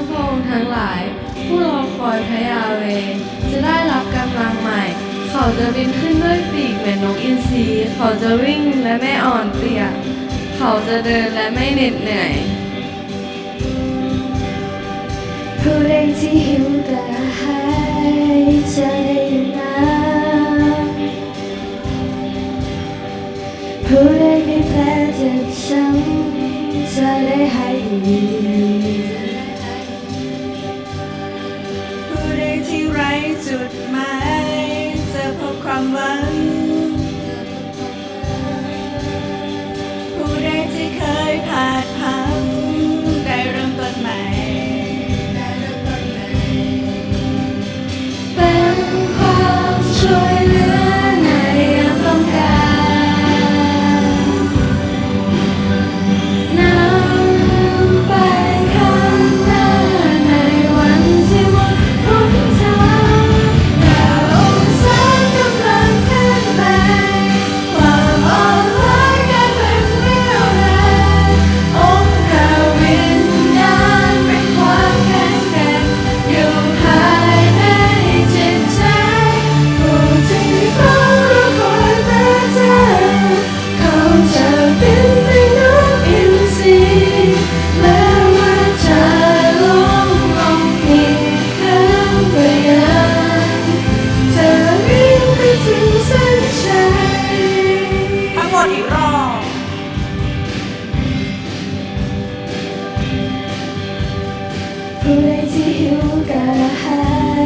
พระองค์ทั้งหลาย ผู้รอคอยพระยาห์เวห์ จะได้รับกำลังใหม่ เขาจะบินขึ้นด้วยปีกเหมือนนกอินทรี เขาจะวิ่งและไม่อ่อนเพลีย เขาจะเดินและไม่เหน็ดเหนื่อย ผู้ใดที่หิวกระหายจะได้ดื่มน้ำ ผู้ใดมีแผลเจ็บช้ำจะได้หายดี ผู้ใดที่ไร้จุดหมายจะพบความหวัง ผู้ใดที่เคยพลาดพลั้งได้เริ่มต้นใหม่ เป็นความช่วยเหลือในยามต้องการ นำไปข้างหน้าในวันที่หมดหนทาง พระองค์สร้างกำลังขึ้นใหม่ ความอ่อนล้ากลายเป็นเรี่ยวแรง องค์พระวิญญาณเป็นความแข็งแกร่ง อยู่ภายในจิตใจ ผู้ที่เฝ้ารอคอยพระเจ้า เขาจะบินเป็นนกอินทรี แม้ว่าจะล้มลงกี่ครั้งก็ยัง จะวิ่งไปถึงเส้นชัย ทั้งหมดอีกรอบ ผู้ใดที่หิวกระหาย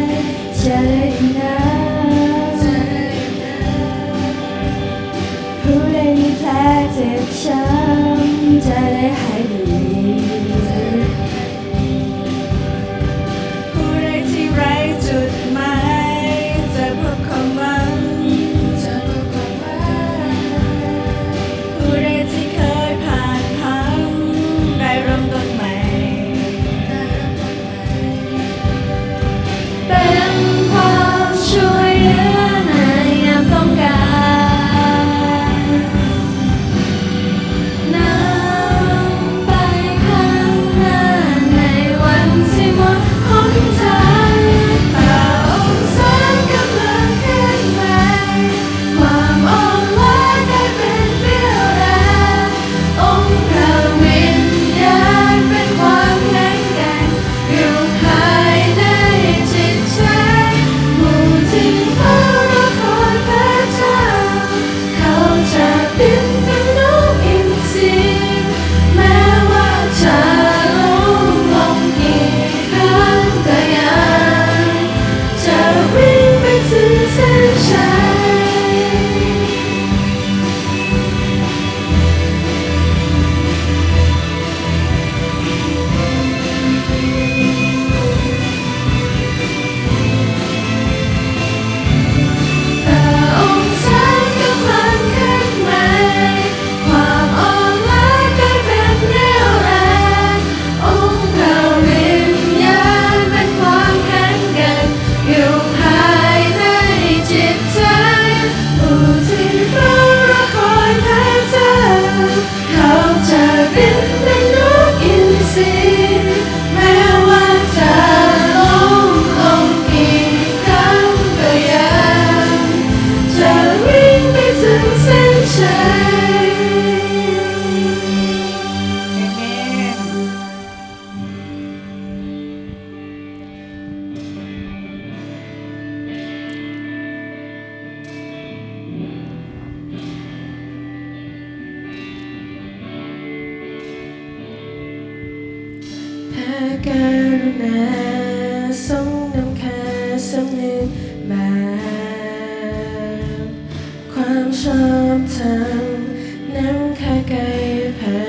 จะได้ดื่มน้ำ ผู้ใดมีแผลเจ็บช้ำจะได้หายดี ผู้ใดที่ไร้จุดหมายจะพบความหวัง ผู้ใดที่เคยพลาดพลั้งได้เริ่มต้นใหม่ เป็นความช่วยเหลือในยามต้องการ นำไปข้างหน้าในวันที่หมดหนทาง พระองค์สร้างกำลังขึ้นใหม่ ความอ่อนล้ากลายเป็นเรี่ยวแรง องค์พระวิญญาณเป็นความแข็งแกร่ง อยู่ภายในจิตใจ ผู้ที่เฝ้ารอคอยพระเจ้า เขาจะบินเป็นนกอินทรี แม้ว่าจะล้มลงกี่ครั้งก็ยัง จะวิ่งไปถึงเส้นชัย พระองค์สร้างกำลังขึ้นใหม่ ความอ่อนล้ากลายเป็นเรี่ยวแรง องค์พระวิญญาณเป็นความแข็งแกร่ง อยู่ภายในจิตใจ ผู้ที่เฝ้ารอคอยพระเจ้า เขาจะบินเป็นนกอินทรี แม้ว่าจะล้มลงกี่ครั้งก็ยัง จะวิ่งไปถึงเส้นชัย อาเมน พระกรุณาทรงนำข้าสำนึกบาป ความชอบธรรมนำข้าใกล้พระ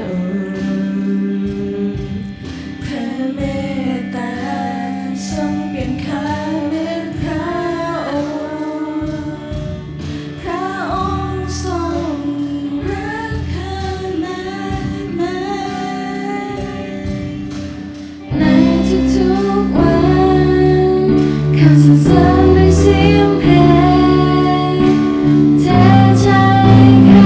องค์ พระเมตตาทรงเปลี่ยนข้าเหมือนพระโอษฐ์ พระองค์ทรงรักข้ามากมาย ในทุกๆวัน ข้าสรรเสริญด้วยเสียงเพลง แท้ใจข้า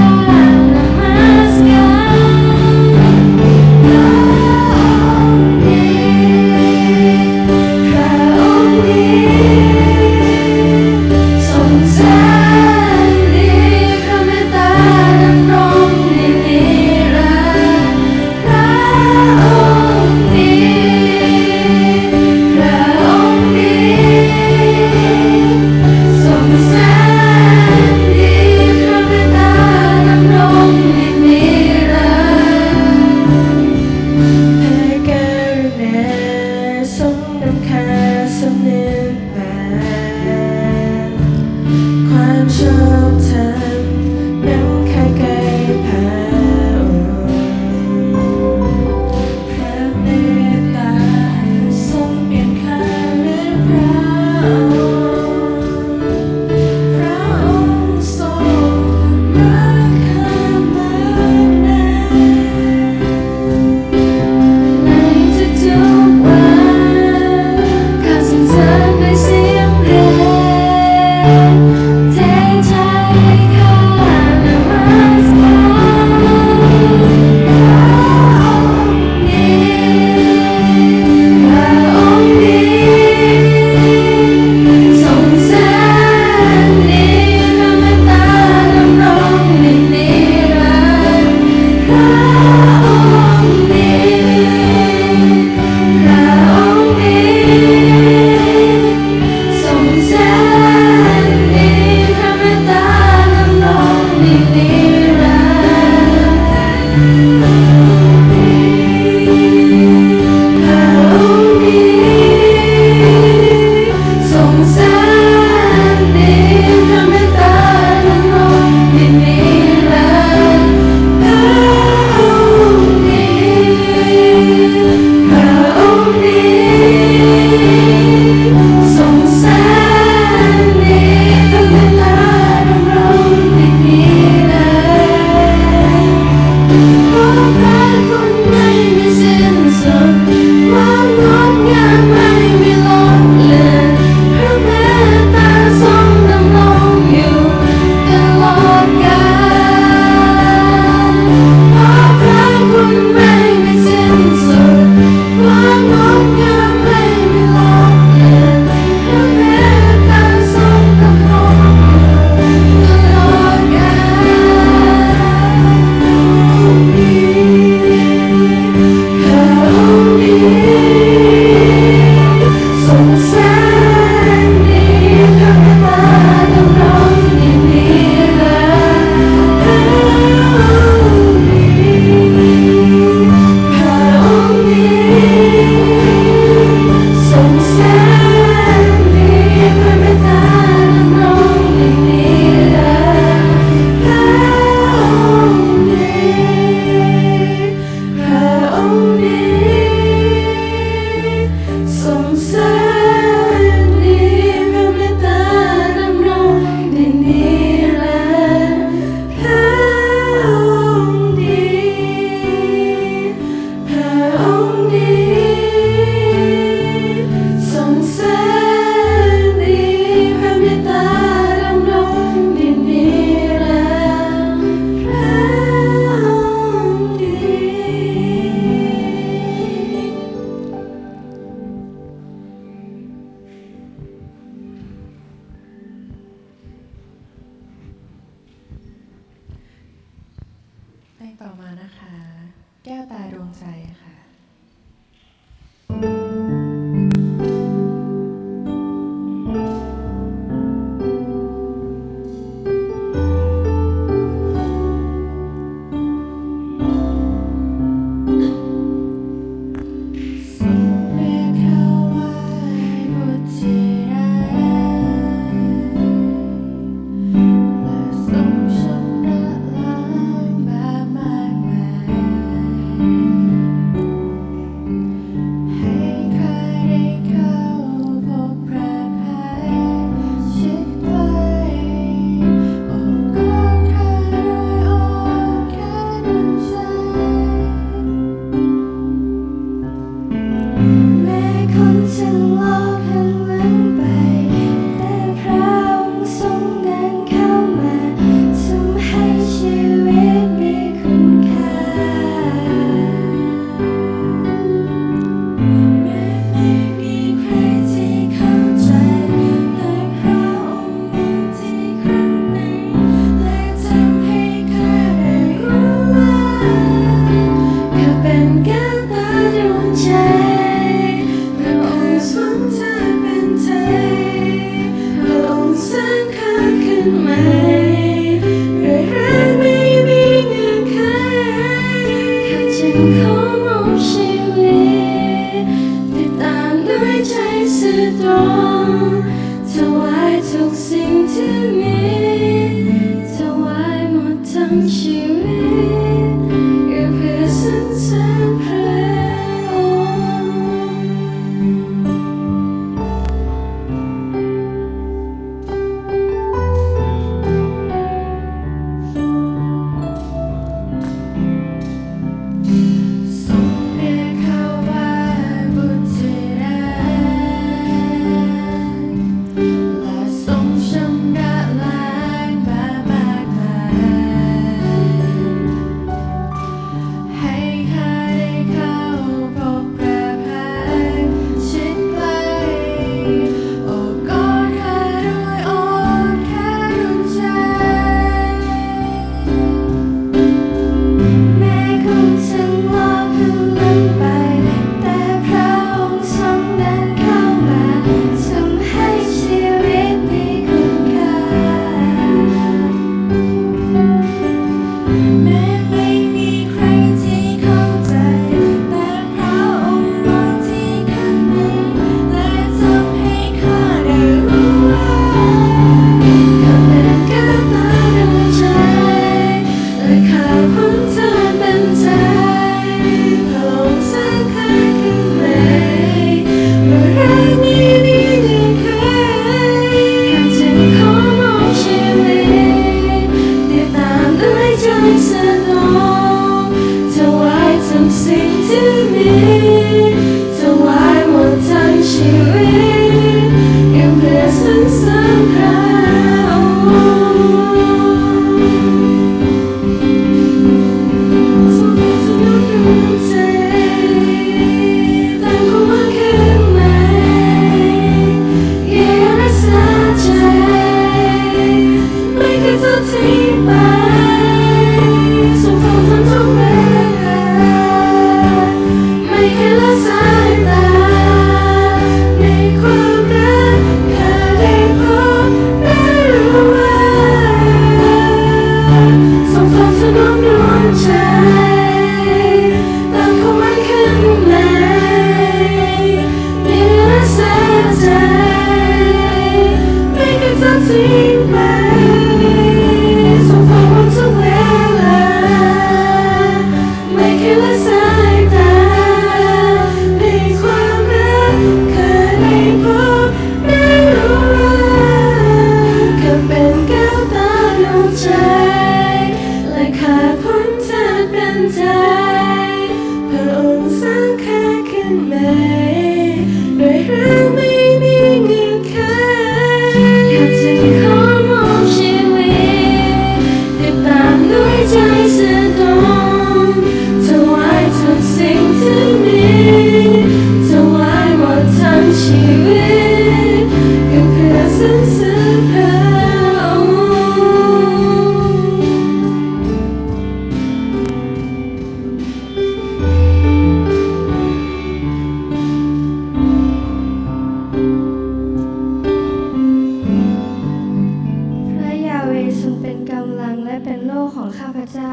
ต่อมานะคะ แก้วตาดวงใจค่ะ ทรงเรียกข้าว่าบุตรที่รัก และทรงชำระล้างบาปมากมาย ให้ข้าได้เข้าพบพระพักตร์ชิดใกล้ โอบกอดข้าด้วยอ้อมแขนอุ่นใจ แม้คนทั้งโลกหันหลังไป แต่พระองค์ทรงเดินเข้ามา ทำให้ชีวิตมีคุณค่า แม้ไม่มีใครที่เข้าใจ แต่พระองค์มองที่ข้างใน และทำให้ข้าได้รู้ว่า ข้าเป็นแก้วตาดวงใจ พระองค์สวมเธอเป็นไทย พระองค์สร้างข้าขึ้นใหม่ ด้วยรักไม่มีเงื่อนไข ข้าจึงขอมอบชีวิต ติดตามด้วยใจซื่อตรง ถวายทุกสิ่งที่มี ถวายหมดทั้งชีวิต ก็เพื่อสรรเสริญพระองค์ ทรงเรียกข้าว่าบุตรที่รัก และทรงชำระล้างบาปมากมาย ให้ข้าได้เข้าพบพระพักตร์ชิดใกล้ โอบกอดข้าด้วยอ้อมแขนอุ่นใจ แม้คนทั้งโลกหันหลังไป แต่พระองค์ทรงเดินเข้ามา ทำให้ชีวิตมีคุณค่า แม้ไม่มีใครที่เข้าใจ แต่พระองค์มองที่ข้างใน และทำให้ข้าได้รู้ว่า ข้าเป็นแก้วตาดวงใจ และข้าพ้นโทษเป็นไทย พระองค์สร้างข้าขึ้นใหม่ ด้วยรักไม่มีเงื่อนไข ข้าจึงขอมอบชีวิต ติดตามด้วยใจซื่อตรง ถวายทุกสิ่งที่มี ถวายหมดทั้งชีวิต ก็เพื่อสรรเสริญพระองค์ ทรงโปรดทนุถนอมดวงใจ ตั้งความหวังข้างใน อย่ารักษาใจ ไม่เคยทอดทิ้งไป ทรงเฝ้าถามทุกเวลา ไม่เคยละสายตา ในความรักข้าได้พบได้รู้ว่า ทรงเฝ้าถนอมดวงใจ ตั้งความหวังข้างใน ไม่รักษาใจ ไม่เคยทอดทิ้งไป ทรงเฝ้าถามทุกเวลา ไม่เคยละสายตา ในความรักข้าได้พบได้รู้ว่า ข้าเป็นแก้วตาดวงใจ และข้าพ้นโทษเป็นไทย พระองค์สร้างข้าขึ้นใหม่ ด้วยรักไม่มีเงื่อนไข ข้าจึงขอมอบชีวิต ติดตามด้วยใจซื่อตรง ถวายทุกสิ่งที่มี ถวายหมดทั้งชีวิต ก็เพื่อสรรเสริญพระองค์ และเป็นโล่ของข้าพเจ้า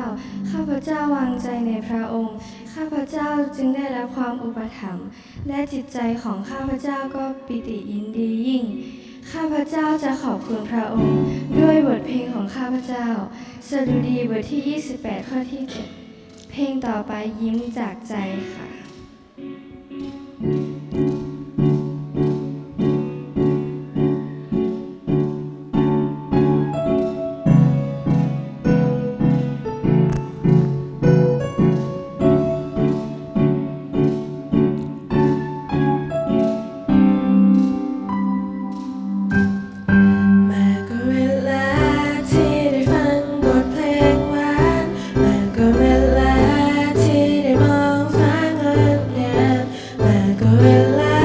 ข้าพเจ้าวางใจในพระองค์ ข้าพเจ้าจึงได้รับความอุปถัมภ์ และจิตใจของข้าพเจ้าก็ปีติยินดียิ่ง ข้าพเจ้าจะขอบคุณพระองค์ ด้วยบทเพลงของข้าพเจ้า สดุดีบทที่ ยี่สิบแปด ข้อที่ เจ็ด เพลงต่อไป ยิ้มจากใจค่ะ มากกว่าเวลาที่ได้ฟังบทเพลงหวาน มากกว่าเวลาที่ได้มองฟ้างดงาม มากกว่าเวลา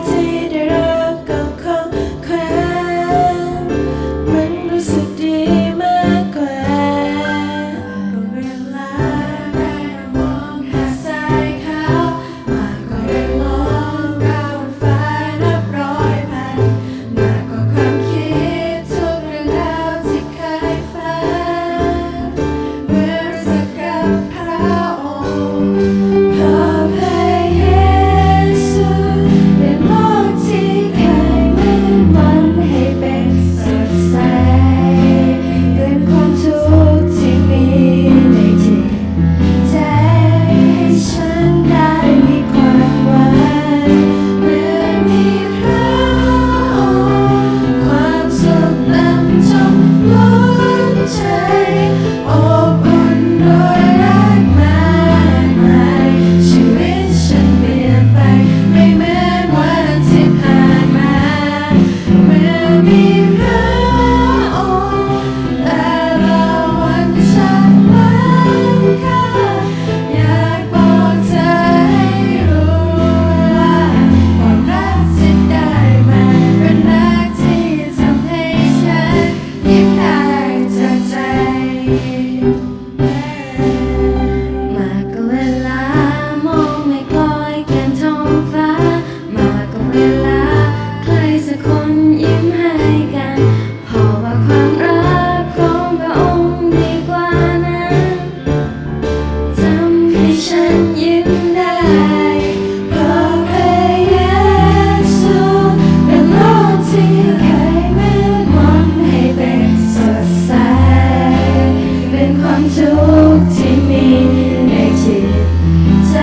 ที่ได้รับกล่องของขวัญ มันรู้สึกดีมากกว่า มากกว่าเวลาได้มองหาดทรายขาว มากกว่าได้มองดาวบนฟ้านับร้อยพัน มากกว่าความคิดทุกเรื่องราวที่เคยฝัน เมื่อรู้จักกับพระองค์ เพราะพระเยซูเป็นโลกที่เคยมืดมนให้เป็นสดใส เปลี่ยนความทุกข์ที่มีในจิต ใจให้ฉันได้มีความหวัง เมื่อมีพระองค์ ความสุขเต็มทุกหัวใจ อบอุ่นด้วยรักมากมาย ชีวิตฉันเปลี่ยนไป ไม่เหมือนวันที่ผ่านมา เมื่อมีพระองค์ แต่ละวันฉันล้ำค่า อยากบอกเธอให้รู้ว่า ความรักที่ได้มา เป็นรักที่ทำให้ฉันยิ้มได้จากใจ มากกว่าเวลามองเมฆลอยแก้มท้องฟ้า มากกว่าเวลาใครสักคนยิ้มให้กัน เพราะว่าความรักของพระองค์ดีกว่านั้น ทำให้ฉันยิ้มได้ เพราะพระเยซูเป็นโลกที่เคยมืดมนให้เป็นสดใส เป็นความทุกข์ที่มีในจิตใจ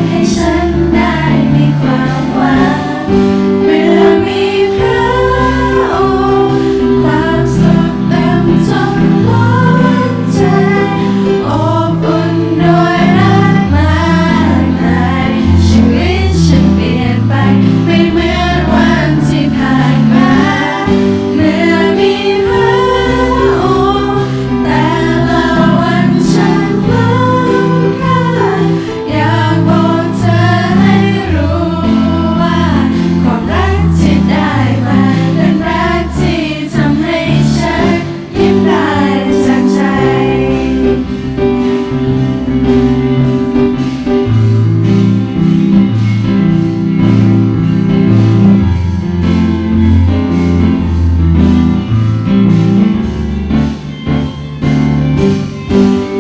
ให้ฉันได้มีความหวัง เมื่อมีพระองค์ ความสุขเต็มทุกหัวใจ อบอุ่นด้วยรักมากมาย ชีวิตฉันเปลี่ยนไป ไม่เหมือนวันที่ผ่านมา เมื่อมีพระองค์ แต่ละวันฉันล้ำค่า อยากบอกเธอให้รู้ว่า ความรักที่ได้มา เป็นรักที่ทำให้ฉันยิ้มได้จากใจ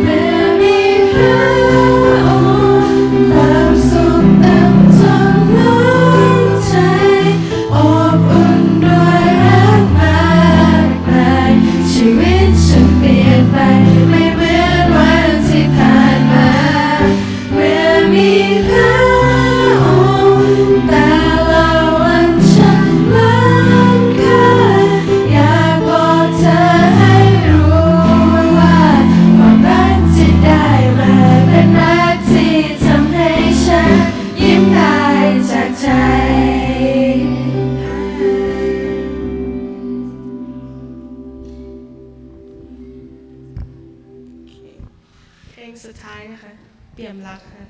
เมื่อมีพระองค์ ความสุขเต็มทุกหัวใจ อบอุ่นด้วยรักมากมาย ชีวิตฉันเปลี่ยนไป ไม่เหมือนวันที่ผ่านมา เมื่อมีพระองค์ แต่ละวันฉันล้ำค่า อยากบอกเธอให้รู้ว่า ความรักที่ได้มา เป็นรักที่ทำให้ฉันยิ้มได้จากใจ โอเค เพลงสุดท้ายนะคะ เปี่ยมรักค่ะ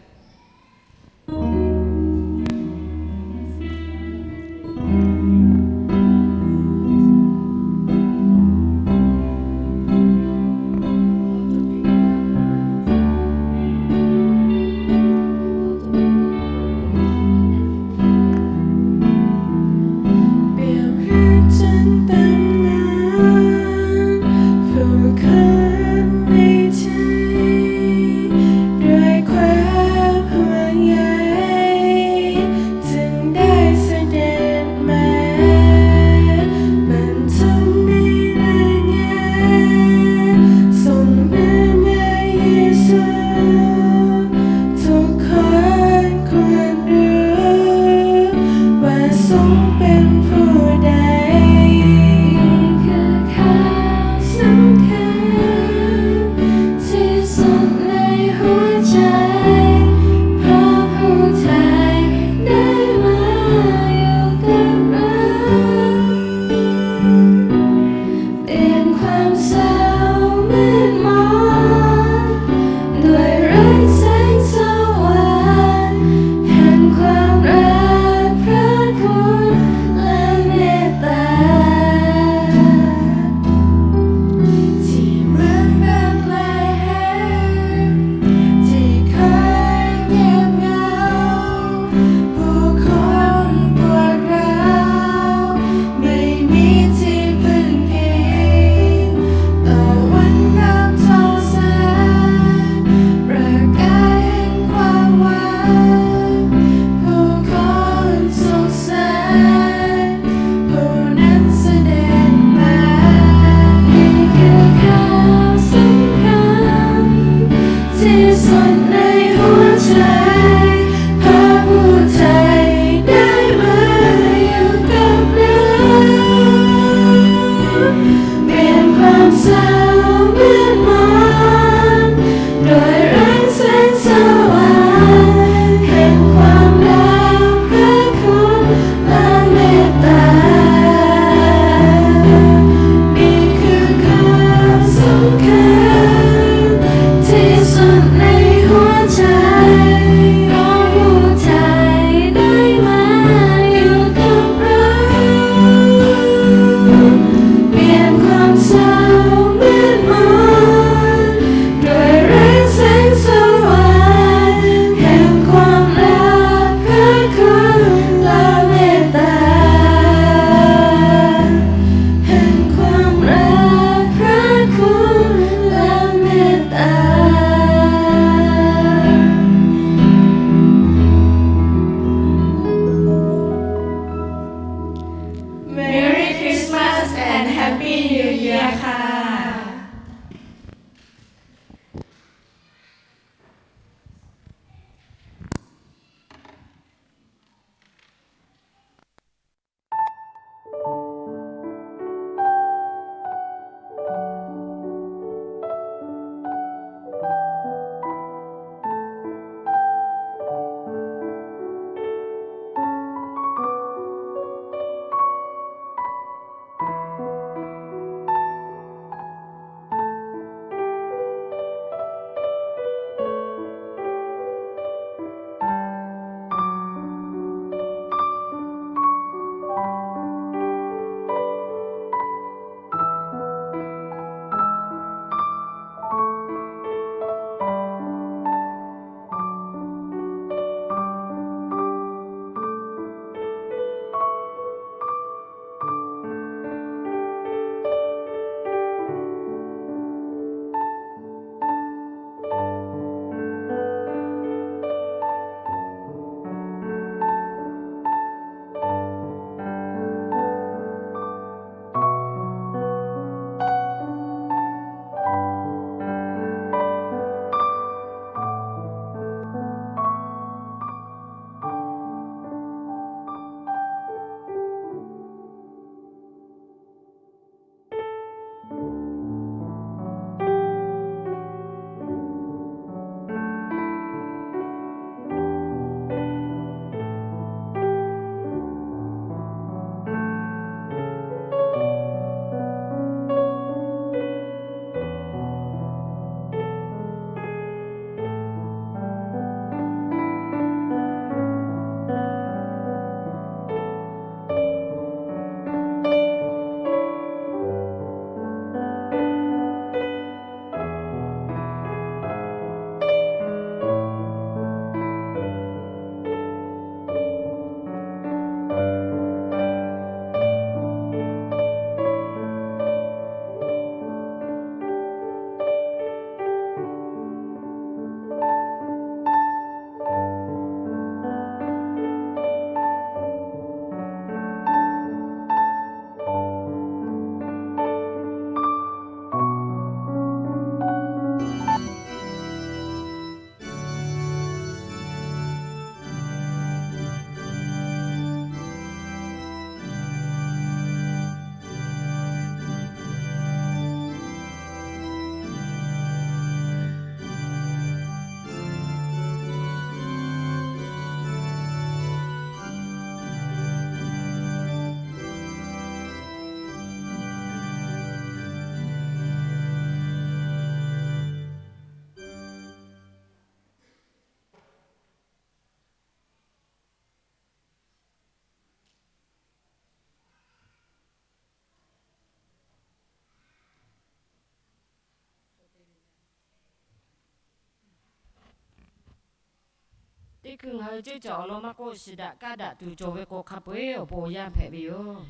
Hkui ngaˬ hui ceuˇ caˬ awˬ lawn maˇ k'oˆ, shiˍ daꞈ kaˇ daꞈ tuˬ cawˬ ve k'o, hk'a peu-eˬ awˬ pon awˬ yanˇ hpehꞈ ve yoˬ.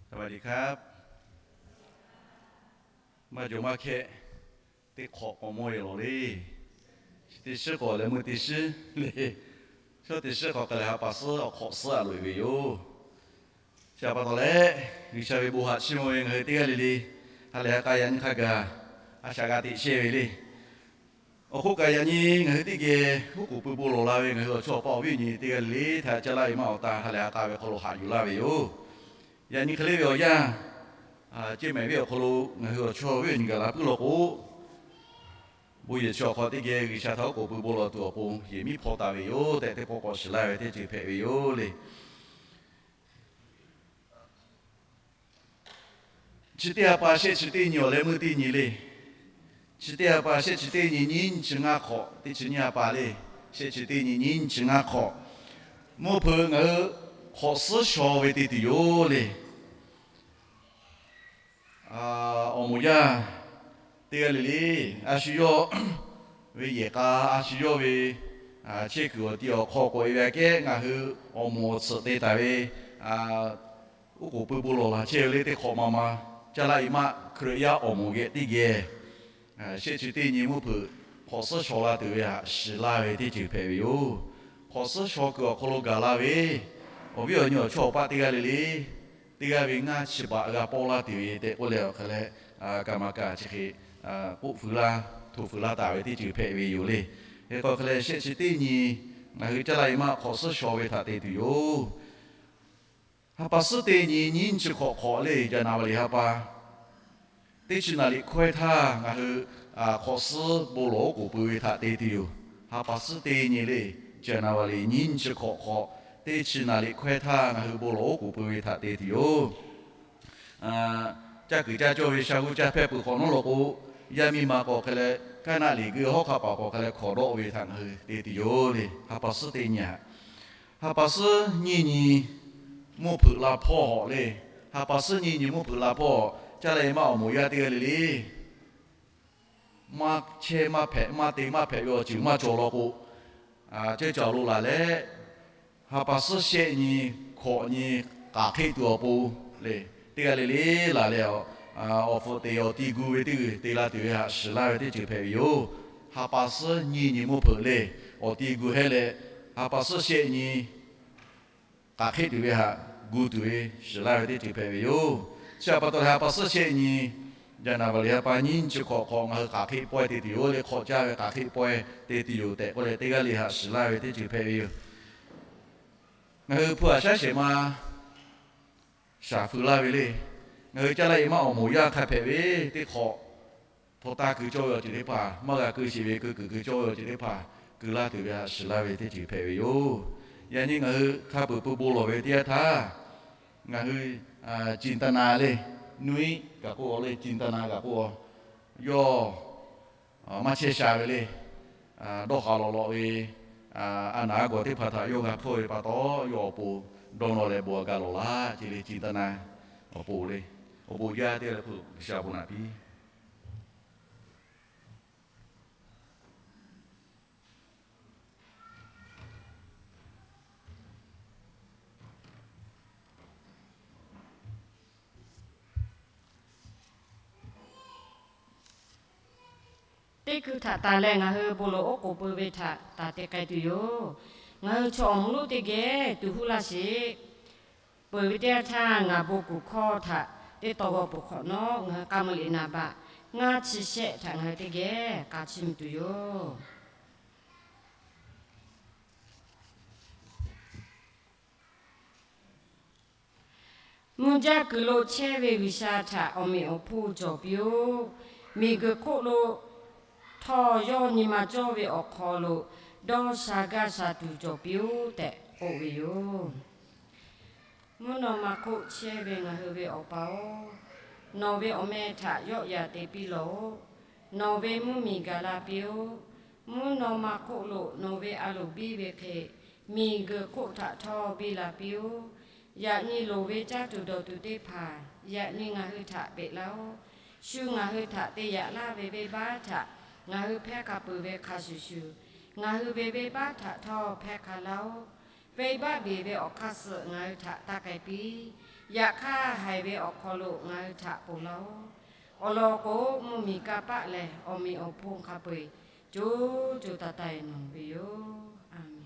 สวัสดีครับ Maˇ jawˬ maˇ hkehˇ, teˇ hk'awꞈ k'awꞈ mawˇ e lawˬ le. Chi teˇ shiˉ k'awꞈ leh meuˇ teˇ shiˉ le. Chaw teˇ shiˉ k'awꞈ k'ai leh ha pa suhˉ awˬ hk'awꞈ suhˉ a loꞈ e ve yoˬ. Chi htaꞈ pa taw leh, G'uiˬsha ve bon haꞈ chiˇ mvuh ve ngaˬ hui teˇ g'aˇ le le, ha lehˬ ha k'a yaꞈ nyi hk'a gaˬ a shaꞈ g'a teꞈ shehˇ ve le. Awˬ hk'oˆ kaꞈ yaꞈ nyi ngaˬ hui teˇ geh oˉ k'oˍ pui bon lawˬ la ve ngaˬ hui awˬ chawˇ awˬ paˇ awˬ viˉ awˬ nyi teˇ g'aˇ le le htaꞈ caˇ laˇ ve maˇ awˬ ta ha lehˬ ha k'a ve hk'aw lo haꞈ yuˬ laˇ ve yoˬ. Yaꞈ nyi hk'e le ve awˬ yanˇ, ceˇ mehˍ ve awˬ hk'aw lo ngaˬ hui awˬ chawˇ awˬ viˉ awˬ nyi gaˬ la puiˉ law k'o, bon yehˬ chi awˬ hk'aw teˇ geh G'uiˬsha htaꞈ oˉ k'oˍ pui bon lawˬ tuˬ awˬ pon yehˬ miˉ hpaw taˍ ve yoˬ tehꞈ teˇ pawˆ k'awꞈ shiˍ laˇ ve teˇ ceuˬ hpehꞈ ve yoˬ le. Chi teˇ ha pa shehˆ chi teˇ nyi awˬ leh meuˇ teˇ nyi le. Chi teˇ ha pa shehˆ chi teˇ nyi nyiˇ chi ngaˇ hk'awꞈ, teˇ chi nyiˇ ha pa le. Shehˆ chi teˇ nyi nyiˇ chi ngaˇ hk'awꞈ, mvuhˇ hpeuꞈ ngaˬ hui hk'awꞈ suhˉ shaw ve te tuˬ yoˬ le. Awˬ moˍ yaˇ teˇ g'aˇ le le, a shu yawˇ ve yehˬ k'a, a shu yawˇ ve chehˇ kuiˬ awˬ ti awˬ hk'aw k'awꞈ e ve aꞈ kehˉ ngaˬ hui awˬ moˍ awˬ tsuhꞈ te taˍ ve, oˉ k'oˍ pui bon lawˬ laˬ chehˇ ve le teˇ hk'awꞈ ma ma, caˇ laˇ e maˆ Hkriꞈ yaˇ awˬ moˍ geh teˇ geh shehˆ chi teˇ nyi mvuhˇ hpeuꞈ hk'awꞈ suhˉ shaw la tuˬ ve htaꞈ shiˍ laˇ ve teˇ ceuˬ hpehꞈ ve yoˬ. Hk'awꞈ suhˉ shaw kuiˬ awˬ hk'aw lo gaˬ la ve awˬ viˉ awˬ nyi awˬ chawˇ awˬ paˆ teˇ g'aˇ le le, teˇ g'aˇ ve ngaˇ chi baꞈ g'a pawˇ laˇ tuˬ ve tehꞈ k'oˆ leh awˬ hk'aˬ leh, kaˍ maˍ kaˍ chi hk'e k'oˆ feu laˇ, hto feu laˇ taˍ ve teˇ ceuˬ hpehꞈ ve yoˬ le. Hk'e k'o hk'aˬ leh shehˆ chi teˇ nyi ngaˬ hui caˇ laˇ e maˆ hk'awꞈ suhˉ shaw ve htaꞈ te tuˬ yoˬ. Ha pa suhˉ teˇ nyi nyiˇ chi hk'awꞈ hk'awꞈ le, January ha pa teˇ chi naˍ riˍ hkawehˇ htaˇ ngaˬ hui hk'awꞈ suhˉ bon lawˬ oˉ k'oˍ pui ve htaꞈ te tuˬ yoˬ. Ha pa suhˉ teˇ nyi le, January nyiˇ chi hk'awꞈ hk'awꞈ teˇ chi naˍ riˍ hkawehˇ htaˇ ngaˬ hui bon lawˬ oˉ k'oˍ pui ve htaꞈ te tuˬ yoˬ. Caˇ kuiˬ caˇ cawˇ ve sha g'uˇ caˇ hpehˇ peuˬ hk'awꞈ nawˉ law k'o, yaˇ miˇ ma k'awꞈ hk'e leh kaˇ naˆ liꞈ g'uˇ hawˉ hk'a paˍ k'awꞈ hk'e leh hkawˍ dawˆ ve htaꞈ ngaˬ hui te tuˬ yoˬ le. Ha pa suhˉ teˇ nyi aꞈ, ha pa suhˉ nyiˇ nyi mvuhˇ hpeuꞈ la hpawˇ hawꞈ le. Ha pa suhˉ nyiˇ nyi mvuhˇ hpeuꞈ la hpawˇ, caˇ laˇ e maˆ awˬ moˍ yaˇ teˇ g'aˇ le le, maˇ chehˇ maˇ hpehꞈ, maˇ te maˇ hpehꞈ ve awˬ ceuˬ maˇ cawˬ law k'o, ceuˇ caˬ awˬ lo laˬ leh, ha pa suhˉ shehˆ nyi hkawꞈ nyi k'aˬ hk'eˆ tuˬ awˬ pon le, teˇ g'aˇ le le laˬ leh, awˬ fuꞈ teꞈ awˬ ti gu ve teˇ g'uiˬ te la tuˬ ve htaꞈ shiˍ laˇ ve teˇ ceuˬ hpehꞈ ve yoˬ. Ha pa suhˉ nyiˇ nyi mvuhˇ hpeuꞈ le, awˬ ti gu hehˉ leh, ha pa suhˉ shehˆ nyi k'aˬ hk'eˆ tuˬ ve htaꞈ gu tuˬ ve shiˍ laˇ ve teˇ ceuˬ hpehꞈ ve yoˬ. Chi htaꞈ pa taw leh ha pa suhˉ shehˆ nyi January ha pa nyiˇ chi hk'awꞈ hk'awꞈ ngaˬ hui k'aˬ hk'eˆ pawehˇ te tuˬ yoˬ le, hk'awꞈ caˇ ve k'aˬ hk'eˆ pawehˇ te tuˬ yoˬ tehꞈ k'oˆ leh teˇ g'aˇ le htaꞈ shiˍ laˇ ve teˇ ceuˬ hpehꞈ ve yoˬ. Ngaˬ hui hpu aꞈ shaˉ shehˍ ma shaˍ feu laˇ ve le. Ngaˬ hui caˇ laˇ e maˆ awˬ moˍ yaˇ hk'a hpehꞈ ve teˇ hk'awꞈ, htaw taˇ keu cawˇ ve awˬ ceuˬ teˇ hpaˍ, maˇ g'a keu sheˍ ve keu kuiˬ keu cawˇ ve awˬ ceuˬ teˇ hpaˍ keu laˇ tuˬ ve htaꞈ shiˍ laˇ ve teˇ ceuˬ hpehꞈ ve yoˬ. Yaꞈ nyi ngaˬ hui hk'a peuˬ pui bon lawˬ ve teˇ yanˇ htaˇ, ngaˬ hui จินตนา le, nuiˉ kaꞈ k'oˆ le, จินตนา kaꞈ k'oˆ, yawˇ maˇ chehˇ sha ve le. Dawˇ haˍ lawꞈ lawꞈ ve a naˍ a gawˬ teˇ hpaˍ htaꞈ yawˇ g'a hpfuhˇ ve pa taw, yawˇ awˬ pon dawˇ nawˇ leh bon a ga lawˬ laˇ ce le, จินตนา awˬ pon le. Awˬ bon yaˇ teˇ g'aˇ le hk'oˆ G'uiˬsha bon naꞈ piˇ. Teˇ hkui htaꞈ tanˬ leh ngaˬ hui bon lawˬ oˉ k'oˍ pui ve htaꞈ tanˬ te k'ai tuˬ yoˬ. Ngaˬ hui chaw awˬ mvuhˇ lonˉ teˇ geh tuˬ huˉ laˇ sheˍ. Peuˬ ve teˇ yanˇ htaˇ ngaˬ bon kuˬ hkawˇ htaꞈ teˇ taw g'aw peuˬ hk'awꞈ nawˉ, ngaˬ hui k'a meuˇ liꞈ naˍ baꞈ ngaˇ chi shehˆ htaꞈ ngaˬ hui teˇ geh k'a chiˇ mvuh tuˬ yoˬ. Mvuhˇ jaˇ kuiˬ lo chehˇ ve G'uiˬsha htaꞈ awˬ meꞈ awˬ hponˇ cawˬ piˇ-oˆ. Miˬguiˬ hk'oˆ lo htawˇ yawˇ nyi ma cawˇ ve awˬ hk'aw lo dawˇ sha gaˇ sha tuˬ cawˬ piˇ-oˆ tehꞈ k'oˆ ve yoˬ. Mvuhˇ naw ma hk'oˆ chehˇ ve ngaˬ hui ve Awˬ pa-oˬ, nawˬ ve awˬ meh htaꞈ yawˆ yan te piˇ lawˬ-oˆ. Nawˬ ve mvuhˇ miˬ gaˬ la piˇ-oˆ. Mvuhˇ naw ma hk'oˆ lo nawˬ ve a loˍ biˇ ve hk'e, miˬguiˬ hk'oˆ htaꞈ htawˇ biˇ la piˇ-oˆ. Yaꞈ nyi loˍ ve caˇ tuˬ dawˬ tuˬ teˇ hpaˍ yaꞈ nyi ngaˬ hui htaꞈ peꞈ laˇ-oˆ. Shu ngaˬ hui htaꞈ te yaꞈ laˇ ve venˇbaˆ htaꞈ ngaˬ hui hpehˇ hk'a peuˬ ve hk'a shuˍ shuˍ, ngaˬ hui ve venˇbaˆ htaꞈ htawˇ hpehˇ hk'a laˇ-oˆ. Venˇbaˆ beˬ ve awˬ hk'aˇ suh ngaˬ hui htaꞈ taˇ k'ai piˇ. Yaꞈ hk'aˇ, haiˬ ve awˬ hk'aw lo ngaˬ hui htaꞈ ponˬ laˇ-oˆ. Awˬ lawn k'o, mvuhˇmiˬ kanˇ paˆ lehˬ, awˬ meꞈ awˬ hponˇ hk'a peu-eˬ co co taiˍ taiˍ nawˬ ve yoˬ. A menˬ.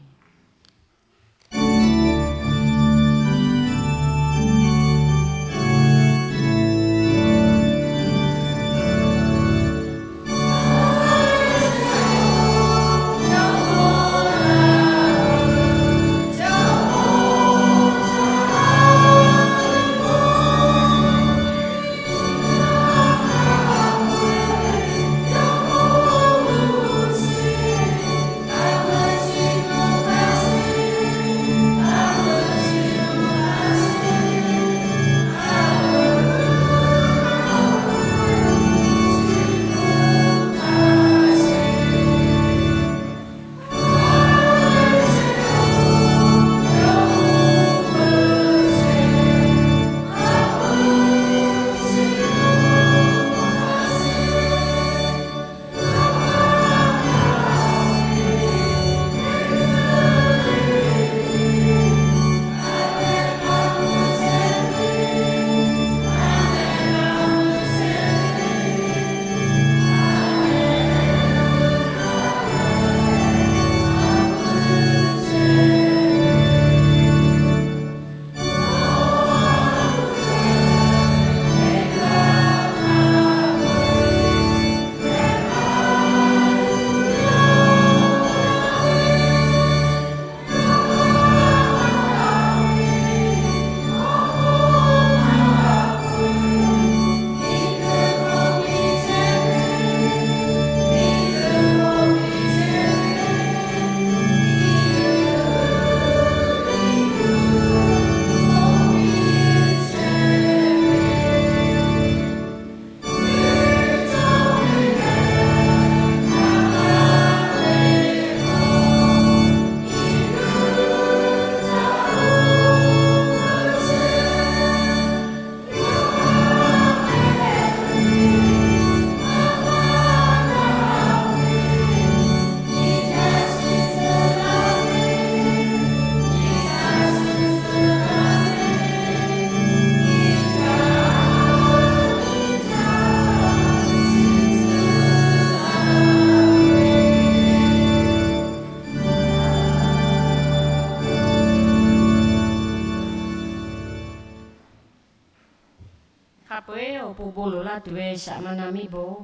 Hk'a peu-eˬ awˬ pon bon loˍ laˇ tuˬ ve shaꞈ ma na miˇ bon.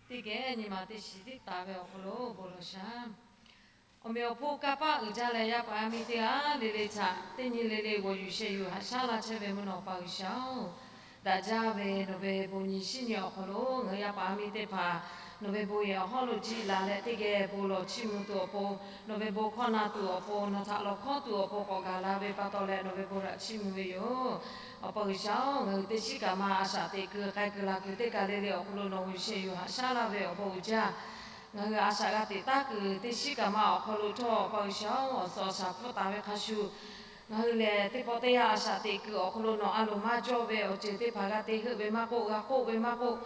Teˇ geh nyi ma teˇ shiˍ tiˉ taˍ ve awˬ hk'aw lo bon lawˬ shaˍ. Awˬ meꞈ awˬ hponˇ kanˇ paˆ uiˍ jaˇ leh, yaˇ paˍ yaˇ miˇ teˇ g'aˇ le le htaꞈ teˇ nyi le le g'awˬ yuˬ sheh yuˬ haꞈ shaˉ laˇ chehˇ ve mvuhˇ naw Awˬ pa G'uiˬsha-oˬ, daꞈ jaˇ ve nawˬ ve bon nyi shinˉ nyi awˬ hk'aw lo ngaˬ hui yaˇ paˍ yaˇ miˇ teˇ hpaˍ nawˬ ve bon yehˬ awˬ hawˉ lo jiˆ la leh, teˇ geh bon lawˬ chiˇ mvuh tuˬ awˬ pon, nawˬ ve bon hkawˇ na tuˬ awˬ pon, nawˬ htaꞈ lawˬ hkawˇ tuˬ awˬ pon k'awꞈ gaˬ la ve pa taw leh, nawˬ ve bon htaꞈ chiˇ mvuh ve yoˬ. Awˬ pa G'uiˬsha-oˬ, ngaˬ hui teˇ shiˉ kaꞈ ma a shaꞈ teꞈ kuiˬ k'ai kuiˬ la kuiˬ teˇ kaˬ le le awˬ hk'aw lo nawˬ g'awˬ yuˬ sheh yuˬ haꞈ shaˉ laˇ ve awˬ bon uiˍ jaˇ. Ngaˬ hui a shaꞈ g'a teꞈ taˉ kuiˬ teˇ shiˉ kaꞈ ma awˬ hk'aw lo htawˇ, Awˬ pa G'uiˬsha-oˬ, awˬ suhˍ awˬ shaˍ hpfuhˇ taˍ ve hk'a shuˍ, ngaˬ hui lehˬ teˇ pawˆ teˇ yanˇ a shaꞈ teꞈ kuiˬ awˬ hk'aw lo nawˬ a loˍ maˇ cawˇ ve awˬ ceuˬ teˇ hpaˍ g'a te heuˆ ve maˇ k'oˆ, g'a k'oˆ ve maˇ k'oˆ,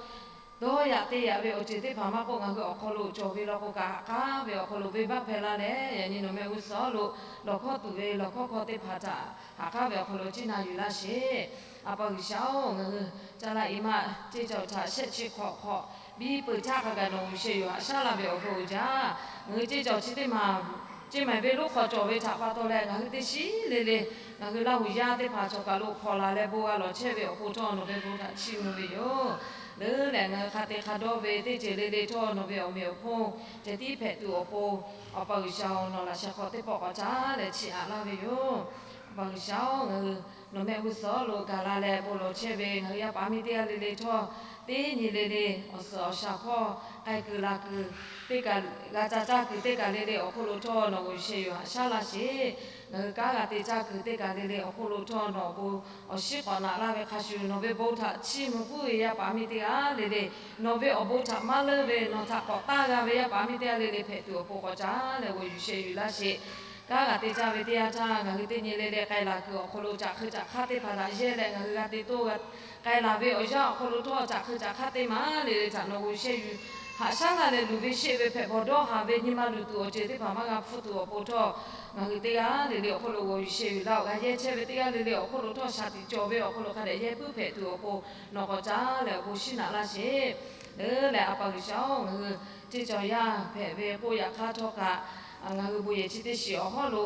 dawˇ yaꞈ te yaꞈ ve awˬ ceuˬ teˇ hpaˍ maˇ k'oˆ, ngaˬ hui awˬ hk'aw lo cawˬ ve law k'o kaꞈ, haꞈ k'aˉ ve awˬ hk'aw lo venˇbaˆ hpehˇ laˇ leh, yaꞈ nyi nawˬ mehˆ g'uˇ suhˍ lo lawˬ hkawˇ tuˬ ve lawˬ hkawˇ hkawˇ teˇ hpaˍ htaꞈ haꞈ k'aˉ ve awˬ hk'aw lo ciˉ na yuˬ laˇ sheˍ. A pa G'uiˬsha-oˬ, ngaˬ hui caˇ laˇ i maˆ ceˇ cawˬ htaꞈ shehˆ chi hk'awꞈ hk'awꞈ biˇ peuˬ htaˇ hk'a gaˬ nawˬ g'awˬ sheh yuˬ haꞈ shaˉ laˇ ve awˬ bon uiˍ jaˇ. Ngaˬ hui ceˇ cawˬ chi teˇ maˬ, ceˇ maˬ ve lonˉ hk'aw cawˬ ve htaꞈ pa taw leh, ngaˬ hui teˇ shiˉ le le ngaˬ hui Laˇ huˍ yaˇ teˇ hpaˍ cawˬ kaˬ lo hpawnˬ la leh bon g'a lawˬ chehˇ ve awˬ pon htawˇ nawˬ ve bon htaꞈ chiˇ mvuh ve yoˬ. Leuˉ lehˬ ngaˬ hui hk'a te hk'a dawˇ ve teˇ ceuˬ le le htawˇ nawˬ ve awˬ meꞈ awˬ hponˇ ceh tiˉ hpehꞈ tuˬ awˬ pon, Awˬ pa G'uiˬsha-oˬ, nawˬ laꞈ sheh hk'aw teˇ pawˆ k'awꞈ caˉ leh chiˇ aꞈ laˇ ve yoˬ. Awˬ pa G'uiˬsha-oˬ, ngaˬ hui Nawˬ mehˆ g'uˇ suhˍ lo gaˬ la leh bon lawˬ chehˇ ve ngaˬ hui yaˇ paˍ miˇ teˇ g'aˇ le le htawˇ, teˇ nyi le le awˬ suhˍ awˬ shaˍ hpawˇ k'ai kuiˬ la kuiˬ teˇ kaˬ, g'a ca caˇ kuiˬ teˇ kaˬ le le awˬ hk'oˆ lo htawˇ nawˬ g'aw yuˬ sheh yuˬ haꞈ shaˉ laˇ sheˍ. Ngaˬ hui kanˉ g'a te caˇ kuiˬ teˇ kaˬ le le awˬ hk'oˆ lo htawˇ nawˬ awˬ bon awˬ shiˉ k'awꞈ naꞈ laˇ ve hk'a shuˍ, nawˬ ve bon htaꞈ chiˇ mvuh puiˉ ve yaˇ paˍ miˇ teˇ g'aˇ le le, nawˬ ve awˬ bon htaꞈ maˇ leuˉ ve nawˬ htaꞈ k'awꞈ taˇ g'a ve yaˇ paˍ miˇ teˇ g'aˇ le le hpehꞈ tuˬ awˬ pon k'awꞈ caˉ leh g'aw yuˬ sheh yuˬ laˇ sheˍ. Kanˉ g'a te caˇ ve teˇ yanˇ htaˇ, ngaˬ hui teˇ nyi le le k'ai laˬ kuiˬ awˬ hk'aw lo caꞈ hk'eu caꞈ hk'aˇ teˇ hpaˍ htaꞈ yehˇ leh ngaˬ hui g'a te toˇ g'a k'ai laˬ ve awˬ yanˇ awˬ hk'aw lo htawˇ caꞈ hk'eu caꞈ hk'aˇ teˇ maˬ le le htaꞈ nawˬ g'aw yuˬ sheh yuˬ haꞈ shaˉ laˇ leh, luˬ ve sheˆ ve hpehꞈ bawˬ dawˇ haˍ ve nyi ma luˬ tuˬ awˬ ceuˬ teˇ hpaˍ maˇ g'a hpfuhˇ tuˬ awˬ pon htawˇ, ngaˬ hui teˇ g'aˇ le le awˬ hk'oˆ lo g'aw yuˬ sheh yuˬ laˇ-oˬ. G'a yehˇ chehˇ ve teˇ g'aˇ le le awˬ hk'oˆ lo htawˇ shaˍ tiꞈ cawˬ ve awˬ hk'aw lo hk'a dehꞈ yehˇ puiˉ hpehꞈ tuˬ awˬ pon nawˬ k'awꞈ caˉ leh awˬ bon shiˉ naꞈ laˇ sheˍ. Leuˉ leh A pa G'uiˬsha-oˬ, ngaˬ hui ceˇ cawˬ yaˇ hpehꞈ ve k'oˆ yaꞈ hk'aˇ htawˇ kaꞈ, ngaˬ hui bon yehˬ chi teˇ shiˍ awˬ hawˉ lo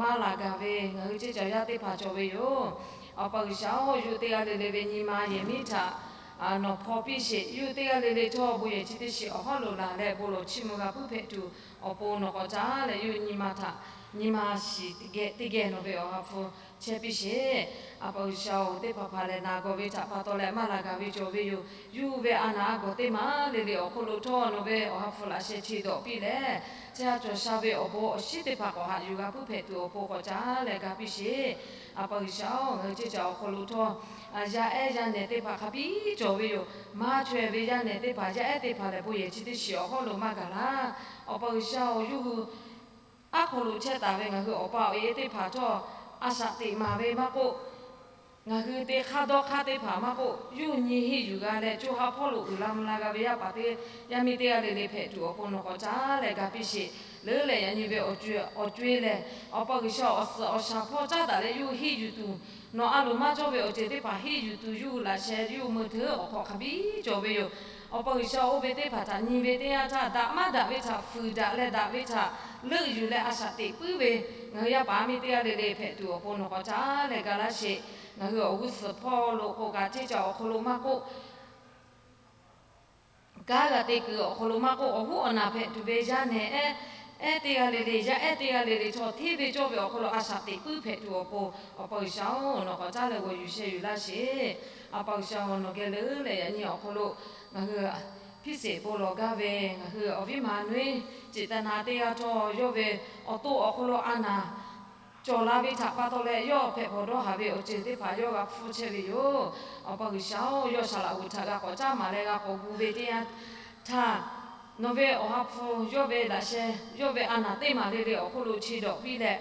maˇ laˬ gaˬ ve ngaˬ hui ceˇ cawˬ yaˇ teˇ hpaˍ cawˬ ve yoˬ. A pa G'uiˬsha-oˬ, yawˇ teˇ g'aˇ le le ve nyi ma yehˬ miˉ htaꞈ nawˬ hpaw piˇ sheˍ. Yawˇ teˇ g'aˇ le le htawˇ bon yehˬ chi teˇ shiˍ awˬ hawˉ lo laˬ leh bon lawˬ chiˇ mvuh g'a puiˉ hpehꞈ tuˬ awˬ pon nawˬ k'awꞈ caˉ leh, yawˇ nyi ma htaꞈ nyi ma shiˍ teˇ geh nawˬ ve awˬ ha hpu chehˇ piˇ sheˍ. A pa G'uiˬsha-oˬ, teˇ hpaˍ hpaˍ lehˬ naˬ gawˬ ve htaꞈ pa taw leh maˇ laˬ gaˬ ve cawˬ ve yoˬ. Yawˇ ve a naˬ a gawˬ teˇ maˬ le le awˬ hk'oˆ lo htawˇ nawˬ ve awˬ ha hpu laꞈ sheh chi dawꞈ piˇ leh, chehˇ ha cawˬ sha ve awˬ bon awˬ shiˉ teˇ hpaˍ k'awꞈ haꞈ yuˬ g'a puiˉ hpehꞈ tuˬ awˬ pon k'awꞈ caˉ leh ga piˇ sheˍ. A pa G'uiˬsha-oˬ, ngaˬ hui ceˇ cawˬ awˬ hk'aw lo htawˇ yaˇ ehˉ yaˇ nehˬ teˇ hpaˍ hk'a biˇ cawˬ ve yoˬ. Maˇ chaweh ve yaˇ nehˬ teˇ hpaˍ yaˇ ehˉ teˇ hpaˍ lehˬ bon yehˬ chi teˇ shiˍ awˬ hawˉ lo maˇ gaˬ laˇ. A pa G'uiˬsha-oˬ, yawˇ hui aˉ hk'aw lo chehˇ taˍ ve ngaˬ hui awˬ pa awˬ e teˇ hpaˍ htawˇ, a shaꞈ teꞈ maˍ ve maˇ k'oˆ, ngaˬ hui te hk'aˇ dawˇ hk'aˇ teˇ hpaˍ maˇ k'oˆ, yawˇ nyi henˇ yuˬ g'a leh co ha hpawˇ lo uiˍ la mvuh la g'a ve yaˇ paˍ teˇ yaˇ miˇ teˇ g'aˇ le le hpehꞈ tuˬ awˬ pon nawˬ k'awꞈ caˉ leh ga piˇ sheˍ. Leuˉ leh yaꞈ nyi ve awˬ co-e lehˬ, awˬ pa G'uiˬsha awˬ suhˍ awˬ shaˍ hpawˇ caˉ daꞈ leh yawˇ henˇ yuˬ tuˬ, nawˬ a loˍ maˇ cawˇ ve awˬ ceuˬ teˇ hpaˍ henˇ yuˬ tuˬ yawˇ hui laꞈ sheh yawˇ hui meuˇ hteuˉ awˬ hk'awꞈ hk'a biˇ cawˬ ve yoˬ. A pa G'uiˬsha oˇ ve teˇ hpaˍ htaꞈ nyi ve teˇ yanˇ htaˇ, daꞈ maˇ daꞈ ve htaꞈ fuiˍ daꞈ leh daꞈ ve htaꞈ leuˆ yuˬ leh a shaꞈ teꞈ puiˉ ve ngaˬ hui yaˇ paˍ miˇ teˇ g'aˇ le le hpehꞈ tuˬ awˬ pon nawˬ k'awꞈ caˉ leh ga laˇ sheˍ. Ngaˬ hui awˬ g'uˇ suhˍ hpawˇ lo k'o kaꞈ ceˇ cawˬ awˬ hk'aw lo maˇ k'oˆ, kanˉ g'a te kuiˬ awˬ hk'aw lo maˇ k'oˆ, awˬ hoˉ awˬ naˬ hpehꞈ tuˬ ve yaˇ nehˬ ehˉ, ehˉ teˇ g'aˇ le le, yaˇ ehˉ teˇ g'aˇ le le htawˇ hteˇ ve cawˇ ve awˬ hk'aw lo a shaꞈ teꞈ puiˉ hpehꞈ tuˬ awˬ pon, Awˬ pa G'uiˬsha-oˬ, nawˬ k'awꞈ caˉ leh g'aw yuˬ sheh yuˬ laˇ sheˍ. A pa G'uiˬsha-oˬ, nawˬ geh leuˉ leh yaꞈ nyi awˬ hk'aw lo ngaˬ hui hpiˇ sheˍ bon lawˬ gaˇ ve ngaˬ hui awˬ viˉ ma nuiˉ ceˍtaˍ naˍ teˇ g'aˇ htawˇ, yawˇ ve awˬ to awˬ hk'aw lo a naˬ cawˬ la ve htaꞈ pa taw leh, yawˇ hpehꞈ bawˬ dawˇ haˍ ve awˬ ceuˬ teˇ hpaˍ yawˇ g'a hpfuhˇ chehˇ ve yoˬ. Awˬ pa G'uiˬsha-oˬ, yawˇ saˍ laꞈ g'oˍ htaꞈ g'a k'awꞈ caˉ maˍ leh g'a k'awꞈ gu ve teˇ yanˇ htaˇ, nawˬ ve awˬ ha hpu yawˇ ve laꞈ sheh, yawˇ ve a naˬ teˇ maˬ le le awˬ hk'oˆ lo chi dawꞈ piˇ leh,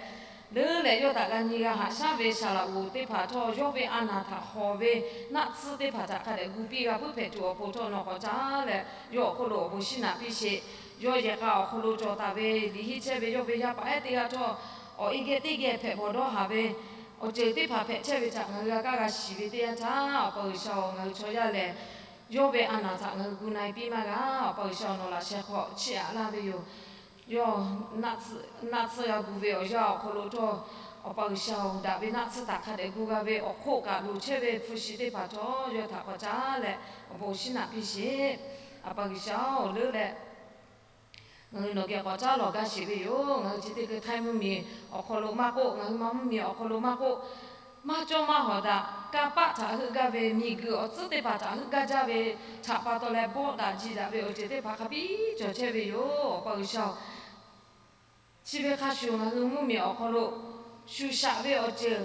leuˉ leh yawˇ htaꞈ g'a nyi g'a haꞈ shaˉ ve saˍ laꞈ g'oˍ teˇ hpaˍ htawˇ, yawˇ ve a naˬ htaꞈ hawˍ ve naˆ tsuhˇ teˇ hpaˍ htaꞈ hk'a dehꞈ gu piˇ g'a puiˉ hpehꞈ tuˬ awˬ pon htawˇ nawˬ k'awꞈ caˉ leh, yawˇ awˬ hk'oˆ lo awˬ bon shiˉ naꞈ piˇ sheˍ. Yawˇ yehˬ k'a awˬ hk'aw lo cawˬ taˍ ve liꞈ henˇ chehˇ ve yawˇ ve yaˇ paˍ ehˉ teˇ g'aˇ htawˇ, awˬ e geh teˇ geh hpehꞈ bawˬ dawˇ haˍ ve awˬ ceuˬ teˇ hpaˍ hpehꞈ chehˇ ve htaꞈ ngaˬ hui g'a kaˇ g'a shiˍ ve teˇ yanˇ htaˇ, Awˬ pa G'uiˬsha-oˬ, ngaˬ hui chaw yaˇ lehˬ, yawˇ ve a naˬ htaꞈ ngaˬ hui gu na e piˇ maˇ g'a. Awˬ pa G'uiˬsha-oˬ, nawˬ laꞈ sheh hk'aw chiˇ aꞈ laˇ ve yoˬ. Yawˇ naˆ tsuhˇ g'a gu ve awˬ yanˇ awˬ hk'aw lo htawˇ, Awˬ pa G'uiˬsha-oˬ, daꞈ ve naˆ tsuhˇ htaꞈ hk'a dehꞈ gu g'a ve awˬ hk'oˆ kaꞈ, loˍ chehˇ ve hpu shi teˇ hpaˍ htawˇ yawˇ htaꞈ k'awꞈ caˉ leh awˬ bon shiˉ naꞈ piˇ sheˍ. Awˬ pa G'uiˬsha-oˬ, leuˉ leh ngaˬ hui nawˬ geh k'awꞈ caˉ lawˬ gaˇ sheˍ ve yoˬ. Ngaˬ hui chi teˇ hkui htaiˇ mvuhˇmiˬ awˬ hk'aw lo maˇ k'oˆ, ngaˬ hui ma mvuhˇmiˬ awˬ hk'aw lo maˇ k'oˆ, maˇ cawˇ maˇ hawˍ daꞈ, kanˇ paˆ htaꞈ heuˆ gaˇ ve, miˬguiˬ awˬ tcuhˉ teˇ hpaˍ htaꞈ heuˆ gaˇ jaˇ ve htaꞈ pa taw leh, bawˆ daꞈ ji daꞈ ve awˬ ceuˬ teˇ hpaˍ hk'a biˇ cawˬ chehˇ ve yoˬ. Awˬ pa G'uiˬsha-oˬ, chi ve hk'a shuˍ ngaˬ hui mvuhˇmiˬ awˬ hk'aw lo shuˍ shaꞈ ve awˬ ceuˬ,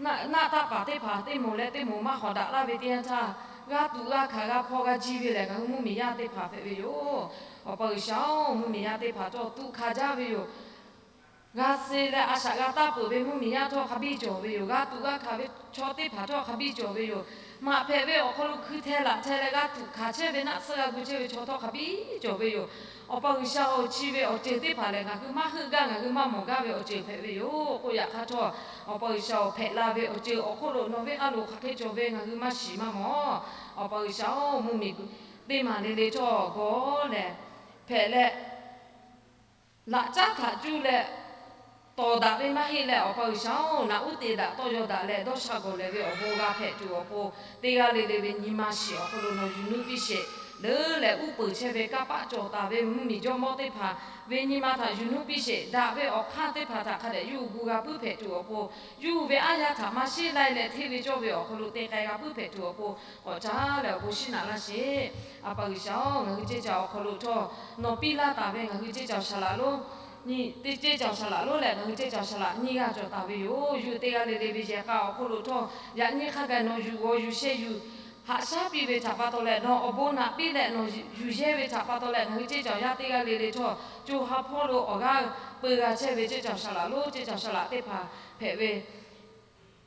naˆ taˆ paˍ teˇ hpaˍ teˇ moˍ leh teˇ moˍ maˇ hawˍ daꞈ laˇ ve teˇ yanˇ htaˇ, g'a tuꞈ g'a hkanˍ g'a hpaw g'a ji ve lehˬ, ngaˬ hui mvuhˇmiˬ yaˇ teˇ hpaˍ hpehꞈ ve yoˬ. Awˬ pa G'uiˬsha-oˬ, mvuhˇmiˬ yaˇ teˇ hpaˍ htawˇ tuꞈ hkanˍ jaˇ ve yoˬ. G'a suh leh a shaꞈ g'a taˇ peuˬ ve mvuhˇmiˬ yaˇ htawˇ hk'a biˇ cawˬ ve yoˬ. G'a tuꞈ g'a hkanˍ ve chaw teˇ hpaˍ htawˇ hk'a biˇ cawˬ ve yoˬ. Maꞈ hpehꞈ ve awˬ hk'aw lo hkui hteh laꞈ hteh leh g'a tuꞈ hkanˍ chehˇ ve naˆ tsuhˇ g'a gu chehˇ ve chaw htawˇ hk'a biˇ cawˬ ve yoˬ. Awˬ pa G'uiˬsha-oˬ, chi ve awˬ ceuˬ teˇ hpaˍ lehˬ, ngaˬ hui maˇ heuˆ gaˇ, ngaˬ hui maˇ mawˬ gaˇ ve awˬ ceuˬ hpehꞈ ve yoˬ. K'oˆ yaꞈ hk'aˇ htawˇ, Awˬ pa G'uiˬsha-oˬ, hpehꞈ la ve awˬ ceuˬ awˬ hk'oˆ lo nawˬ ve a loˍ hk'aˬ hk'e cawˬ ve ngaˬ hui maˇ shiˍ maˇ mawˬ. Awˬ pa G'uiˬsha-oˬ, mvuhˇmiˬ teˇ maˬ le le htawˇ gawˬ leh hpehꞈ leh, laꞈ caˉ htaꞈ cuˇ leh tawˍ daꞈ ve maˇ heˆ leh, Awˬ pa G'uiˬsha-oˬ, naꞈ uˉ te daꞈ tawˇ yaw daꞈ leh dawˇ sha gawˬ lehˬ ve awˬ bon g'a hpehꞈ tuˬ awˬ pon, teˇ g'aˇ le le ve nyi ma shiˍ awˬ hk'aw lo nawˬ yuˬ nuˇ piˇ sheˍ. leuˉ leh uˉ peunˍ chehˇ ve kanˇ paˆ cawˬ taˍ ve mvuhˇmiˬ jawˇmawˇ teˇ hpaˍ ve nyi ma htaꞈ yuˬ nuˇ piˇ sheˍ. Daꞈ ve awˬ hk'aˇ teˇ hpaˍ htaꞈ hk'a dehꞈ yawˇ hui gu g'a puiˉ hpehꞈ tuˬ awˬ pon, yawˇ hui ve aˉ yaˇ htaꞈ maˇ sheˉ lai leh hteˇ ve cawˇ ve awˬ hk'aw lo te k'ai g'a puiˉ hpehꞈ tuˬ awˬ pon k'awꞈ caˉ leh awˬ bon shiˉ naꞈ laˇ sheˍ. A pa G'uiˬsha-oˬ, ngaˬ hui ceˇ caˬ awˬ hk'aw lo htawˇ nawˬ piˇ laˇ taˍ ve ngaˬ hui ceˇ caˬ awˬ shaˍ laꞈ lonˉ nyi, teˇ ceˇ caˬ awˬ shaˍ laꞈ lonˉ leh ngaˬ hui ceˇ caˬ awˬ shaˍ laꞈ nyiˇ g'aˇ cawˬ taˍ ve yoˬ. Yawˇ hui teˇ g'aˇ le le ve yehˬ k'a awˬ hk'aw lo htawˇ yaꞈ nyi hk'a gaˬ nawˬ yuˬ g'aw yuˬ sheh yuˬ haꞈ shaˉ piˇ ve htaꞈ pa taw leh, nawˬ awˬ bon naꞈ piˇ leh nawˬ yuˬ yehˇ ve htaꞈ pa taw leh, ngaˬ hui ceˇ caˬ awˬ yaˇ teˇ g'aˇ le le htawˇ co ha hpawˇ lo awˬ g'aˇ peu g'a chehˇ ve ceˇ caˬ awˬ shaˍ laꞈ lonˉ, ceˇ caˬ awˬ shaˍ laꞈ teˇ hpaˍ hpehꞈ ve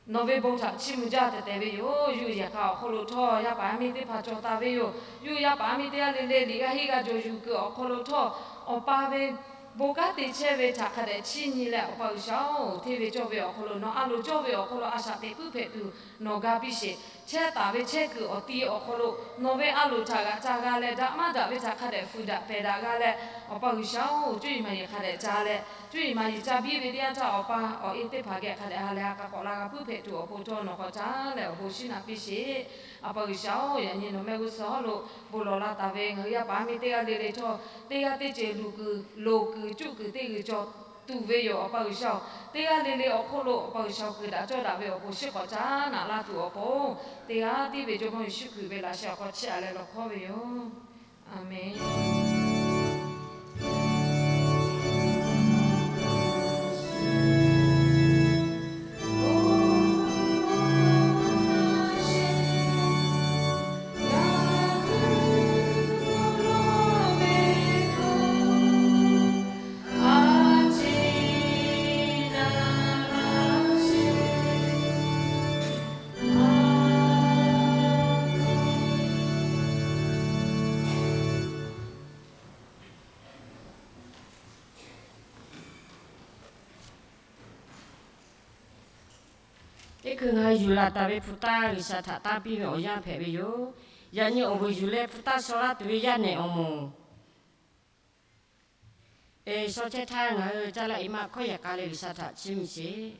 nawˬ ve bon htaꞈ chiˇ mvuh jaˇ tehꞈ tehꞈ ve yoˬ. Yawˇ hui yehˬ k'a awˬ hk'aw lo htawˇ yaˇ paˍ yaˇ miˇ teˇ hpaˍ cawˬ taˍ ve yoˬ. Yawˇ hui yaˇ paˍ yaˇ miˇ teˇ g'aˇ le le liꞈ g'aˇ hinˉ g'aˇ jawˬ yuˬ kuiˬ awˬ hk'aw lo htawˇ, awˬ pa ve bon kanˉ te chehˇ ve htaꞈ hk'a dehꞈ chiˇ nyi leh, Awˬ pa G'uiˬsha-oˬ, hteˇ ve cawˇ ve awˬ hk'aw lo nawˬ a loˍ cawˇ ve awˬ hk'aw lo a shaꞈ teꞈ puiˉ hpehꞈ tuˬ nawˬ ga piˇ sheˍ. Chehˇ taˍ ve chehˇ kuiˬ awˬ ti awˬ hk'aw lo nawˬ ve a loˍ htaꞈ g'aꞈ ca g'a leh, daꞈ maˇ daꞈ ve htaꞈ hk'a dehꞈ fuiˍ daꞈ pehˬ daꞈ g'a leh, Awˬ pa G'uiˬsha-oˬ, cuˇ yiˍ maˍ yiˍ hk'a dehꞈ ca leh, cuˇ yiˍ maˍ yiˍ ca biˇ ve teˇ yanˇ htaˇ, awˬ pa awˬ e teˇ hpaˍ geh hk'a dehꞈ ha leh ha k'a k'awꞈ la g'a puiˉ hpehꞈ tuˬ awˬ pon htawˇ nawˬ k'awꞈ caˉ leh awˬ bon shiˉ naꞈ piˇ sheˍ. A pa G'uiˬsha-oˬ, yaꞈ nyi nawˬ mehˆ g'uˇ suhˍ hawˉ lo bon lawˬ la taˍ ve ngaˬ hui yaˇ paˍ yaˇ miˇ teˇ g'aˇ le le htawˇ, teˇ g'aˇ teˇ ceuˬ luˬ kuiˬ loˍ kuiˬ cuˆ kuiˬ teˇ g'uiˬ cawˬ tuˬ ve yoˬ. Awˬ pa G'uiˬsha-oˬ, teˇ g'aˇ le le awˬ hk'oˆ lo Awˬ pa G'uiˬsha kuiˬ daꞈ cawˇ daꞈ ve awˬ bon shiˉ k'awꞈ caˉ naꞈ laˇ tuˬ awˬ pon, teˇ g'aˇ tiˉ ve Jawˇmawˇ Yeˍsuˆ Hkriꞈ ve laꞈ sheh awˬ hk'aw chehˇ a leh lawˬ hkawˉ ve yoˬ. A menˬ. Teˇ hkui ngaˬ hui yuˬ laˬ taˍ ve hpu taˇ G'uiˬsha htaꞈ tanˇ piˇ ve awˬ yanˇ hpehꞈ ve yoˬ. Yaꞈ nyi awˬ vuiˬ yuˬ leh hpu taˇ shaw laˇ tuˬ ve yaˇ nehˬ awˬ moˍ, e, shaw chehˇ htaˇ ngaˬ hui caˇ laˇ e maˇ hkawˇ yehˬ k'a leh G'uiˬsha htaꞈ chiˇ mvuh sheˍ.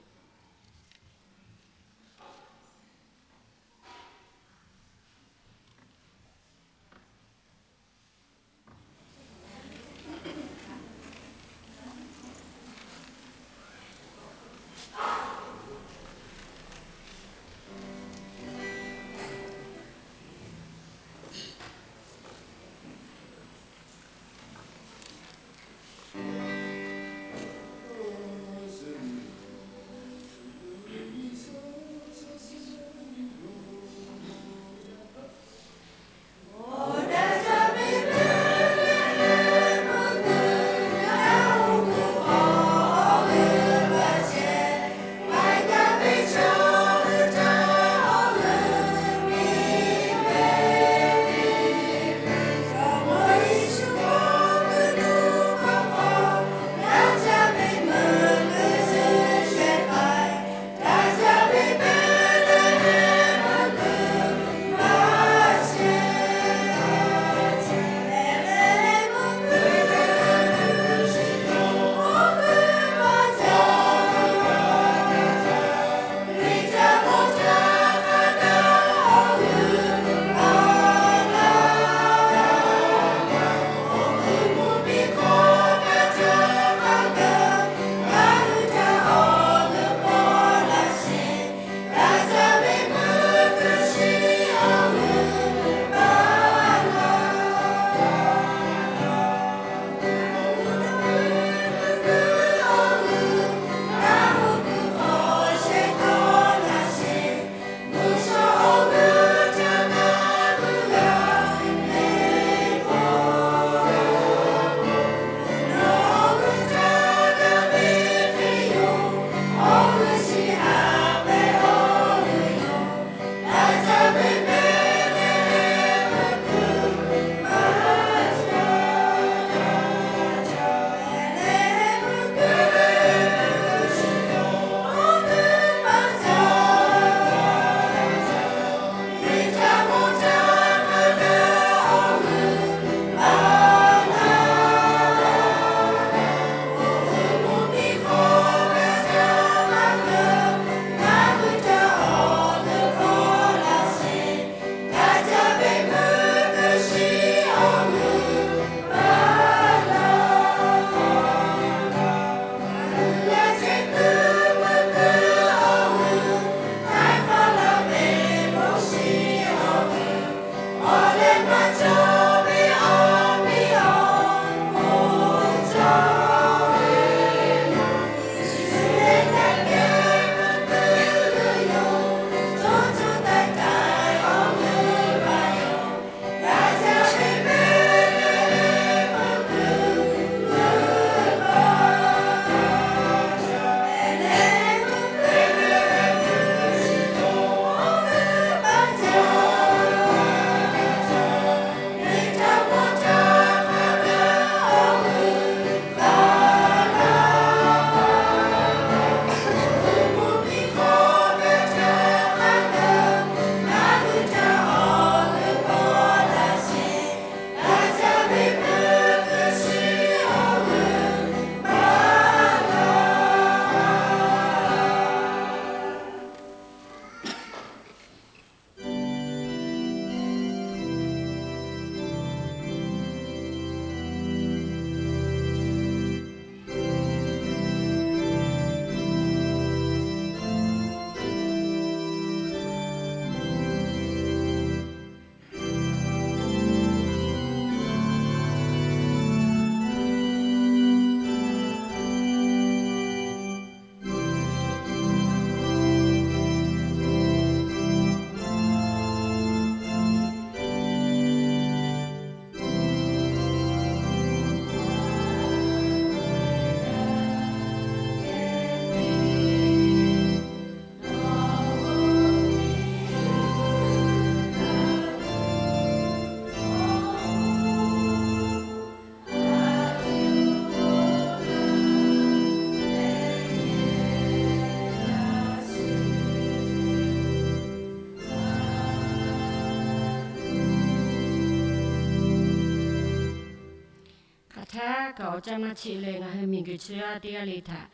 Htaˇ kaꞈ awˬ caˇ maˇ cheˆ leh, ngaˬ hui miˬguiˬ chaw yaˇ teˇ g'aˇ le htaꞈ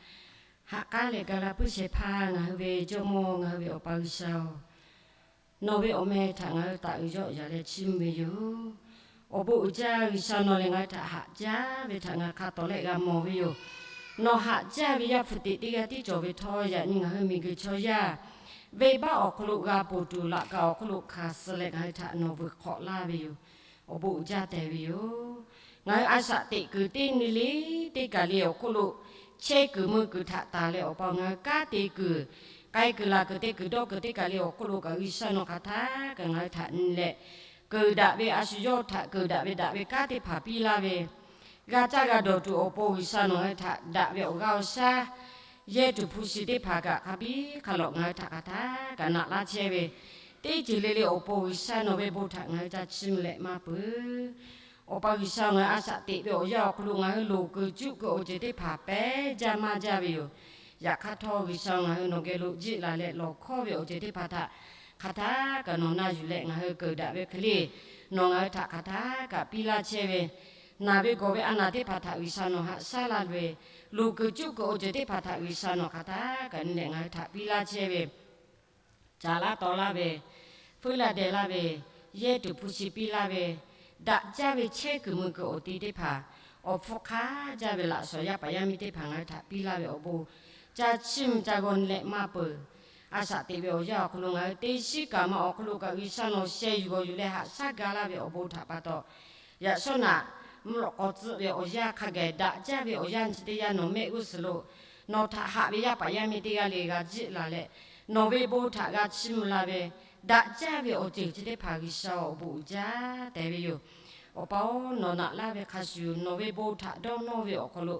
haꞈ k'aˉ leh ga la puiˉ shehˍ hpaˇ ngaˬ hui ve Jawˇmawˇ, ngaˬ hui ve Awˬ pa G'uiˬsha-oˬ, nawˬ ve awˬ meh htaꞈ ngaˬ hui taꞈ uiˍ yawˆ yaˍ leh chiˇ mvuh ve yoˬ. Awˬ bon uiˍ jaˇ G'uiˬsha, nawˬ leh ngaˬ hui htaꞈ haꞈ jaˇ ve htaꞈ ngaˬ hui hk'a tawˍ leh g'a mawˬ ve yoˬ. Nawˬ haꞈ jaˇ ve Yaˇ hpu teꞈ teˇ g'aˇ tiˉ cawˬ ve htawˇ, yaꞈ nyi ngaˬ hui miˬguiˬ chaw yaˇ venˇbaˆ awˬ hk'aw lo g'a ponˬ tuˬ, laꞈ kaꞈ awˬ hk'aw lo hk'aˬ suh leh ngaˬ hui htaꞈ nawˬ vuiˬ hk'awꞈ laˇ ve yoˬ. Awˬ bon uiˍ jaˇ tehꞈ ve yoˬ. Ngaˬ hui a shaꞈ teꞈ kuiˬ teˇ nyi le teˇ kaˬ le awˬ hk'oˆ lo chehˇ kuiˬ mui kuiˬ htaꞈ taˍ leh, Awˬ pa-oˬ, ngaˬ hui kanˉ te kuiˬ, k'ai kuiˬ laˬ kuiˬ te kuiˬ dawˇ kuiˬ teˇ kaˬ le awˬ hk'oˆ lo kaꞈ G'uiˬsha nawˬ hk'aˬ htaˇ kaꞈ ngaˬ hui htaꞈ nyi leh, keunˍ daꞈ ve a shu yawˇ htaꞈ keunˍ daꞈ ve daꞈ ve kanˉ teˇ hpaˍ piˇ laˇ ve, g'a caˇ g'a dawˬ tuˬ awˬ pon G'uiˬsha nawˬ ngaˬ hui htaꞈ daꞈ ve awˬ g'aˇ awˬ shaˉ, yehˇ tuˬ hpu shi teˇ hpaˍ kaꞈ hk'a biˇ hk'a lawꞈ ngaˬ hui htaꞈ hk'aˬ htaˇ kaꞈ naꞈ laˇ chehˇ ve, teˇ ceuˬ le le awˬ pon G'uiˬsha nawˬ ve bon htaꞈ ngaˬ hui ca chiˇ mvuh leh maˇ peuˬ. Awˬ pa G'uiˬsha, ngaˬ hui a shaꞈ teꞈ ve awˬ yanˇ awˬ hk'aw lo ngaˬ hui loˍ kuiˬ cuˆ kuiˬ awˬ ceuˬ teˇ hpaˍ pehˉ jaˇ maˇ jaˇ ve yoˬ. Yaꞈ hk'aˇ htawˇ G'uiˬsha, ngaˬ hui nawˬ geh lo jiˆ laˬ leh lawˬ hkawˇ ve awˬ ceuˬ teˇ hpaˍ htaꞈ hk'aˬ htaˇ kaꞈ nawˬ na yuˬ leh ngaˬ hui keunˍ daꞈ ve hk'e le, nawˬ ngaˬ hui htaꞈ hk'aˬ htaˇ kaꞈ piˇ laˇ chehˇ ve, naˬ ve gawˬ ve a naˬ teˇ hpaˍ htaꞈ G'uiˬsha nawˬ haꞈ shaˉ laˇ ve, loˍ kuiˬ cuˆ kuiˬ awˬ ceuˬ teˇ hpaˍ htaꞈ G'uiˬsha nawˬ hk'aˬ htaˇ kaꞈ nyi leh ngaˬ hui htaꞈ piˇ laˇ chehˇ ve, caˍ laˇ taw laˇ ve, feuˉ laˇ deh laˇ ve, yehˇ tuˬ hpu shi piˇ laˇ ve, daꞈ jaˇ ve chehˇ kuiˬ mui kuiˬ awˬ ti teˇ hpaˍ, awˬ hpfuhˇ hk'aˇ jaˇ ve laꞈ shawnˍ yaˇ paˍ yaˇ miˇ teˇ hpaˍ ngaˬ hui htaꞈ piˇ laˇ ve awˬ bon, ca chiˇ mvuh ca g'aw nyi leh maˇ peuˬ. A shaꞈ teꞈ ve awˬ yanˇ awˬ hk'aw lo ngaˬ hui teˇ shiˉ kaꞈ ma awˬ hk'aw lo kaꞈ G'uiˬsha nawˬ sheh yuˬ g'awˬ yuˬ leh haꞈ shaˉ ga laˇ ve awˬ bon htaꞈ pa taw, yaꞈ shawˉ naꞈ mvuhˇ lawꞈ k'aw tcuhˆ ve awˬ yanˇ hk'a gaˬ daꞈ jaˇ ve awˬ yanˇ chi teˇ yanˇ nawˬ mehˆ g'uˇ suhˍ lo nawˬ htaꞈ haꞈ ve yaˇ paˍ yaˇ miˇ teˇ g'aˇ le g'a jiˆ laˬ leh, nawˬ ve bon htaꞈ g'a chiˇ mvuh la ve, daꞈ jaˇ ve awˬ ceuˬ chi teˇ hpaˍ G'uiˬsha awˬ bon uiˍ jaˇ tehꞈ ve yoˬ. Awˬ pa-oˬ, nawˬ naꞈ laˇ ve hk'a shuˍ nawˬ ve bon htaꞈ dawˇ nawˇ ve awˬ hk'aw lo,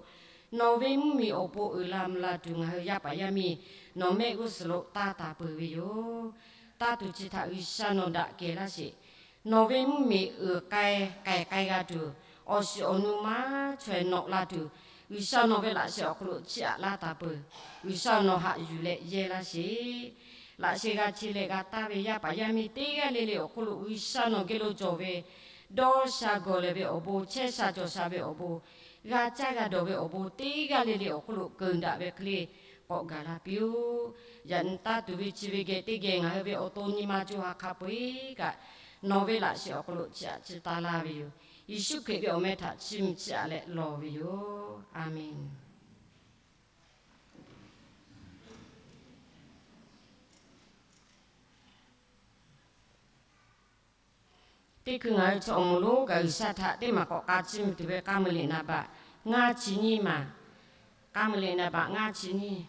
nawˬ ve mvuhˇmiˬ awˬ pon uiˍ la mvuh la tuˬ ngaˬ hui yaˇ paˍ yaˇ miˇ nawˬ mehˆ g'uˇ suhˍ lo taˇ taˍ peuˬ ve yoˬ. Taˇ tuˬ chi htaꞈ G'uiˬsha nawˬ daꞈ kehˬ laˇ sheˍ. Nawˬ ve mvuhˇmiˬ uiˍ k'ai k'ai k'ai g'a tuˬ, awˬ shiˍ awˬ nu maˇ chaweh nawꞈ la tuˬ, G'uiˬsha nawˬ ve laꞈ sheh awˬ hk'aw lo chiˇ aꞈ laˇ taˍ peuˬ. G'uiˬsha nawˬ haꞈ yuˬ leh yehˇ laˇ sheˍ. Laꞈ sheh g'a che leh g'a taˇ ve yaˇ paˍ yaˇ miˇ teˇ g'aˇ le le awˬ hk'oˆ lo G'uiˬsha nawˬ geh lo cawˬ ve dawˇ sha gawˬ leh ve awˬ bon, chehˇ sha cawˬ sha ve awˬ bon, g'a caˇ g'a dawˬ ve awˬ bon teˇ g'aˇ le le awˬ hk'oˆ lo keunˍ daꞈ ve hk'e le k'awꞈ gaˬ la piˇ-oˆ. Yaꞈ nyi taˇ tuˬ ve chi ve geh teˇ geh ngaˬ hui ve awˬ to nyi ma co ha hk'a peu-e kaꞈ, nawˬ ve laꞈ sheh awˬ hk'aw lo chiˇ aꞈ chiˇ taˇ laˇ ve yoˬ. Yeˍsuˆ Hkriꞈ ve awˬ meh htaꞈ chiˇ mvuh chiˇ aꞈ leh lawˬ ve yoˬ. A menˬ. Teˇ hkui ngaˬ hui chaw awˬ moˍ lonˉ kaꞈ G'uiˬsha htaꞈ teˇ maˬ k'awꞈ k'a chiˇ mvuh tuˬ ve k'aˇ mui liꞈ naˍ baꞈ ngaˇ chi nyiˇ maˬ. K'aˇ mui liꞈ naˍ baꞈ ngaˇ chi nyiˇ.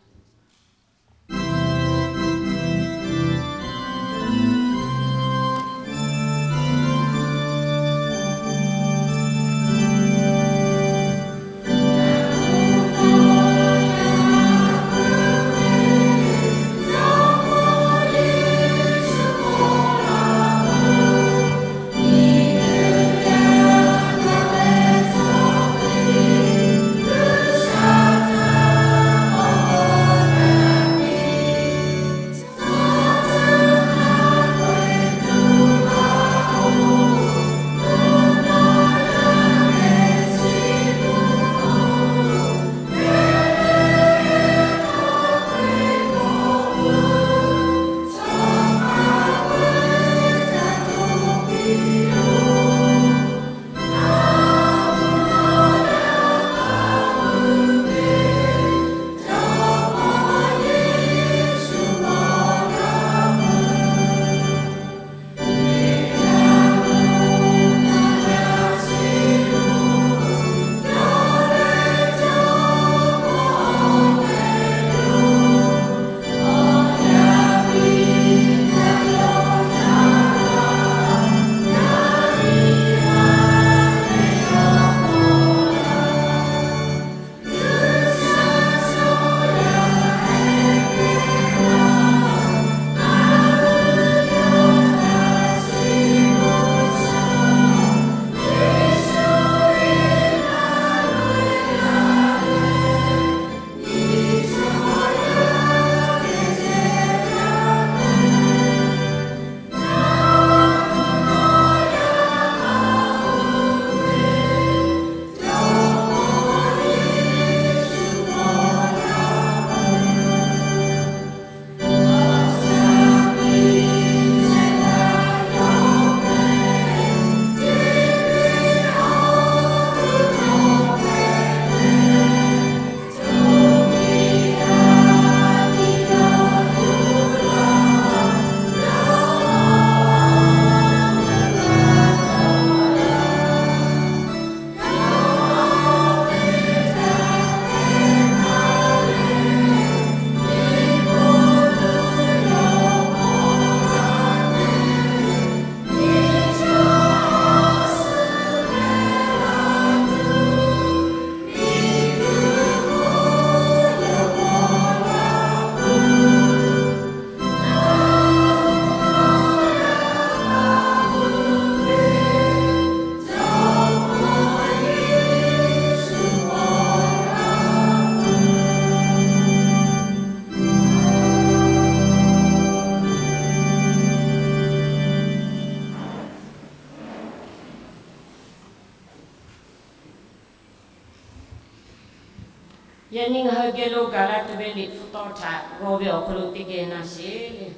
Yaꞈ nyi ngaˬ hui geh lo gaˬ la tuˬ ve Liꞈ hpu tawˇ htaꞈ g'aw ve awˬ hk'aw lo teˇ geh na sheˍ le.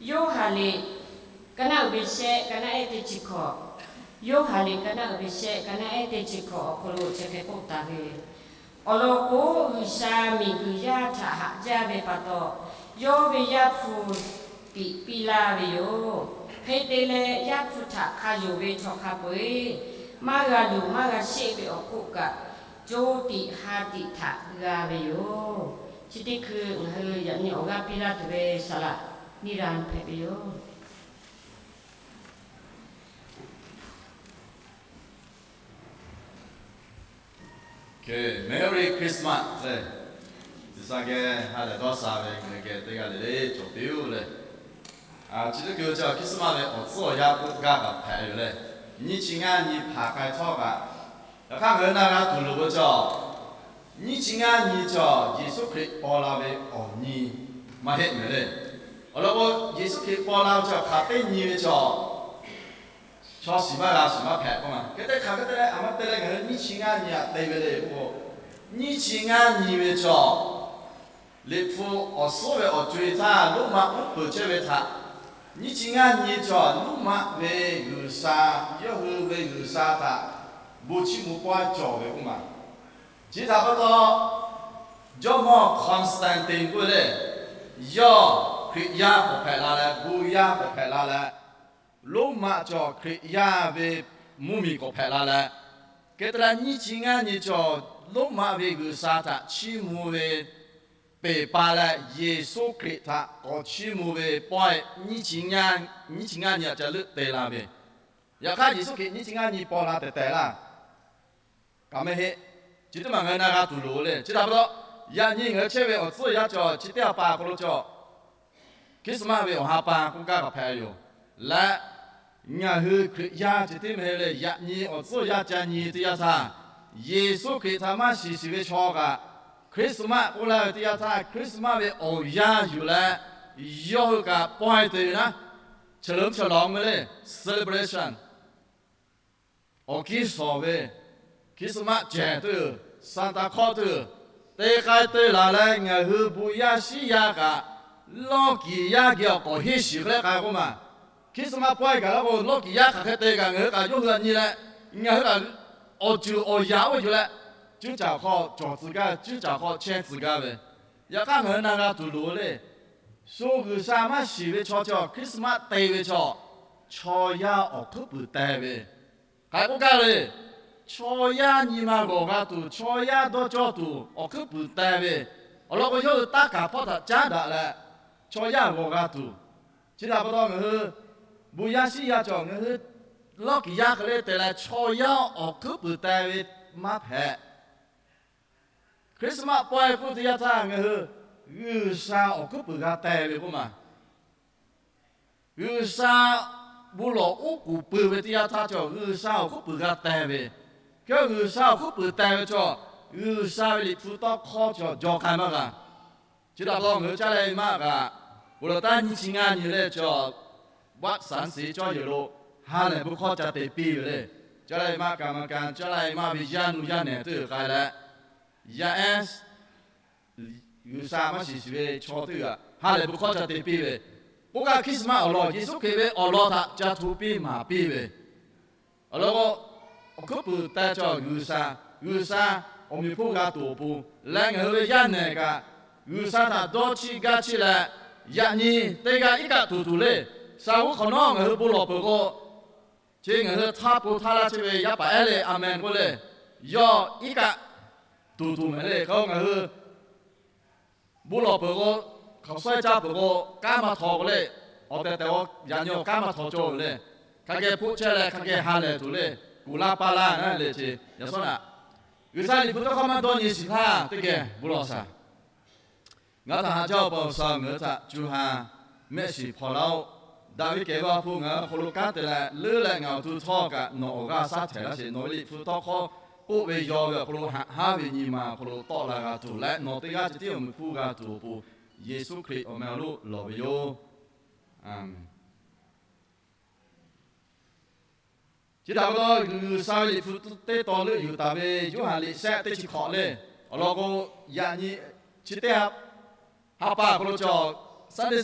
Yoˇhanˬ liꞈ, ka naˆ uiˍ ve shehˆ, ka naˆ ehˉ teˇ chi hkawꞈ. Yoˇhanˬ liꞈ ka naˆ uiˍ ve shehˆ, ka naˆ ehˉ teˇ chi hkawꞈ awˬ hk'aw lo chi hk'e k'oˆ taˍ ve, awˬ lawn k'o, G'uiˬsha miˬguiˬ yaˇ htaꞈ haꞈ jaˇ ve pa taw, yawˇ ve Yaˇ hpu tiꞈ piˇ laˇ ve yoˬ. Hk'e te leh, Yaˇ hpu htaꞈ hk'a yonˍ ve chaw hk'a peu-eˬ maˇ g'a luˬ maˇ g'a sheˆ ve awˬ hk'oˆ kaꞈ, co tiꞈ ha tiꞈ htaꞈ g'a ve yoˬ. Chi teˇ hkui ngaˬ hui yaꞈ nyi awˬ g'aˇ piˇ laˇ tuˬ ve saˍ laꞈ niˇ ra hpehꞈ ve yoˬ. Merry Christmas lehˬ, G'uiˬsha geh ha lehˬ dawˇ sha ve ngaˬ hui geh teˇ g'aˇ le le cawˬ piˇ-oˆ lehˬ, chi teˇ hkui chi Christmas ve awˬ tcuhˉ awˬ yanˇ k'oˆ gaˇ kaꞈ hpehꞈ ve yoˬ lehˬ, nyiˇ chi ngaˇ nyi hpanˍ k'ai htawˇ kaꞈ, yaꞈ hk'aˇ ngaˬ hui na g'a tuˬ loˍ ve chaw, nyiˇ chi ngaˇ nyi chaw Yeˍsuˆ Hkriꞈ paw la ve awˬ nyi maˇ heˆ mehˍ le. Awˬ lawn k'o, Yeˍsuˆ Hkriꞈ paw la ve chaw hk'aˬ teˇ nyi ve chaw chaw shiˍ maˇ g'a shiˍ maˇ hpehꞈ k'oˆ ma. Hk'e te hk'aˬ hk'e te leh, a maˇ te leh ngaˬ hui nyiˇ chi ngaˇ nyi aꞈ te ve le k'o, nyiˇ chi ngaˇ nyi ve chaw, Liꞈ hpu awˬ suhˉ ve awˬ co-e htaˇ Roˉmaꞈ uˉ peunˍ chehˇ ve htaꞈ, nyiˇ chi ngaˇ nyi chaw Roˉmaꞈ ve G'uiˬsha, yawˇ hui ve G'uiˬsha htaꞈ bon chiˇ mvuh pawehˇ cawˬ ve k'oˆ ma. Chi htaꞈ pa taw, jawˇmawˇ Constantine k'oˆ ve le, yawˇ Hkriꞈ yaˇ k'awꞈ hpehꞈ la leh, bon yaˇ k'awꞈ hpehꞈ la leh, Roˉmaꞈ chaw Hkriꞈ yaˇ ve mvuhˇmiˬ k'awꞈ hpehꞈ la leh, hk'e te leh nyiˇ chi ngaˇ nyi chaw Roˉmaꞈ ve G'uiˬsha htaꞈ chiˇ mvuh ve peˬ pa leh, Yeˍsuˆ Hkriꞈ htaꞈ k'awꞈ chiˇ mvuh ve pawehˇ nyiˇ chi ngaˇ nyi aꞈ ca leuˆ te la ve. Yaꞈ hk'aˇ, Yeˍsuˆ Hkriꞈ nyiˇ chi ngaˇ nyi paw la tehˬ tehˬ laˇ kaꞈ mehˆ heˆ. Chi teˇ maˬ ngaˬ hui na g'a tuˬ loˍ le. Chi htaꞈ pa taw, yaꞈ nyi ngaˬ hui chehˇ ve awˬ tcuhˉ awˬ yanˇ cawˬ chi teˇ ha pa awˬ hk'aw lo cawˬ Christmas ve awˬ ha pa k'oˆ gaˇ kaꞈ hpehꞈ yoˬ. Leh ngaˬ hui Hkriꞈ yaˇ ceh tiˉ mehˍ le, yaꞈ nyi awˬ tcuhˉ awˬ yanˇ ca nyi teˇ yanˇ htaˇ, Yeˍsuˆ Hkriꞈ htaꞈ maˇ shiˍ shiˍ ve chaw kaꞈ, Christmas k'oˆ laˇ ve teˇ yanˇ htaˇ, Christmas ve awˬ yanˇ yuˬ leh, yawˇ hui kaꞈ pawehˇ te ve naˉ, เฉลิมฉลอง ve le, celebration. Awˬ kiˇ shawˍ ve, Christmas cehˬ teˇ, Santa Claus teˇ, te k'ai te laˬ leh ngaˬ hui bon yaˇ shiˉ yaˇ kaꞈ, lawˇ kiˍ yaˇ geh awˬ k'awꞈ henˇ shiˍ hk'e le k'ai k'oˆ ma. Christmas pawehˇ gaˬ la k'o, lawˇ kiˍ yaˇ hk'aˬ hk'e te kaꞈ ngaˬ hui kaꞈ yawˇ hui a nyi leh, ngaˬ hui kaꞈ awˬ ceuˬ awˬ yaꞈ oˇ ve yuˬ leh, cuˇ caˬ hk'aw cawˬ tcuh gaˇ, cuˇ caˬ hk'aw chehˇ tcuh gaˇ ve. Yaꞈ hk'aˇ ngaˬ hui na g'a tuˬ loˍ le. Shu G'uiˬsha maˇ shiˍ ve chaw chi Christmas te ve chaw, chaw yaˇ awˬ hkuiˉ puiˍ teh ve. Hk'aˬ hk'e k'oˆ gaˇ le. Chaw yaˇ nyi ma g'awˬ g'a tuˬ, chaw yaˇ dawˇ cawˇ tuˬ awˬ hkuiˉ puiˍ teh ve. Awˬ lawn k'o, yawˇ hui taˇ kaˍ hpawˇ htaꞈ caˉ daꞈ leh, chaw yaˇ g'awˬ g'a tuˬ. Chi htaꞈ pa taw ngaˬ hui bon yaˇ shiˉ yaˇ cawˬ, ngaˬ hui lawˇ kiˍ yaˇ hk'e le te leh chaw yaˇ awˬ hkuiˉ puiˍ teh ve maˇ hpehꞈ. Christmas pawehˇ k'oˆ teˇ yanˇ htaˇ ngaˬ hui G'uiˬsha awˬ hkuiˉ puiˍ g'a teh ve k'oˆ ma. G'uiˬsha bon lawˬ uˉ k'oˍ pui ve teˇ yanˇ htaˇ cawˬ G'uiˬsha awˬ hkuiˉ puiˍ g'a teh ve. Hk'e G'uiˬsha awˬ hkuiˉ puiˍ teh ve cawˬ, G'uiˬsha ve Liꞈ hpu tawˇ hkawˇ cawˬ jaw k'ai maˇ g'a. Chi htaꞈ pa taw ngaˬ hui caˇ leh maˇ kaꞈ, oˬ laˬ taˉ nyiˇ chi ngaˇ nyi le cawˬ, Baˆsaˍnsiˍ cawˇ yehˬ lo ha lehˬ bon hkawˇ ca te piˇ ve le. Caˇ leh maˇ kaꞈ maˇ kaꞈ caˇ leh maˇ ve yaˇ nu yaˇ nehˬ teˇ g'uiˬ k'ai leh, yaˇ ehˉ G'uiˬsha maˇ shiˍ shiˍ ve chaw teˇ g'uiˬ ha lehˬ bon hkawˇ ca te piˇ ve. K'oˆ gaˇ Christmas awˬ lawn Yeˍsuˆ Hkriꞈ ve awˬ lawn htaꞈ ca hto piˇ maˍ piˇ ve. Awˬ lawn k'o, awˬ hkuiˉ puiˍ teh cawˬ G'uiˬsha, G'uiˬsha awˬ meꞈ hponˇ g'a tuˬ awˬ pon leh ngaˬ hui ve yaˇ nehˬ kaꞈ, G'uiˬsha htaꞈ dawˇ chiˇ gaˇ chiˇ leh, yaꞈ nyi teˇ g'aˇ iˉ kaˆ tuˬ tuˬ le. Shaˍ g'uˇ hk'awꞈ nawˉ ngaˬ hui bon lawˬ peuˬ k'o, chi ngaˬ hui htaˇ po htaˇ laˇ chehˇ ve yaˇ paˍ ehˉ le, amen k'oˆ le. Yawˇ iˉ kaˆ tuˬ tuˬ mehˍ le. Hk'e ngaˬ hui bon lawˬ peuˬ k'o, hk'aˬ suhˉ caˇ peuˬ k'o, kanˉ maˇ htaw k'o le. Awˬ tehˬ tehˬ yaꞈ nyi awˬ kanˉ maˇ htaw cawˇ ve le. Hk'a geh hpoˆ chehˇ leh hk'a geh ha lehˬ tuˬ le. Kuˬ laˇ paˇ laˇ le. Chi yaꞈ suhˉ naꞈ G'uiˬsha Liꞈ hpu tawˇ hkawˇ maˇ dawˇ nyi shiˍ htaˇ teˇ geh bon lawˬ shaˍ. Ngaˬ hui htaꞈ haꞈ jaˇ-oˬ pa Awˬ sha-oˬ, ngaˬ hui htaꞈ co ha mehˆ shiˍ hpaw laˇ-oˆ. Daꞈ ve kehˬ ve awˬ hk'aw lo ngaˬ hui awˬ hk'aw lo kanˉ te leh leuˉ leh ngaˬ awˬ to htawˇ kaꞈ nawˬ awˬ g'aˇ shaˉ htehˍ laˇ sheˍ. Nawˬ ve Liꞈ hpu tawˇ hkawˇ k'oˆ ve yaw ve awˬ hk'aw lo haꞈ haˉ ve nyi ma awˬ hk'aw lo tawˆ la g'a tuˬ leh nawˬ teˇ g'aˇ ceh tiˉ awˬ meꞈ hponˇ g'a tuˬ awˬ pon, Yeˍsuˆ Hkriꞈ awˬ meh awˬ lonˉ lawˬ ve yoˬ. Aˍmenˍ. Chi htaꞈ pa taw, G'uiˬsha ve Liꞈ hpu teˇ tawn leuˆ yuˬ taˍ ve Yoˇhanˬ liꞈ shehˆ teˇ chi hk'awꞈ le. Awˬ lawn k'o, yaꞈ nyi chi teˇ ha pa awˬ hk'aw lo cawˬ Sunday,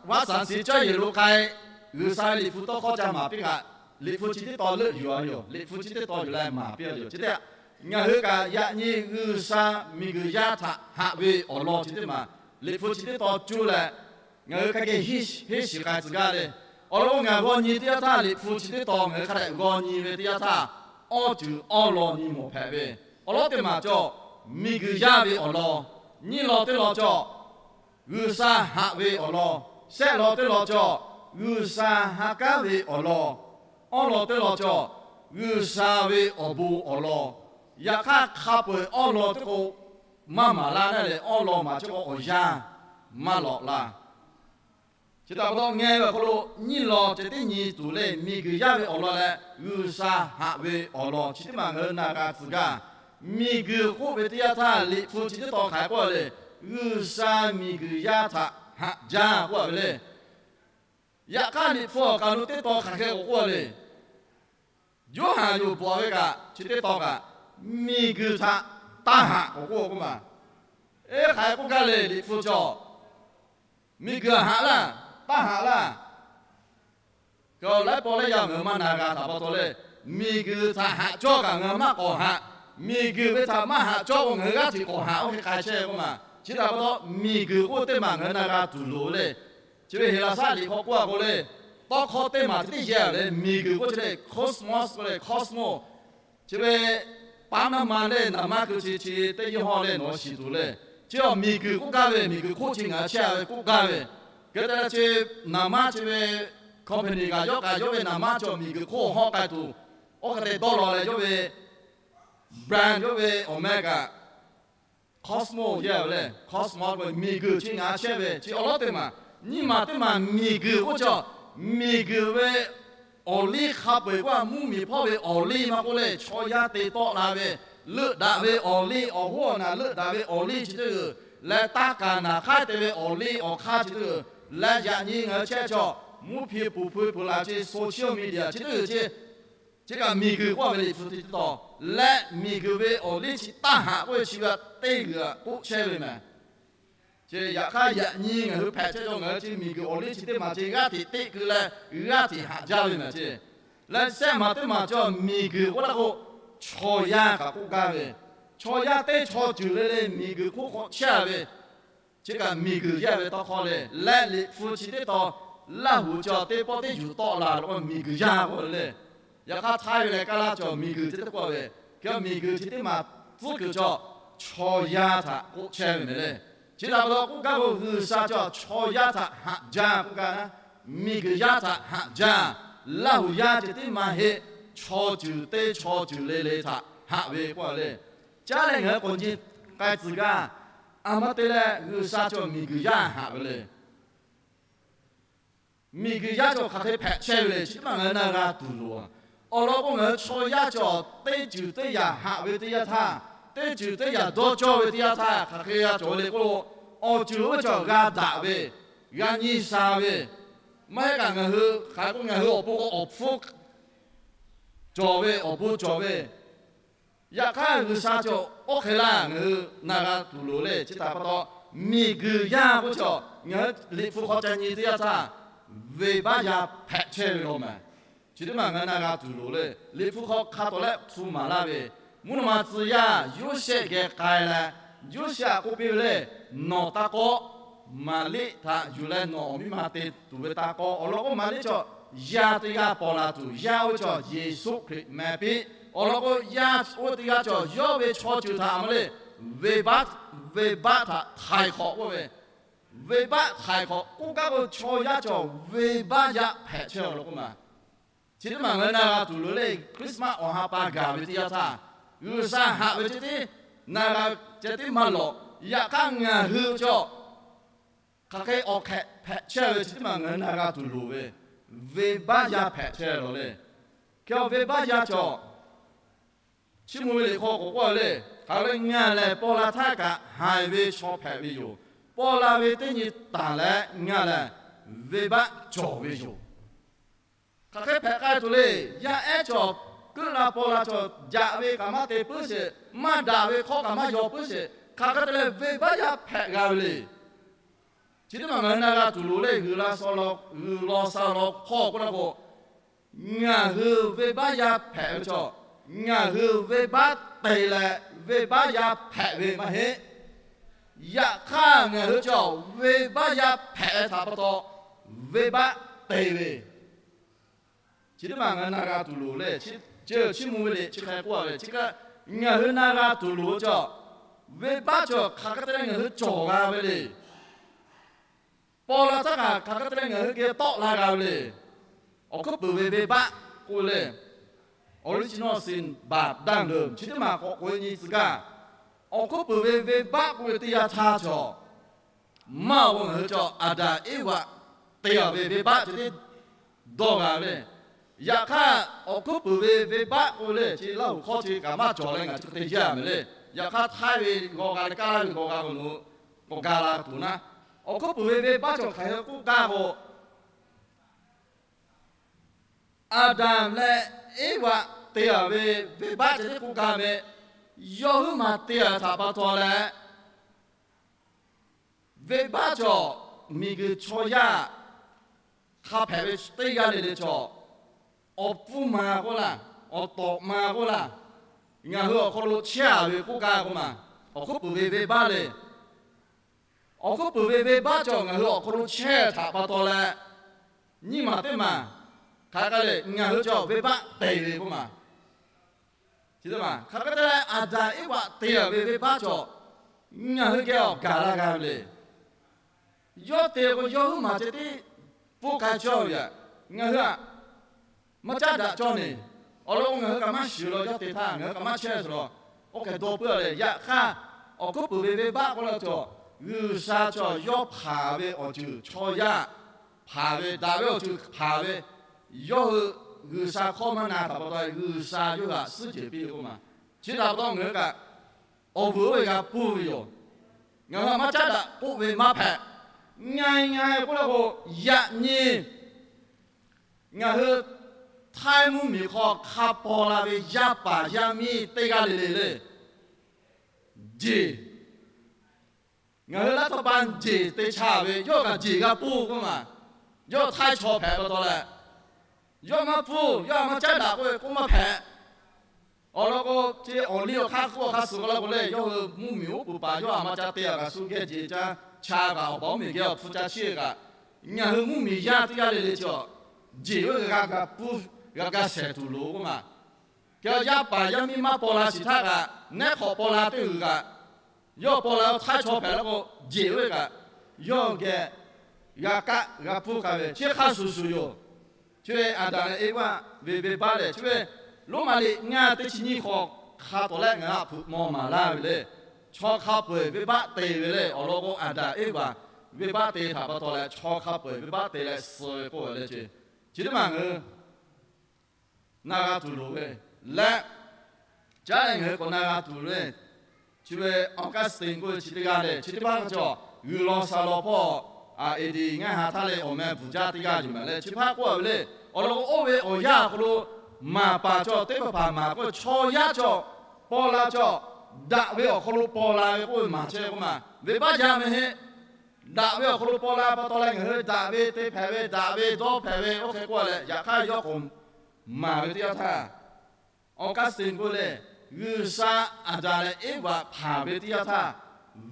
vaˉ saˍ siˍ caˇ yeˬ lo k'ai, G'uiˬsha ve Liꞈ hpu tawˇ hkawˇ ca maˍ piˇ kaꞈ, Liꞈ hpu chi teˇ tawn leuˆ yuˬ a yoˬ. Liꞈ hpu chi teˇ tawn yuˬ leh maˍ piˇ a yoˬ. Chi teˇ, ngaˬ hui kaꞈ yaꞈ nyi G'uiˬsha miˬguiˬ yaˇ htaꞈ haꞈ ve awˬ lawn chi teˇ maˬ, Liꞈ hpu chi teˇ tawn cuˇ leh, ngaˬ hui hk'a geh henˇ shiˍ k'ai tcuh gaˇ le. Awˬ lawn k'o, ngaˬ g'aw nyi teˇ yanˇ htaˇ, Liꞈ hpu chi teˇ tawn ngaˬ hui hk'a dehꞈ g'aw nyi ve teˇ yanˇ htaˇ, awˇ ceuˬ awˇ lawn nyi mawˬ hpehꞈ ve. Awˬ lawn teˇ maˬ cawˬ, miˬguiˬ yaˇ ve awˬ lawn, nyiˇ lawn teˇ lawn cawˬ, G'uiˬsha haꞈ ve awˬ lawn, shehˆ lawn teˇ lawn cawˬ, G'uiˬsha ha k'aˉ ve awˬ lawn, awˇ lawn teˇ lawn cawˬ, G'uiˬsha ve awˬ bon awˬ lawn. Yaꞈ hk'aˇ, hk'a peu-eˬ awˇ lawn teˇ k'o maˇ maˍ laˇ naˉ leh, awˇ lawn maˍ chi k'o awˬ yanˇ maˇ lawꞈ la. Chi htaꞈ pa taw, ngeh ve awˬ hk'aw lo nyiˇ lawn ceh tiˉ nyi tuˬ le. Miˬguiˬ yaˇ ve awˬ lawn leh G'uiˬsha haꞈ ve awˬ lawn chi teˇ maˬ ngaˬ hui na g'a tcuh gaˇ. Miˬguiˬ k'oˆ ve teˇ yanˇ htaˇ, Liꞈ hpu chi teˇ tawn hk'aˬ hk'e k'oˆ le, G'uiˬsha miˬguiˬ yaˇ htaꞈ haꞈ jaˇ k'oˆ a ve le. Yaꞈ hk'aˇ, Liꞈ hpu awˬ kaˬ lo teˇ tawn hk'aˬ hk'e k'oˆ le, Yoˇhanˬ yoˬ bvuhꞈ ve kaꞈ chi teˇ tawn kaꞈ, miˬguiˬ htaꞈ taˇ haꞈ k'oˆ k'oˆ maˬ. Eˉ, hk'aˬ hk'e k'oˆ gaˇ le, Liꞈ hpu cawˬ, miˬguiˬ haꞈ laˇ, taˇ haꞈ laˇ. Laiˉ pawˆ laiˉ yaˇ ngaˬ hui maˇ na g'a htaꞈ pa taw leh, miˬguiˬ htaꞈ haꞈ cawˇ kaꞈ ngaˬ hui maˇ k'awꞈ haꞈ. Miˬguiˬ ve htaꞈ maˇ haꞈ cawˇ k'o, ngaˬ hui g'aˇ hteꞈ k'awꞈ haꞈ oˇ hk'e k'ai chehˇ k'oˆ maˬ. Chi htaꞈ pa taw, miˬguiˬ k'oˆ teˇ maˬ ngaˬ hui na g'a tuˬ loˍ le. Chi ve Heˍlaˍsaˆ liꞈ hk'aw k'oˆ a k'o le, tawˇ hkawˇ teˇ maˬ teˇ yehˬ le, miˬguiˬ k'oˆ chi le, cosmos k'oˆ le, cosmos. Chi ve paˉ naˇ ma le, naˍ maˇ keu chi chi teˇ yehˬ hawˇ le nawˬ shiˍ tuˬ le. Chi awˬ miˬguiˬ k'oˆ gaˇ ve, miˬguiˬ hk'oˆ chi ngaˬ hui chehˇ a ve k'oˆ gaˇ ve. Hk'e te leh chi naˍ maˇ chi ve company kaꞈ yawˇ k'ai, yawˇ ve naˍ maˇ chi awˬ miˬguiˬ hk'oˆ hawˇ k'ai tuˬ, oˇ hk'e te dawˇ law leh yawˇ ve brand, yawˇ ve awˬ meh kaꞈ cosmos yehˬ ve le. Cosmos k'o miˬguiˬ chi ngaˬ hui chehˇ ve chi awˬ lawn teˇ maˬ, nyiˇ maˬ teˇ maˬ miˬguiˬ k'oˆ chi, miˬguiˬ ve awˬ liˇ hk'a peu-eˬ k'oˆ a, mvuhˇmiˬ hpawˇ ve awˬ liˇ maˇ k'oˆ le, chaw yaˇ te tawˆ la ve, leuˆ daꞈ ve awˬ liˇ, awˬ hoˉ awˬ naˬ leuˆ daꞈ ve awˬ liˇ chi teˇ g'uˬ, leh taˇ kaˍ naˍ hk'aiˉ te ve awˬ liˇ awˬ hk'aˇ chi teˇ g'uˬ, leh yaꞈ nyi ngaˬ hui chehˇ chaw mvuhˇ hpiˇ puˍ hpui peuˬ laˬ chi social media chi teˇ g'uˬ chi, chi kaꞈ miˬguiˬ k'oˆ ve Liꞈ hpu teˇ tawn leh, miˬguiˬ ve awˬ liˇ chi taˇ haꞈ k'oˆ ve chi ve teˇ g'uˬ k'oˆ chehˇ ve mehˬ. Chi yaꞈ hk'aˇ, yaꞈ nyi ngaˬ hui hpehꞈ chehˇ chaw ngaˬ hui chi miˬguiˬ awˬ liˇ chi teˇ maˬ chi g'aˇ hteꞈ teˆ keu leh g'aˇ hteꞈ haꞈ jaˇ ve mehˬ chi. Leh shehˆ maˬ teˇ maˬ chi miˬguiˬ k'oˆ laˇ k'o, chaw yaˇ kaꞈ k'oˆ gaˇ ve, chaw yaˇ teˇ chaw ceuˬ le le miˬguiˬ hk'oˆ hk'aw chehˇ ve, chi kaꞈ miˬguiˬ yehˬ ve tawˇ hkawˇ le. Leh Liꞈ hpu chi teˇ tawn, Laˇ huˍ chi teˇ pawˆ teˇ yuˬ tawˆ la lo k'o, miˬguiˬ yaˇ k'oˆ ve le. Yaꞈ hk'aˇ, Htaiˇ ve leh Kaˇlaˇ chaw miˬguiˬ chi teˇ k'oˆ ve, hk'e miˬguiˬ chi teˇ maˬ tcuhˉ kuiˬ chaw, chaw yaˇ htaꞈ k'oˆ chehˇ ve mehˬ le. Chi htaꞈ pa taw k'oˆ gaˇ k'o, G'uiˬsha chi chaw yaˇ htaꞈ haꞈ jaˇ k'oˆ gaˇ na, miˬguiˬ yaˇ htaꞈ haꞈ jaˇ. Laˇ huˍ yaˇ ceh tiˉ maˇ heˆ, chaw ceuˬ teˇ chaw ceuˬ le le htaꞈ haꞈ ve k'oˆ le. Caˉ leh ngaˬ hui k'awꞈ nyi k'ai tcuh gaˇ. A ma te leh G'uiˬsha chaw miˬguiˬ yaˇ haꞈ ve le. Miˬguiˬ yaˇ chaw hk'aˬ hk'e hpehꞈ chehˇ ve le, chi teˇ maˬ ngaˬ hui na g'a tuˬ loˍ. Awˬ lawn k'o, ngaˬ hui chaw yaˇ chaw teˇ ceuˬ teˇ yanˇ haꞈ ve teˇ yanˇ htaˇ, teˇ ceuˬ teˇ yanˇ dawˇ cawˇ ve teˇ yanˇ htaˇ, hk'aˬ hk'e g'a cawˬ le k'oˆ lo, awˬ ceuˬ oˇ cawˬ g'a daꞈ ve, g'a nyi sha ve, maˇ heˆ kaꞈ ngaˬ hui hk'aˬ k'o ngaˬ hui awˬ pon k'o awˬ hpfuhˇ cawˬ ve, awˬ bon cawˬ ve, yaꞈ hk'aˇ G'uiˬsha cawˬ oˇ hk'e laˇ ngaˬ hui na g'a tuˬ loˍ le. Chi htaꞈ pa taw, miˬguiˬ yaˇ k'oˆ chaw ngaˬ hui Liꞈ hpu hk'aw ca nyi teˇ yanˇ htaˇ, venˇbaˆ yaˇ hpehꞈ chehˇ ve law mehˬ. Chi teˇ maˬ ngaˬ hui na g'a tuˬ loˍ le. Liꞈ hpu hk'aw hk'a tawˍ leh hpu maˍ laˇ ve, mvuhˇ naw ma tcuh yaˇ Yoˇsehꞈ geh k'ai leh, Yoˇsehꞈ k'oˆ piˇ ve le, Nawˬ taˇ kawˆ, Maˍriˆ htaꞈ yuˬ leh nawˬ awˬ miˇ ma te tuˬ ve taˇ kawˆ. Awˬ lawn k'o, Maˍriˆ chaw yaˇ teˇ g'aˇ paw la tuˬ, yaˇ oˇ ve chaw Yeˍsuˆ Hkriꞈ meh piˇ. Awˬ lawn k'o, yaˇ oˇ ve teˇ g'aˇ chaw yawˇ ve chaw ceuˬ htaꞈ a ma le, venˇbaˆ, venˇbaˆ htaꞈ htaiˍ hk'awꞈ k'oˆ ve, venˇbaˆ htaiˍ hk'awꞈ k'oˆ gaˇ k'o, chaw yaˇ chaw venˇbaˆ yaˇ hpehꞈ chehˇ awˬ lawn k'oˆ ma. Chi teˇ maˬ ngaˬ hui na g'a tuˬ loˍ le. Christmas awˬ ha pa gaˬ ve teˇ yanˇ htaˇ, G'uiˬsha haꞈ ve ceh tiˉ na g'a ceh tiˉ maˇ lawꞈ. Yaꞈ hk'aˇ ngaˬ hui chaw hk'aˬ hk'e awˬ hk'ehꞈ hpehꞈ chehˇ ve chi teˇ maˬ ngaˬ hui na g'a tuˬ loˍ ve, venˇbaˆ yaˇ hpehꞈ chehˇ lawˬ le. Hk'e venˇbaˆ yaˇ chaw, Chiˇ mvuh ve liꞈ hk'aw k'oˆ k'oˆ le, hk'aˬ lehˬ ngaˬ lehˬ paw la htaˇ kaꞈ haiˬ ve chaw hpehꞈ ve yoˬ. Paw la ve teˇ nyi tanˬ leh ngaˬ lehˬ venˇbaˆ cawˬ ve yoˬ. Hk'aˬ hk'e hpehꞈ k'ai tuˬ le. Yaˇ ehˉ chaw, kuiˉ la paw la chaw, jaꞈ ve kaꞈ maˇ te puiˉ sheˍ, maˇ daꞈ ve hkawˇ kaꞈ maˇ yaw puiˉ sheˍ, hk'aˬ hk'e te leh venˇbaˆ yaˇ hpehꞈ g'a ve le. Chi teˇ maˬ ngaˬ hui na g'a tuˬ loˍ le. G'uiˬ la sha law, G'uiˬ law sha law hpawˇ k'oˆ laˇ k'o, ngaˬ hui venˇbaˆ yaˇ hpehꞈ ve chaw, ngaˬ hui venˇbaˆ te leh venˇbaˆ yaˇ hpehꞈ ve maˇ heˆ. Yaꞈ hk'aˇ, ngaˬ hui chaw venˇbaˆ yaˇ hpehꞈ ve htaꞈ pa taw, venˇbaˆ te ve. Chi teˇ maˬ ngaˬ hui na g'a tuˬ loˍ le. Chi, chi mvuh ve le, chi hk'e k'oˆ ve chi kaꞈ, ngaˬ hui na g'a tuˬ loˍ ve chaw, venˇbaˆ chaw hk'aˬ hk'e te leh ngaˬ hui cawˬ g'a ve le. Paw la htaˇ kaꞈ hk'aˬ hk'e te leh ngaˬ hui geh tawˆ la g'a ve le. Awˬ hkuiˉ puiˍ ve venˇbaˆ k'oˆ ve le, original sin by daˇ leuˬ. Chi teˇ maˬ k'awꞈ k'oꞈ e nyi tcuh gaˇ. Awˬ hkuiˉ puiˍ ve venˇbaˆ k'oˆ ve teˇ yanˇ htaˇ chaw, maˇ awˬ k'o ngaˬ hui chaw Aˍdanˍ Eˇvaꞈ te a ve venˇbaˆ ceh tiˉ dawˇ g'a ve le. Yaꞈ hk'aˇ, awˬ hkuiˉ puiˍ ve venˇbaˆ k'oˆ ve le, chi Laˇ huˍ hkawˇ chi kaꞈ maˇ cawˬ leh ngaˬ chi hk'e te yaˇ mehˍ le. Yaꞈ hk'aˇ, htaiˇ ve g'aw g'a leh kaˇ laˇ ve g'aw g'a k'o nawˬ hui k'awꞈ ga la tuˬ naˉ, awˬ hkuiˉ puiˍ ve venˇbaˆ cawˬ hk'aˬ hk'e k'oˆ gaˇ k'o, Aˍdanˍ leh Eˇvaꞈ te a ve venˇbaˆ ceh tiˉ k'oˆ gaˇ ve, yawˇ huiˉ maˬ te a ve htaꞈ pa taw leh, venˇbaˆ cawˬ miˬguiˬ chaw yaˇ hk'a hpehꞈ ve teˇ g'aˇ le le chaw, awˬ pfuhˇ ma k'oˆ laˇ, awˬ tawꞈ ma k'oˆ laˇ, ngaˬ hui awˬ hk'aw lo chehˇ a ve k'oˆ gaˇ k'oˆ maˬ, awˬ hkuiˉ puiˍ ve venˇbaˆ le. Awˬ hkuiˉ puiˍ ve venˇbaˆ cawˬ ngaˬ hui awˬ hk'aw lo chehˇ htaꞈ pa taw leh, nyiˇ maˬ teˇ maˬ hk'aˬ hk'e le, ngaˬ hui chaw venˇbaˆ te ve k'oˆ maˬ. Chi teˇ maˬ hk'aˬ hk'e te leh Aˍdanˍ Eˇvaꞈ te a ve venˇbaˆ cawˬ ngaˬ hui geh awˬ gaˬ la g'a ve le. Yawˇ te k'o yawˇ huiˉ maˬ ceh tiˉ pfuhˇ k'ai cawˇ ve yaꞈ, ngaˬ hui aꞈ maˇ caˉ daꞈ cawˇ neˬ. Awˬ lawn k'o, ngaˬ hui kaꞈ maˇ shiˍ la, yawˇ te htaˇ ngaˬ hui kaꞈ maˇ chehˇ sheˍ la. Oˇ hk'e dawˇ puiˉ a leh, yaꞈ hk'aˇ, awˬ hkuiˉ puiˍ ve venˇbaˆ k'oˆ la cawˬ, G'uiˬsha cawˬ yawˇ hpanˍ ve awˬ ceuˬ chaw yaˇ hpanˍ ve, daꞈ ve awˬ ceuˬ hpanˍ ve, yawˇ hui G'uiˬsha hkawˇ maˇ na htaꞈ pa taw, G'uiˬsha yawˇ hui htaꞈ suhˉ jehˬ piˇ ve k'oˆ maˬ. Chi htaꞈ pa taw ngaˬ hui kaꞈ awˬ vuiˬ oˇ ve g'a pfuhˇ ve yoˬ. Ngaˬ hui maˇ caˉ daꞈ k'oˆ ve maˇ hpehꞈ. Nga nga k'oˆ la k'o, yaꞈ nyi ngaˬ hui htaiˇ mvuhˇmiˬ hk'aw hk'a paw la ve yaˇ paˍ yaˇ miˇ teˇ g'aˇ le le le, jeˬ, ngaˬ hui รัฐบาล jeˬ te cha ve, yawˇ kaꞈ jeˬ g'a pfuhˇ k'oˆ maˬ. Yawˇ htaiˇ chaw hpehꞈ pa taw leh, yawˇ maˇ pfuhˇ, yawˇ a maˇ caˉ daꞈ k'oˆ ve k'oˆ maˇ hpehꞈ. Awˬ lawn k'o, chi awˬ liˇ awˬ hk'aˇ hk'oˆ awˬ hk'aˇ suh k'oˆ la k'o le, yawˇ hui mvuhˇmiˬ oˉ k'oˍ paˍ yawˇ a maˇ caˉ te a kaꞈ shu geh jeˬ ca cha kaꞈ awˬ baˬ oˉ miˬ geh awˬ hpfuhˇ ca chiˇ kaꞈ, ngaˬ hui mvuhˇmiˬ yaˇ teˇ g'aˇ le le chi a jeˬ oˇ g'a ga pfuhˇ, g'a ga shehˍ tuˬ loˍ k'oˆ maˬ. Hk'e yaˇ paˍ yaˇ miˇ maˇ paw la shiˍ htaˇ kaꞈ, nehˉ hk'awꞈ paw la teˇ g'uiˬ kaꞈ, yawˇ paw la htaˇ chaw hpehꞈ la k'o, jeˬ oˇ ve kaꞈ, yawˇ geh g'a kaˆ g'a pfuhˇ k'ai ve chi hk'a shuˍ shuˍ yoˬ. Chi ve Aˍdanˍ leh Eˇvaˆ ve venˇbaˆ lehˬ, chi ve Roˉmaꞈ liꞈ ngaˇ teˇ chi nyiˇ hk'aw hk'a tawˍ leh ngaˬ hui htaꞈ hpeuꞈ maw maˍ laˇ ve le. Chaw hk'a peu-eˬ venˇbaˆ te ve le. Awˬ lawn k'o, Aˍdanˍ Eˇvaˆ venˇbaˆ te htaꞈ pa taw leh, chaw hk'a peu-eˬ venˇbaˆ te leh suh ve k'oˆ ve le. Chi, chi teˇ maˬ ngaˬ hui na g'a tuˬ loˍ ve leh, caˉ leh ngaˬ hui k'awꞈ na g'a tuˬ ve, chi ve Augustine k'oˆ ve chi teˇ g'aˇ le. Chi teˇ hpaˍ cawˬ G'uiˬ law sha law hpawˇ, A D ngaˇ ha htaˇ leh awˬ meh bvuhˬ jaˇ teˇ g'aˇ yoˬ mehˍ le. Chi hpaˍ k'oˆ a ve le. Awˬ lawn k'o, oˇ ve awˬ yanˇ awˬ hk'aw lo maˍ paˍ cawˬ, teˇ hpaˍ hpaˍ maˍ k'oˆ ve chaw yaˇ cawˬ, paw la cawˬ, daꞈ ve awˬ hk'aw lo paw la ve k'oˆ ve maˍ chehˇ k'oˆ maˬ, venˇbaˆ yaˇ mehˍ heˆ. Daꞈ ve awˬ hk'aw lo paw la pa taw leh ngaˬ hui daꞈ ve te hpehꞈ ve, daꞈ ve dawˇ hpehꞈ ve, oˇ hk'e k'oˆ leh, yaꞈ hk'aˇ yawˇ k'awꞈ maˍ ve teˇ yanˇ htaˇ, Augustine k'oˆ leh, G'uiˬsha Aˍdanˍ leh Eˇvaꞈ hpanˍ ve teˇ yanˇ htaˇ,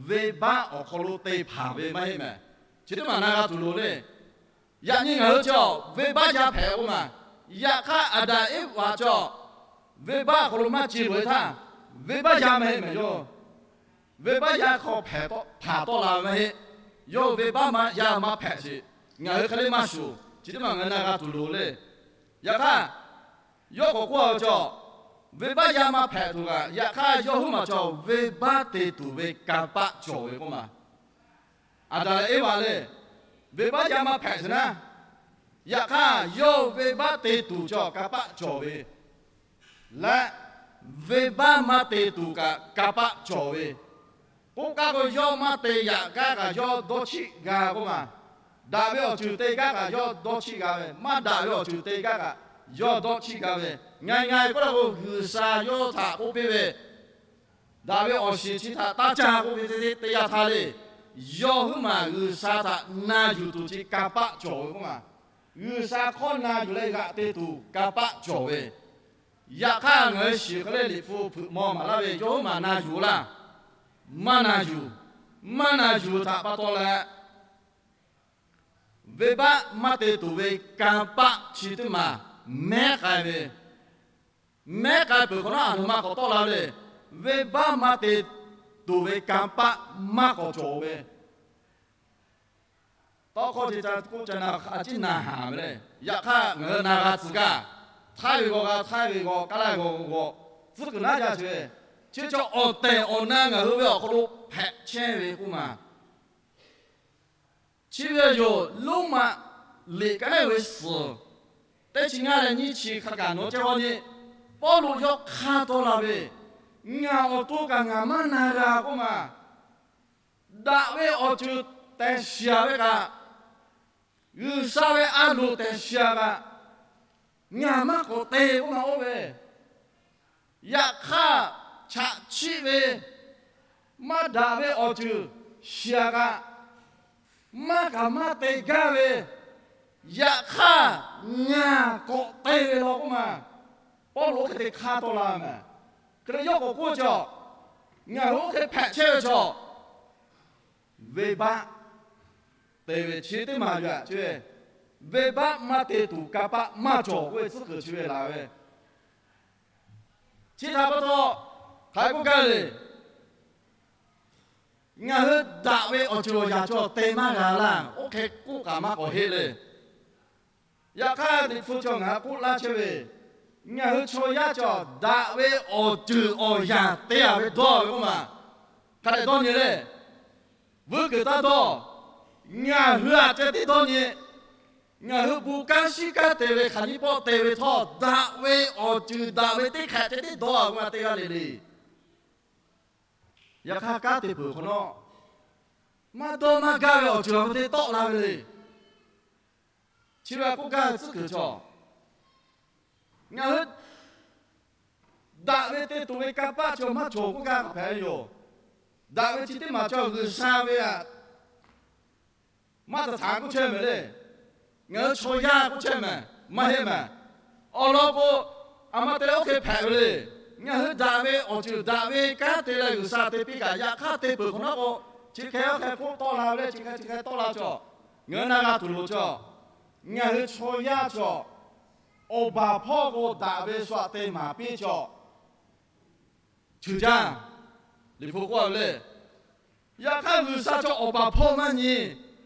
venˇbaˆ awˬ hk'aw lo te hpanˍ ve maˇ heˆ mehˍ. Chi teˇ maˬ na g'a tuˬ loˍ le. Yaꞈ nyi ngaˬ hui cawˬ venˇbaˆ yaˇ hpehꞈ k'oˆ maˬ. Yaꞈ hk'aˇ, Aˍdanˍ Eˇvaꞈ cawˬ venˇbaˆ awˬ hk'aw lo maˇ ce loꞈ e htaˇ, venˇbaˆ yaˇ maˇ heˆ mehˍ yawˇ. Venˇbaˆ yaˇ hk'aw hpehꞈ tawˆ, hpanˍ tawˆ la ve maˇ heˆ. Yawˇ hui venˇbaˆ yaˇ maˇ hpehꞈ sheˍ. Ngaˬ hui hk'e le maˇ shuˍ. Chi teˇ maˬ ngaˬ hui na g'a tuˬ loˍ le. Yaꞈ hk'aˇ, yawˇ k'awꞈ k'oˆ a ve cawˬ, venˇbaˆ yaˇ maˇ hpehꞈ tuˬ kaꞈ, yaꞈ hk'aˇ yawˇ huiˉ maˬ cawˬ venˇbaˆ te tuˬ ve kanˇ paˆ cawˬ ve k'oˆ maˬ. Aˍdanˍ leh Eˇvaꞈ le, venˇbaˆ yaˇ maˇ hpehꞈ sheˍ naˉ, yaꞈ hk'aˇ yawˇ venˇbaˆ te tuˬ cawˬ kanˇ paˆ cawˬ ve leh, venˇbaˆ maˇ te tuˬ kaꞈ kanˇ paˆ cawˬ ve, k'oˆ kaˇ k'o, yawˇ maˇ te yaꞈ gaˇ kaꞈ yawˇ dawˇ chiˆ g'a k'oˆ maˬ. Daꞈ ve awˬ ceuˬ te gaˇ kaꞈ yawˇ dawˇ chiˇ g'a ve, maˇ daꞈ ve awˬ ceuˬ te gaˇ kaꞈ yawˇ dawˇ chiˇ g'a ve. Ngaˬ ngaˬ k'oˆ la k'o, G'uiˬsha yawˇ htaꞈ k'oˆ piˇ ve, daꞈ ve awˬ shiˍ chi htaꞈ taˇ caˇ k'oˆ ve teˇ yanˇ htaˇ le, yawˇ huiˉ maˬ G'uiˬsha htaꞈ na yuˬ tuˬ chi kanˇ paˆ cawˬ ve k'oˆ ma. G'uiˬsha hkawˇ na yuˬ leh g'aꞈ te tuˬ kanˇ paˆ cawˬ ve. Yaꞈ hk'aˇ, ngaˬ hui shiˍ hk'e le, Liꞈ hpu hpeuꞈ maw maˍ laˇ ve, yawˇ huiˉ maˬ na yuˬ laˇ. Maˇ na yuˬ. Maˇ na yuˬ htaꞈ pa taw leh, venˇbaˆ maˇ te tuˬ ve kanˇ paˆ chi teˇ maˬ mehˉ k'ai ve. Mehˉ k'ai peuˬ hk'awꞈ nawˉ, aˬ htoꞈ ma k'awꞈ tawˆ la ve le. Venˇbaˆ maˇ te tuˬ ve kanˇ paˆ maˇ k'awꞈ cawˬ ve. Tawˇ hkawˇ ce ca k'oˆ ca na a ciˉ na haˍ ve le. Yaꞈ hk'aˇ, ngaˬ hui na g'a tcuh gaˇ. Htaiˇ ve g'aw g'a, htaiˇ ve g'aw, kaˉ laˇ g'aw g'aw, tcuhˉ kuiˬ naˉ jaˇ ce. Chi chaw awˬ tehˬ awˬ na ngaˬ hui ve awˬ hk'aw lo hpehꞈ chehˇ ve k'oˆ ma. Chi ve yoˬ, Roˉmaꞈ liꞈ kaˉ neˉ ve suhˍ teˇ chi ngaˇ leh nyiˇ chi hk'a kaꞈ nawˬ ceh g'aw nyi, Pawˇluꞈ yawˇ hk'aˇ tawˆ la ve, Ngaˬ awˬ to kaꞈ ngaˬ maˇ na g'a k'oˆ ma. Daꞈ ve awˬ ceuˬ tehꞈ shiˍ ve kaꞈ, G'uiˬsha ve a loˍ tehꞈ shiˍ kaꞈ, ngaˬ maˇ k'awꞈ te k'oˆ ma oˇ ve. Yaꞈ hk'aˇ, chaꞈ chiˆ ve, maˇ daꞈ ve awˬ ceuˬ shiˍ kaꞈ, maˇ kaꞈ maˇ te gaˇ ve, yaꞈ hk'aˇ ngaˬ k'awꞈ te ve law k'oˆ ma. Pawˇluꞈ oˇ hk'e te hk'aˇ tawˆ la mehˍ. Hk'e leh yawˇ k'awꞈ k'oˆ cawˬ, ngaˬ hui oˇ hk'e hpehꞈ chehˇ ve chaw, venˇbaˆ te ve chi teˇ maˬ yaꞈ ce, venˇbaˆ maˇ te tuˬ kanˇ paˆ maˇ cawˬ k'oˆ ve tcuhˉ kuiˬ chi ve laˬ ve. Chi htaꞈ pa taw, hk'aˬ hk'e k'oˆ gaˇ le. Ngaˬ hui daꞈ ve awˬ ceuˬ awˬ yaꞈ cawˬ te maˇ g'a laˇ. Oˇ hk'e k'oˆ kaꞈ maˇ k'awꞈ heˆ le. Yaꞈ hk'aˇ, Liꞈ hpu chaw ngaˬ hui k'oˆ laˇ chehˇ ve, ngaˬ hui chaw yaˇ cawˬ daꞈ ve awˬ ceuˬ awˬ yaꞈ te a ve dawˇ ve k'oˆ ma. Hk'a dehꞈ dawˇ nyi le. Vuiˇ kuiˬ taˇ dawˇ. Ngaˬ hui aꞈ ceh tiˉ dawˇ nyi. Ngaˬ hui bon kanˉ shiˉ kanˉ te ve hk'aˬ nyiˇ pawˆ te ve htawˇ, daꞈ ve awˬ ceuˬ daꞈ ve teˇ hk'ehꞈ ceh tiˉ dawˇ a ve ma te g'a le le. Yaꞈ hk'aˇ, kanˉ te peuˬ hk'awꞈ nawˉ, maˇ dawˇ maˇ gaˇ ve awˬ ceuˬ a hk'e te tawˆ la ve le. Chi ve k'oˆ gaˇ ve tcuhˉ kuiˬ cawˬ. Ngaˬ hui daꞈ ve te tuˬ ve kanˇ paˆ cawˬ maˇ cawˬ k'oˆ gaˇ hpehꞈ ve yoˬ. Daꞈ ve chi teˇ maˬ cawˬ G'uiˬsha ve aꞈ maˇ taˍ htaꞈ k'oˆ chehˇ mehˍ le. Ngaˬ hui chaw yaˇ k'oˆ chehˇ mehˍ, maˇ heˆ mehˍ. Awˬ lawn k'o, aˬ ma te leh oˇ hk'e hpehꞈ ve le. Ngaˬ hui daꞈ ve awˬ ceuˬ daꞈ ve kanˉ te leh G'uiˬsha te piˇ kaꞈ, yaꞈ hk'aˇ te peuˬ hk'awꞈ nawˉ k'o, chi hk'e oˇ hk'e k'oˆ tawˆ la ve le, chi hk'e chi hk'e tawˆ la cawˬ. Ngaˬ hui na g'a tuˬ loˍ cawˬ. Ngaˬ hui chaw yaˇ cawˬ, awˬ baˬ hpawˇ k'o daꞈ ve shu aꞈ te maˍ piˇ cawˬ. Ceuˬ jaˇ, Liꞈ hpu k'oˆ a ve le. Yaꞈ hk'aˇ, G'uiˬsha chaw awˬ baˬ hpawˇ maˇ nyi,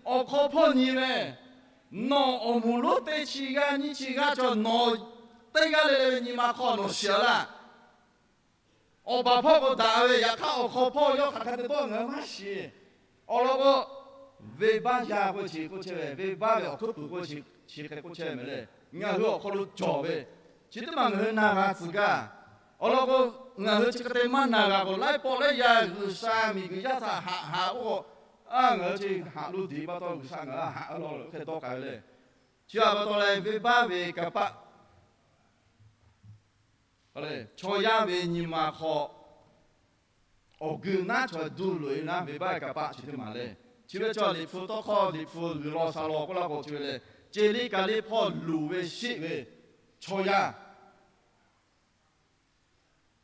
awˬ hk'aw hpawˇ nyi ve, nawˬ awˬ moˍ lonˉ teˇ chi g'aˇ nyiˇ chi g'aˇ cawˬ nawˬ teˇ g'aˇ le le ve nyi ma hk'aw nawˬ shiˍ a laˇ. Awˬ baˬ hpawˇ k'o daꞈ ve, yaꞈ hk'aˇ awˬ hk'aw hpawˇ yawˇ hk'aˬ hk'e te tawˆ ngaˬ hui maˇ shiˍ. Awˬ lawn k'o, venˇbaˆ yaˇ k'oˆ chi k'oˆ chehˇ ve, venˇbaˆ ve awˬ hkuiˉ puiˍ k'oˆ chi hk'e k'oˆ chehˇ ve le. Ngaˬ hui awˬ hk'aw lo cawˬ ve, chi teˇ maˬ ngaˬ hui na g'a tcuh gaˇ. Awˬ lawn k'o, ngaˬ hui chi hk'e te maˇ na g'a k'o, laiˉ pawˆ laiˉ yaˇ G'uiˬsha miˬguiˬ yaˇ htaꞈ haꞈ haꞈ k'oˆ k'o, a ngaˬ hui chi haꞈ lo deꞈ pa taw G'uiˬsha ngaˬ hui haꞈ a law lo hk'e dawˇ k'ai ve le. Chi a pa taw leh venˇbaˆ ve kanˇ paˆ Chaw yaˇ ve nyi ma hk'aw awˬ geu naˉ chaw duˇ loꞈ-e naˉ venˇbaˆ ve kanˇ paˆ chi teˇ maˬ le. Chi ve chaw Liꞈ hpu tawˇ hkawˇ Liꞈ hpu g'uiˬ law sha law k'oˆ laˇ k'o chi ve le, ceˬ liˇ kaˬ liˇ hpawˇ luˬ ve sheˆ ve chaw yaˇ.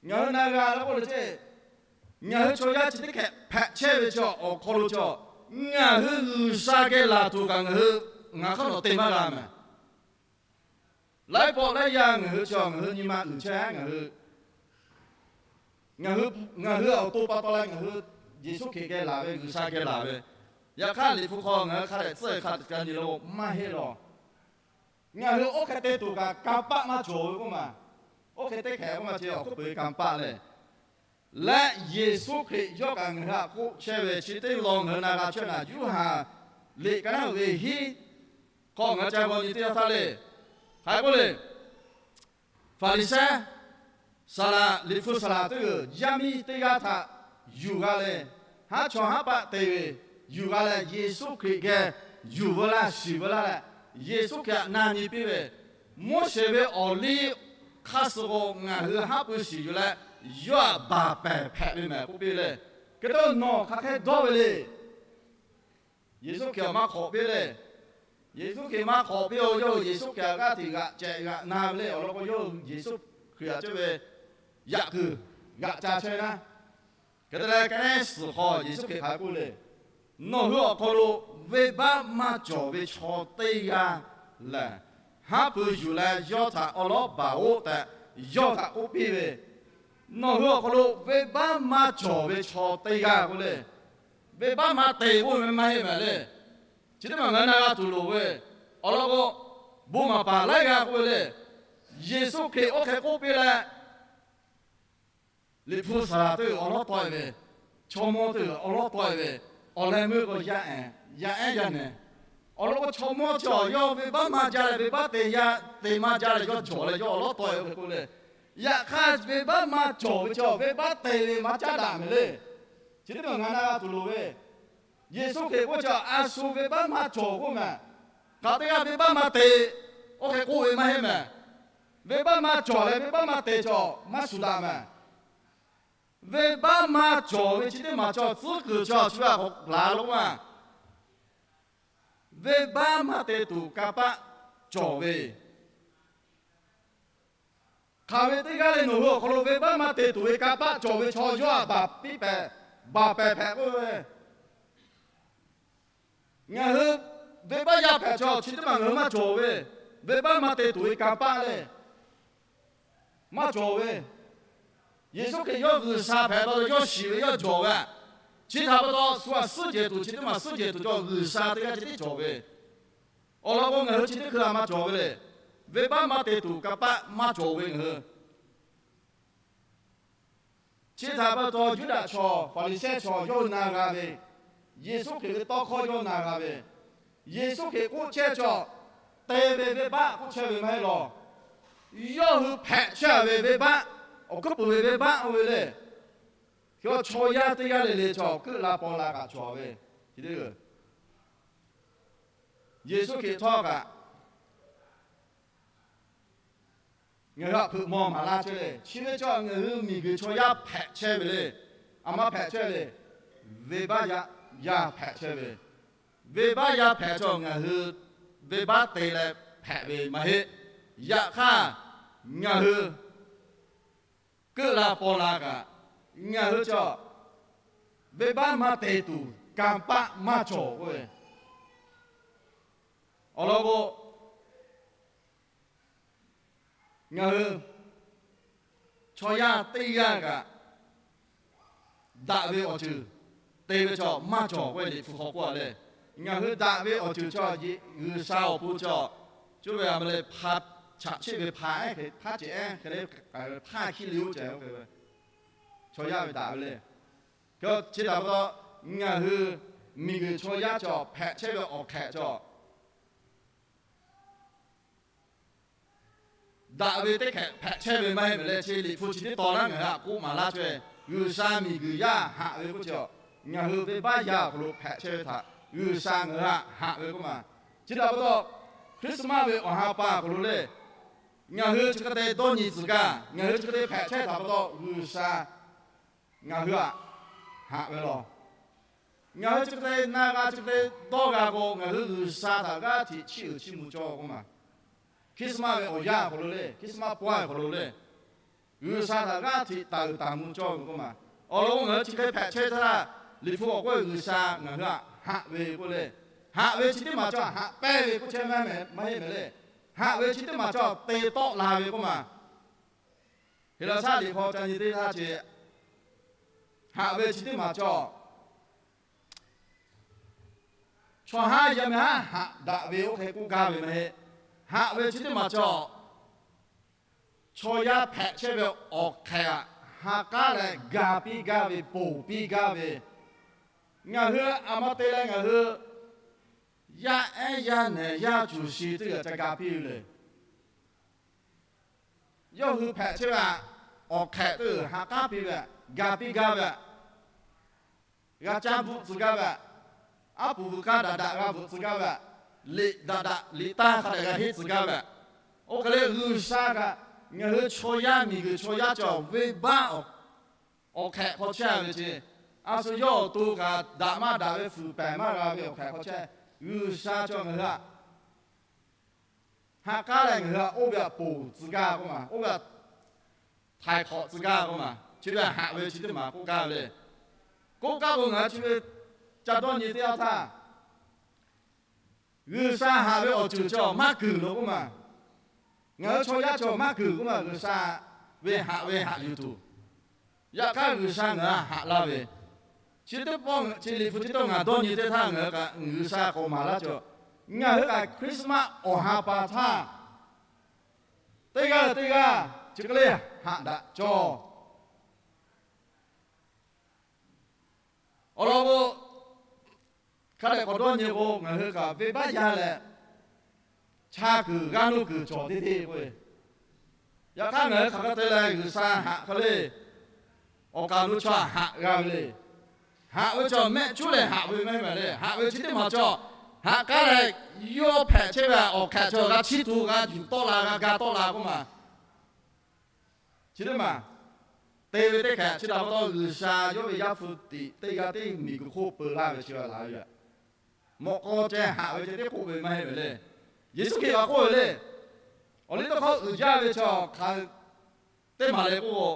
Ngaˬ hui na g'a laˇ k'oˆ le ceˇ, ngaˬ hui chaw yaˇ chi teˇ hkeh hpehꞈ chehˇ ve chaw awˬ hk'aw lo chaw, ngaˬ hui G'uiˬsha geh laˬ tuˬ kaꞈ ngaˬ hui ngaˬ hk'aˇ nawˬ te maˇ g'a mehˍ. Laiˉ pawˆ laiˉ yaˇ ngaˬ hui chaw ngaˬ hui nyi ma uiˍ chehˇ ngaˬ hui, ngaˬ hui awˬ to pa taw leh ngaˬ hui Yeˍsuˆ Hkriꞈ geh laˬ ve, G'uiˬsha geh laˬ ve, yaꞈ hk'aˇ Liꞈ hpu hk'aw ngaˬ hui hk'a dehꞈ tcuhˉ hk'a dehꞈ ca nyi lo maˇ heˆ lawˬ. Ngaˬ hui oˇ hk'e te tuˬ kaꞈ kanˇ paˆ maˇ cawˬ ve k'oˆ ma. Oˇ hk'e teˇ hkeh k'oˆ ma ce awˬ hkuiˉ puiˍ ve kanˇ paˆ leh, leh Yeˍsuˆ Hkriꞈ yawˇ kaꞈ ngaˬ hui htaꞈ k'oˆ chehˇ ve chi teˇ lawn ngaˬ hui na g'a chehˇ naˍ, Yoˇhanˬ liꞈ ka naˉ ve hiˉ hk'aw ngaˬ hui ca g'aw nyi teˇ yanˇ htaˇ le, hk'aˬ hk'e k'oˆ le, Hpaˍriˍsehˇ saˍ laꞈ, Liꞈ hpu saˍ laꞈ teˇ g'uiˬ yaˇ miˇ teˇ g'aˇ htaꞈ yuˬ g'a leh, haˉ chawˇ haˉ paˆ te ve yuˬ g'a leh, Yeˍsuˆ Hkriꞈ geh yuˬ veu laˇ, shiˍ veu laˇ leh, Yeˍsuˆ Hkriꞈ htaꞈ na nyi piˇ ve, Moˉseˍ ve awˬ liˇ hk'aˇ suh k'o ngaˬ hui haˉ pui shiˍ yuˬ leh, yawˇ htaꞈ baˬ pehˍ hpehꞈ ve mehˍ k'oˆ piˇ ve le. Hk'e te nawˬ hk'aˬ hk'e dawˇ ve le. Yeˍsuˆ Hkriꞈ maˇ hk'awꞈ piˇ le. Yeˍsuˆ Hkriꞈ maˇ hk'awꞈ piˇ-oˬ, yawˇ hui Yeˍsuˆ Hkriꞈ g'aˇ hteꞈ g'aꞈ cehꞈ g'aꞈ na ve le. Awˬ lawn k'o, yawˇ hui Yeˍsuˆ Hkriꞈ htaꞈ cawˇ ve yaꞈ kuiˬ g'aꞈ ca chehˇ ve naˉ. Hk'e te leh, ka neˉ suhˍ hk'aw Yeˍsuˆ Hkriꞈ hk'aˬ hk'e k'oˆ le, Nawˬ hui awˬ hk'aw lo venˇbaˆ maˇ cawˬ ve chaw teˇ g'aˇ lehˬ, haˉ pui yuˬ leh yawˇ htaꞈ awˉ lawˉ baˬ-oˆ tehꞈ yawˇ htaꞈ k'oˆ piˇ ve, Nawˬ hui awˬ hk'aw lo venˇbaˆ maˇ cawˬ ve chaw teˇ g'aˇ k'oˆ le. Venˇbaˆ maˇ te k'oˆ ve maˇ heˆ mehˍ le. Chi teˇ maˬ ngaˬ hui na g'a tuˬ loˍ ve, awˬ lawn k'o, bon maˍ paˍ laiˉ g'aˇ k'oˆ ve le. Yeˍsuˆ Hkriꞈ oˇ hk'e k'oˆ piˇ leh, Liꞈ hpu saˍ laˍ teˇ g'uiˬ awˉ lawˉ tawˆ-e ve, chaw mawˇ teˇ g'uiˬ awˉ lawˉ tawˆ-e ve, awˬ leh meuˇ k'o yaˇ ehˍ, yaˇ ehˉ yaˇ nehˬ. Awˬ lawn k'o, chaw mawˇ chi awˬ yawˇ venˇbaˆ maˇ jaˇ leh, venˇbaˆ te yaˇ te maˇ jaˇ leh yawˇ cawˬ leh yawˇ awˬ lawˉ tawˆ-e ve k'oˆ le. Yaꞈ hk'aˇ, venˇbaˆ maˇ cawˬ ve chi venˇbaˆ te ve maˇ caˉ daꞈ mehˍ le. Chi teˇ maˬ ngaˬ na g'a tuˬ loˍ ve, Yeˍsuˆ Hkriꞈ k'oˆ chi a shu venˇbaˆ maˇ cawˬ k'oˆ mehˍ. Hk'aˬ teˇ g'aˇ venˇbaˆ maˇ te, oˇ hk'e k'oˆ ve maˇ heˆ mehˍ. Venˇbaˆ maˇ cawˬ leh venˇbaˆ maˇ te chaw maˇ shuˍ daꞈ mehˍ. Venˇbaˆ maˇ cawˬ ve chi teˇ maˬ chaw tcuhˉ kuiˬ chaw chi ve a k'awꞈ laˬ lo maˇ. Venˇbaˆ maˇ te tuˬ kanˇ paˆ cawˬ ve, hk'aˬ ve teˇ g'aˇ le nawˬ hui awˬ hk'aw lo venˇbaˆ maˇ te tuˬ ve kanˇ paˆ cawˬ ve chaw yawˇ htaꞈ baˬ piˇ pehˍ, baˬ pehˍ hpehꞈ k'oˆ ve, ngaˬ hui venˇbaˆ yaˇ hpehꞈ chaw chi teˇ maˬ ngaˬ hui maˇ cawˬ ve, venˇbaˆ maˇ te tuˬ ve kanˇ paˆ le maˇ cawˬ ve. Yeˍsuˆ Hkriꞈ yawˇ G'uiˬsha hpehꞈ la yawˇ shiˍ ve yawˇ jawˬ ve. Chi htaꞈ pa taw shu htaꞈ suhˉ jehˬ tuˬ chi teˇ maˬ suhˉ jehˬ tuˬ chaw G'uiˬsha teˇ g'aˇ ceh tiˉ cawˬ ve. Awˬ lawn k'o, ngaˬ hui chi teˇ hkui a maˇ cawˬ ve le. Venˇbaˆ maˇ te tuˬ kanˇ paˆ maˇ cawˬ ve ngaˬ hui. Chi htaꞈ pa taw Yuˇdaꞈ chaw Hpaˍriˍsehˇ chaw yawˇ hui na g'a ve, Yeˍsuˆ Hkriꞈ ve tawˇ hkawˇ yawˇ na g'a ve, Yeˍsuˆ Hkriꞈ k'oˆ chehˇ chaw te ve venˇbaˆ k'oˆ chehˇ ve maˇ heˆ law. Yawˇ hui hpehꞈ chehˇ ve venˇbaˆ, awˬ hkuiˉ puiˍ ve venˇbaˆ oˇ ve le. Chaw yaˇ teˇ g'aˇ le le chaw keuˆ la paw la kaꞈ cawˬ ve, Yeˍsuˆ Hkriꞈ htawˇ kaꞈ ngaˬ hui htaꞈ hpeuꞈ maw maˍ laˇ chehˇ le. Chi ve chaw ngaˬ hui miˬguiˬ chaw yaˇ hpehꞈ chehˇ ve le. A maˇ hpehꞈ chehˇ le. Venˇbaˆ yaˇ hpehꞈ chehˇ ve, venˇbaˆ yaˇ hpehꞈ chaw ngaˬ hui venˇbaˆ te leh hpehꞈ ve maˇ heˆ. Yaꞈ hk'aˇ, ngaˬ hui keuˆ la paw la kaꞈ, ngaˬ hui chaw venˇbaˆ maˇ te tuˬ kanˇ paˆ maˇ cawˬ k'oˆ ve. Awˬ lawn k'o, ngaˬ hui chaw yaˇ teˇ g'aˇ kaꞈ daꞈ ve awˬ ceuˬ te ve chaw maˇ cawˬ k'oˆ ve Liꞈ hpu hk'aw k'oˆ a le. Ngaˬ hui daꞈ ve awˬ ceuˬ chaw G'uiˬsha awˬ pon chaw, cuˇ ve a ma le, hpa chaꞈ chiˆ ve hpa ehˉ hk'e hpaˇ cehˬ ehˉ hk'e le, hpaˇ hkiˇ le oˇ ceh, chaw yaˇ ve daꞈ ve le. Chi htaꞈ pa taw, ngaˬ hui miˬguiˬ chaw yaˇ chaw hpehꞈ chehˇ ve awˬ hk'ehꞈ chaw daꞈ ve teˇ hkehꞈ hpehꞈ chehˇ ve maˇ heˆ mehˍ leh, chi Liꞈ hpu chi teˇ tawn laˇ ngaˬ hui htaꞈ k'oˆ maˍ laˇ chehˇ ve, G'uiˬsha miˬguiˬ yaˇ haꞈ ve k'oˆ chi, ngaˬ hui venˇbaˆ yaˇ awˬ hk'aw lo hpehꞈ chehˇ ve htaꞈ G'uiˬsha ngaˬ hui htaꞈ haꞈ ve k'oˆ ma. Chi htaꞈ pa taw, Christmas ve awˬ ha pa awˬ hk'aw lo le, ngaˬ hui chi hk'e te dawˇ nyi tcuh gaˇ, ngaˬ hui chi hk'e te hpehꞈ chehˇ htaꞈ pa taw G'uiˬsha ngaˬ hui htaꞈ haꞈ ve law. Ngaˬ hui chi hk'e te na g'a, chi hk'e te dawˇ g'a k'o, ngaˬ hui G'uiˬsha htaꞈ g'aˇ hteꞈ chiˇ uiˍ chiˇ mvuh cawˇ ve k'oˆ ma. Christmas ve awˬ yanˇ awˬ hk'aw lo le, Christmas pawehˇ awˬ hk'aw lo le, G'uiˬsha htaꞈ g'aˇ hteꞈ taˍ uiˍ taˍ mvuh cawˇ ve k'oˆ ma. Awˬ lawn ngaˬ hui chi hk'e hpehꞈ chehˇ htaˇ, Liꞈ hpu awˬ k'oˆ ve G'uiˬsha ngaˬ hui htaꞈ haꞈ ve k'oˆ le. Haꞈ ve chi teˇ maˬ chaw haꞈ pehnˇ ve k'oˆ chehˇ maˇ heˆ mehˍ le. Haꞈ ve chi teˇ maˬ chaw te tawˆ la ve k'oˆ ma. Heˍlaˍsaˆ liꞈ hk'aw ca nyi teˇ htaˇ ce, haꞈ ve chi teˇ maˬ chaw chaw haˉ yaˇ miˇ haˉ haꞈ daꞈ ve oˇ hk'e k'oˆ gaˇ ve maˇ heˆ. Haꞈ ve chi teˇ maˬ chaw, chaw yaˇ hpehꞈ chehˇ ve awˬ hk'ehꞈ htaꞈ ha k'aˉ leh ga piˇ gaˇ ve, ponˬ piˇ gaˇ ve, ngaˬ hui a ma te leh ngaˬ hui yaˇ ehˉ yaˇ nehˬ yaˇ cuˬ shi teˇ g'aˇ ca ga piˇ ve le. Yawˇ hui hpehꞈ chehˇ ve awˬ hk'ehꞈ teˇ g'aˇ ha k'aˉ piˇ ve, ga piˇ gaˇ ve, g'a caˇ bvuhꞈ tcuh gaˇ ve, Aˉ puˍ vuiˬ k'aˇ daꞈ daꞈ g'a bvuhꞈ tcuh gaˇ ve, liꞈ daꞈ daꞈ liꞈ taˇ hk'a dehꞈ g'a henˇ tcuh gaˇ ve. Oˇ hk'e leh G'uiˬsha kaꞈ ngaˬ hui chaw yaˇ, miˬguiˬ chaw yaˇ cawˬ ve baˆ awˬ hk'ehꞈ hk'aw chehˇ ve ce. A shu yawˇ awˬ to kaꞈ daꞈ maˇ daꞈ ve fuiˍ pehˍ maˇ g'a ve awˬ hk'ehꞈ hk'aw chehˇ. G'uiˬsha cawˬ ngaˬ hui htaꞈ haꞈ k'aˉ leh ngaˬ hui htaꞈ oˇ ve htaꞈ ponˬ tcuh gaˇ k'oˆ ma, oˇ ve htaꞈ htaiˍ hk'awꞈ tcuh gaˇ k'oˆ ma, chi ve haꞈ ve chi teˇ maˬ k'oˆ gaˇ ve le. K'oˆ kaˉ k'o ngaˬ hui chi ve ca dawˇ nyi teˇ yanˇ htaˇ, G'uiˬsha haꞈ ve awˬ ceuˬ cawˬ maˇ kuiˬ lo k'oˆ ma. Ngaˬ hui chaw yaˇ cawˬ maˇ kuiˬ k'oˆ ma, G'uiˬsha ve haꞈ ve haꞈ yuˬ tuˬ. Yaꞈ hk'aˇ G'uiˬsha ngaˬ hui haꞈ laˇ ve, chi teˇ pawˆ chi Liꞈ hpu chi teˇ ngaˬ dawˇ nyi teˇ htaˇ ngaˬ hui kaꞈ G'uiˬsha k'awꞈ maˍ laˇ cawˬ. Ngaˬ hui kaꞈ Christmas awˬ ha pa htaˇ, teˇ g'aˇ leh teˇ g'aˇ chi hk'e le haꞈ daꞈ cawˬ. Awˬ lawn k'o, hk'a dehꞈ k'awꞈ dawˇ nyi k'o, ngaˬ hui kaꞈ venˇbaˆ yaˇ leh chaˇ kuiˬ g'aˇ nuˇ kuiˬ cawˬ teˇ teˇ k'oˆ ve. Yaꞈ hk'aˇ ngaˬ hui hk'aˬ hk'e te leh G'uiˬsha haꞈ hk'e le, awˬ kaˍ awˬ nu chaw haꞈ g'a ve le. Haꞈ ve cawˬ mehˆ cuˉ leh haꞈ ve maˇ heˆ mehˍ le. Haꞈ ve chi teˇ maˬ cawˬ, haꞈ k'aˉ leh yawˇ hpehꞈ chehˇ ve awˬ hk'ehꞈ cawˬ g'a chiˇ tu g'a yuˬ tawˆ la g'a ga tawˆ la k'oˆ ma. Chi teˇ maˬ te ve teˇ hk'ehꞈ chi htaꞈ pa taw G'uiˬsha yawˇ ve Yaˇ hpu tiꞈ teˇ g'aˇ teˇ miˬguiˬ hk'oˆ peu laˇ ve chi g'a la ve yoˬ. Mawꞈ k'aw ceh haꞈ ve ceh teˇ k'oˆ ve maˇ heˆ ve le. Yeˍsuˆ Hkriꞈ g'a k'oˆ ve le. Awˬ liˇ tawˇ hkawˇ uiˍ jaˇ ve chaw hk'aˬ teˇ maˬ leh k'oˆ k'o,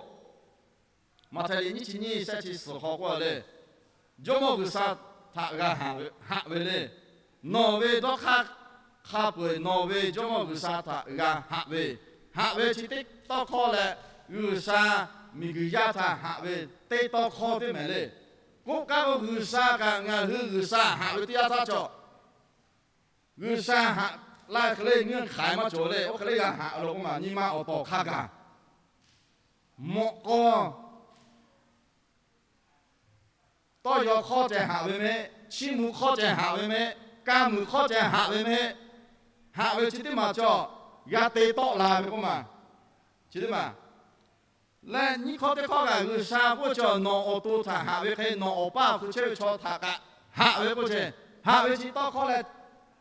Maꞈhtehˍ liꞈ nyiˇ chi nyiˇ shehˆ chi suhˍ hk'aw k'oˆ le, Jawˇmawˇ G'uiˬsha htaꞈ g'a haꞈ ve le. Nawˬ ve dawˇ hk'aˇ hk'a peu-eˬ nawˬ ve Jawˇmawˇ G'uiˬsha htaꞈ g'a haꞈ ve, haꞈ ve chi teˇ tawˇ hkawˇ leh G'uiˬsha miˬguiˬ yaˇ htaꞈ haꞈ ve teˇ tawˇ hkawˇ teˇ mehˍ le. K'oˆ kaˉ k'o G'uiˬsha kaꞈ ngaˬ hui G'uiˬsha haꞈ ve teˇ yanˇ htaˇ cawˬ, G'uiˬsha haꞈ laˇ hk'e le เงื่อนไข maˇ cawˬ le. Oˇ hk'e le g'a haꞈ lo k'oˆ ma, nyi ma awˬ tawˍ hk'a gaˬ, mawꞈ k'aw tawˇ yaw hk'awˇ ceh haꞈ ve mehˆ, chiˇ mvuh hk'awˇ ceh haꞈ ve mehˆ, ka muiˬ hk'awˇ ceh haꞈ ve mehˆ, haꞈ ve chi teˇ maˬ cawˬ g'a te tawˆ la ve k'oˆ ma. Chi teˇ maˬ leh nyiˇ hkawˇ teˇ hkawˇ kaꞈ G'uiˬsha k'oˆ cawˬ, nawˬ awˬ to htaꞈ haꞈ ve hk'e nawˬ awˬ paˇ awˬ hpu chehˇ ve chaw htaꞈ kaꞈ haꞈ ve k'oˆ ceh, haꞈ ve chi tawˇ hkawˇ leh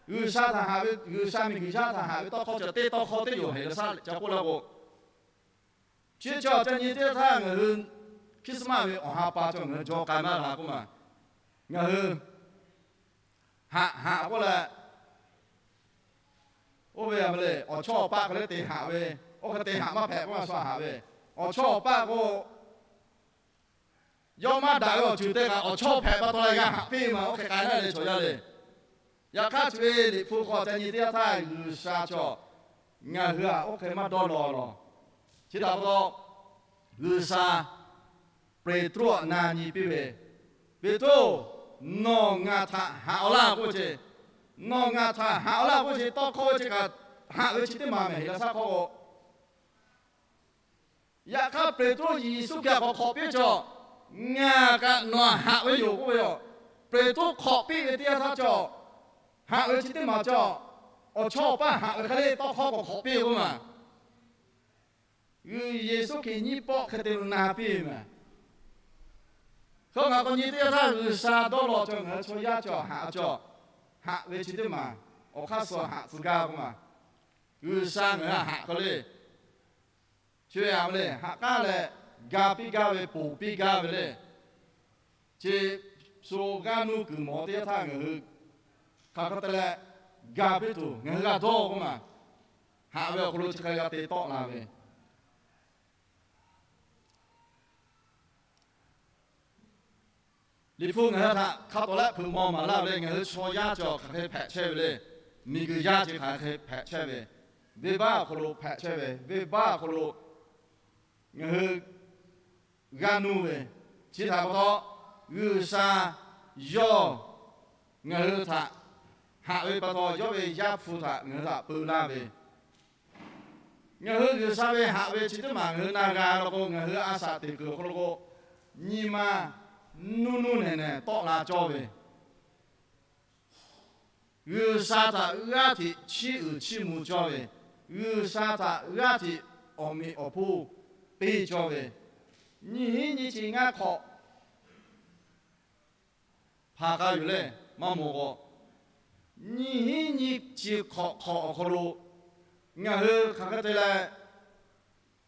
G'uiˬsha htaꞈ haꞈ ve, G'uiˬsha miˬguiˬ yaˇ htaꞈ haꞈ ve tawˇ hkawˇ cawˬ teˇ tawˇ hkawˇ teˇ yoˬ heˍ le saˉ ca k'oˆ laˇ k'o, chi cawˬ ca nyi teˇ htaˇ ngaˬ hui Christmas ve awˬ ha pa cawˬ ngaˬ hui jaw k'ai maˇ g'a k'oˆ ma. Ngaˬ hui haꞈ haꞈ k'oˆ leh, oˇ ve a ma le, awˬ chawˇ awˬ paˆ hk'e le te haꞈ ve, oˇ hk'e te haꞈ maˇ hpehꞈ k'oˆ ma, shu haꞈ ve, awˬ chawˇ awˬ paˆ k'o, yawˇ maˇ daꞈ ve awˬ ceuˬ teˇ kaꞈ awˬ chawˇ hpehꞈ pa taw leh g'a haꞈ piˇ ve ma, oˇ hk'e k'ai laˇ le chaw yaˇ le. Yaꞈ hk'aˇ chi ve Liꞈ hpu hk'aw ca nyi teˇ yanˇ htaˇ G'uiˬsha cawˬ, ngaˬ hui htaꞈ oˇ hk'e maˇ dawˇ law law. Chi htaꞈ pa taw G'uiˬsha Peˍtruˆ htaꞈ na nyi piˇ ve, Peˍtruˆ, nawˬ ngaˬ htaꞈ haꞈ-aw laˇ k'oˆ ve ce. Nawˬ ngaˬ htaꞈ haꞈ-aw laˇ k'oˆ ve ce, tawˇ hkawˇ ve ce kaꞈ haꞈ ve chi teˇ maˬ mehˍ heˍ la shaˉ hkawˇ k'o, yaꞈ hk'aˇ Peˍtruˆ Yeˍsuˆ Hkriꞈ htaꞈ k'awꞈ hk'awꞈ piˇ cawˬ, ngaˬ kaꞈ nawˬ htaꞈ haꞈ ve yoˬ k'oˆ ve yoˬ. Peˍtruˆ hk'awꞈ piˇ ve teˇ yanˇ htaˇ cawˬ, haꞈ ve chi teˇ maˬ cawˬ, awˬ chawˇ awˬ paˇ haꞈ ve hk'e le tawˇ hkawˇ k'awꞈ hk'awꞈ piˇ k'oˆ ma. G'uiˬ Yeˍsuˆ Hkriꞈ nyiˇ pawˆ hk'e te lo na piˇ ve mehˍ. Hk'e ngaˬ k'awꞈ nyi teˇ yanˇ htaˇ G'uiˬsha dawˇ law cawˬ, ngaˬ hui chaw yaˇ cawˬ haꞈ cawˬ, haꞈ ve chi teˇ maˬ awˬ hk'aˇ suh haꞈ tcuh gaˇ k'oˆ ma. G'uiˬsha ngaˬ hui haꞈ k'o le, chi ve a ma le, haꞈ k'aˉ leh ga piˇ gaˇ ve, ponˬ piˇ gaˇ ve le. Chi shu g'aˇ nuˇ kuiˬ mawˬ teˇ yanˇ htaˇ ngaˬ hui hk'aˬ hk'e te leh ga piˇ tuˬ ngaˬ hui g'a dawˇ k'oˆ ma. Haꞈ ve awˬ hk'aw lo chi hk'e g'a te tawˆ la ve Liꞈ hpu ngaˬ hui htaꞈ hk'a tawˍ leh hpeuꞈ maw maˍ laˇ ve le. Ngaˬ hui chaw yaˇ cawˬ hk'aˬ hk'e hpehꞈ chehˇ ve le. Miˬguiˬ yaˇ chi hk'aˬ hk'e hpehꞈ chehˇ ve, venˇbaˆ awˬ hk'aw lo hpehꞈ chehˇ ve, venˇbaˆ awˬ hk'aw lo ngaˬ hui g'a nuˇ ve, chi htaꞈ pa taw G'uiˬsha yawˇ ngaˬ hui htaꞈ haꞈ ve pa taw, yawˇ ve Yaˇ hpu htaꞈ ngaˬ hui htaꞈ peu laˇ ve, ngaˬ hui G'uiˬsha ve haꞈ ve chi teˇ maˬ ngaˬ hui na g'a law k'o, ngaˬ hui a shaꞈ teꞈ kuiˬ awˬ hk'aw lo k'o, nyi ma nuˇ nuˇ nehˬ nehˬ tawˆ la cawˇ ve, G'uiˬsha htaꞈ g'aˇ hteꞈ chiˇ uiˍ chiˇ mvuh cawˇ ve, G'uiˬsha htaꞈ g'aˇ hteꞈ awˬ meꞈ awˬ hponˇ piˇ cawˇ ve, nyiˇ hinˉ nyiˇ chi ngaˇ hk'awꞈ hpaˍ k'a yuˬ le. maˇ maw k'o, nyiˇ hinˉ nyiˇ chi hk'awꞈ hk'awꞈ awˬ hk'aw lo ngaˬ hui hk'aˬ hk'e te leh,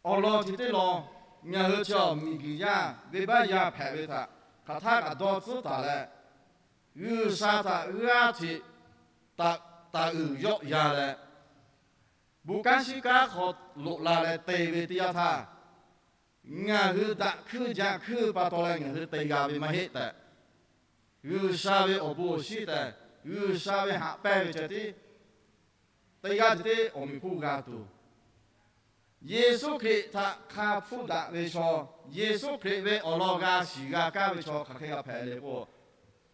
awˬ lawn chi teˇ lawn ngaˬ hui chi awˬ miˬguiˬ yaˇ venˇbaˆ yaˇ hpehꞈ ve htaꞈ hk'aˬ htaˇ kaꞈ dawˇ tcuhˉ taˍ leh, G'uiˬsha htaꞈ g'aˇ hteꞈ taˍ uiˍ yawˆ yan leh, bon kanˉ shiˉ kanˉ hk'aw loꞈ la leh te ve teˇ yanˇ htaˇ, ngaˬ hui daꞈ hkuiˇ jaˇ hkuiˇ pa taw leh ngaˬ hui te g'a ve maˇ heˆ tehꞈ, G'uiˬsha ve awˬ bon awˬ shinˉ tehꞈ, G'uiˬsha ve haꞈ pehnˇ ve ceh tiˉ teˇ g'aˇ ceh tiˉ awˬ meꞈ hpfuhˇ g'a tuˬ, Yeˍsuˆ Hkriꞈ htaꞈ hk'a hpfuhˇ daꞈ ve chaw, Yeˍsuˆ Hkriꞈ ve awˬ lawn g'a shiˍ g'a kaˇ ve chaw hk'aˬ hk'e g'a hpehꞈ le k'o,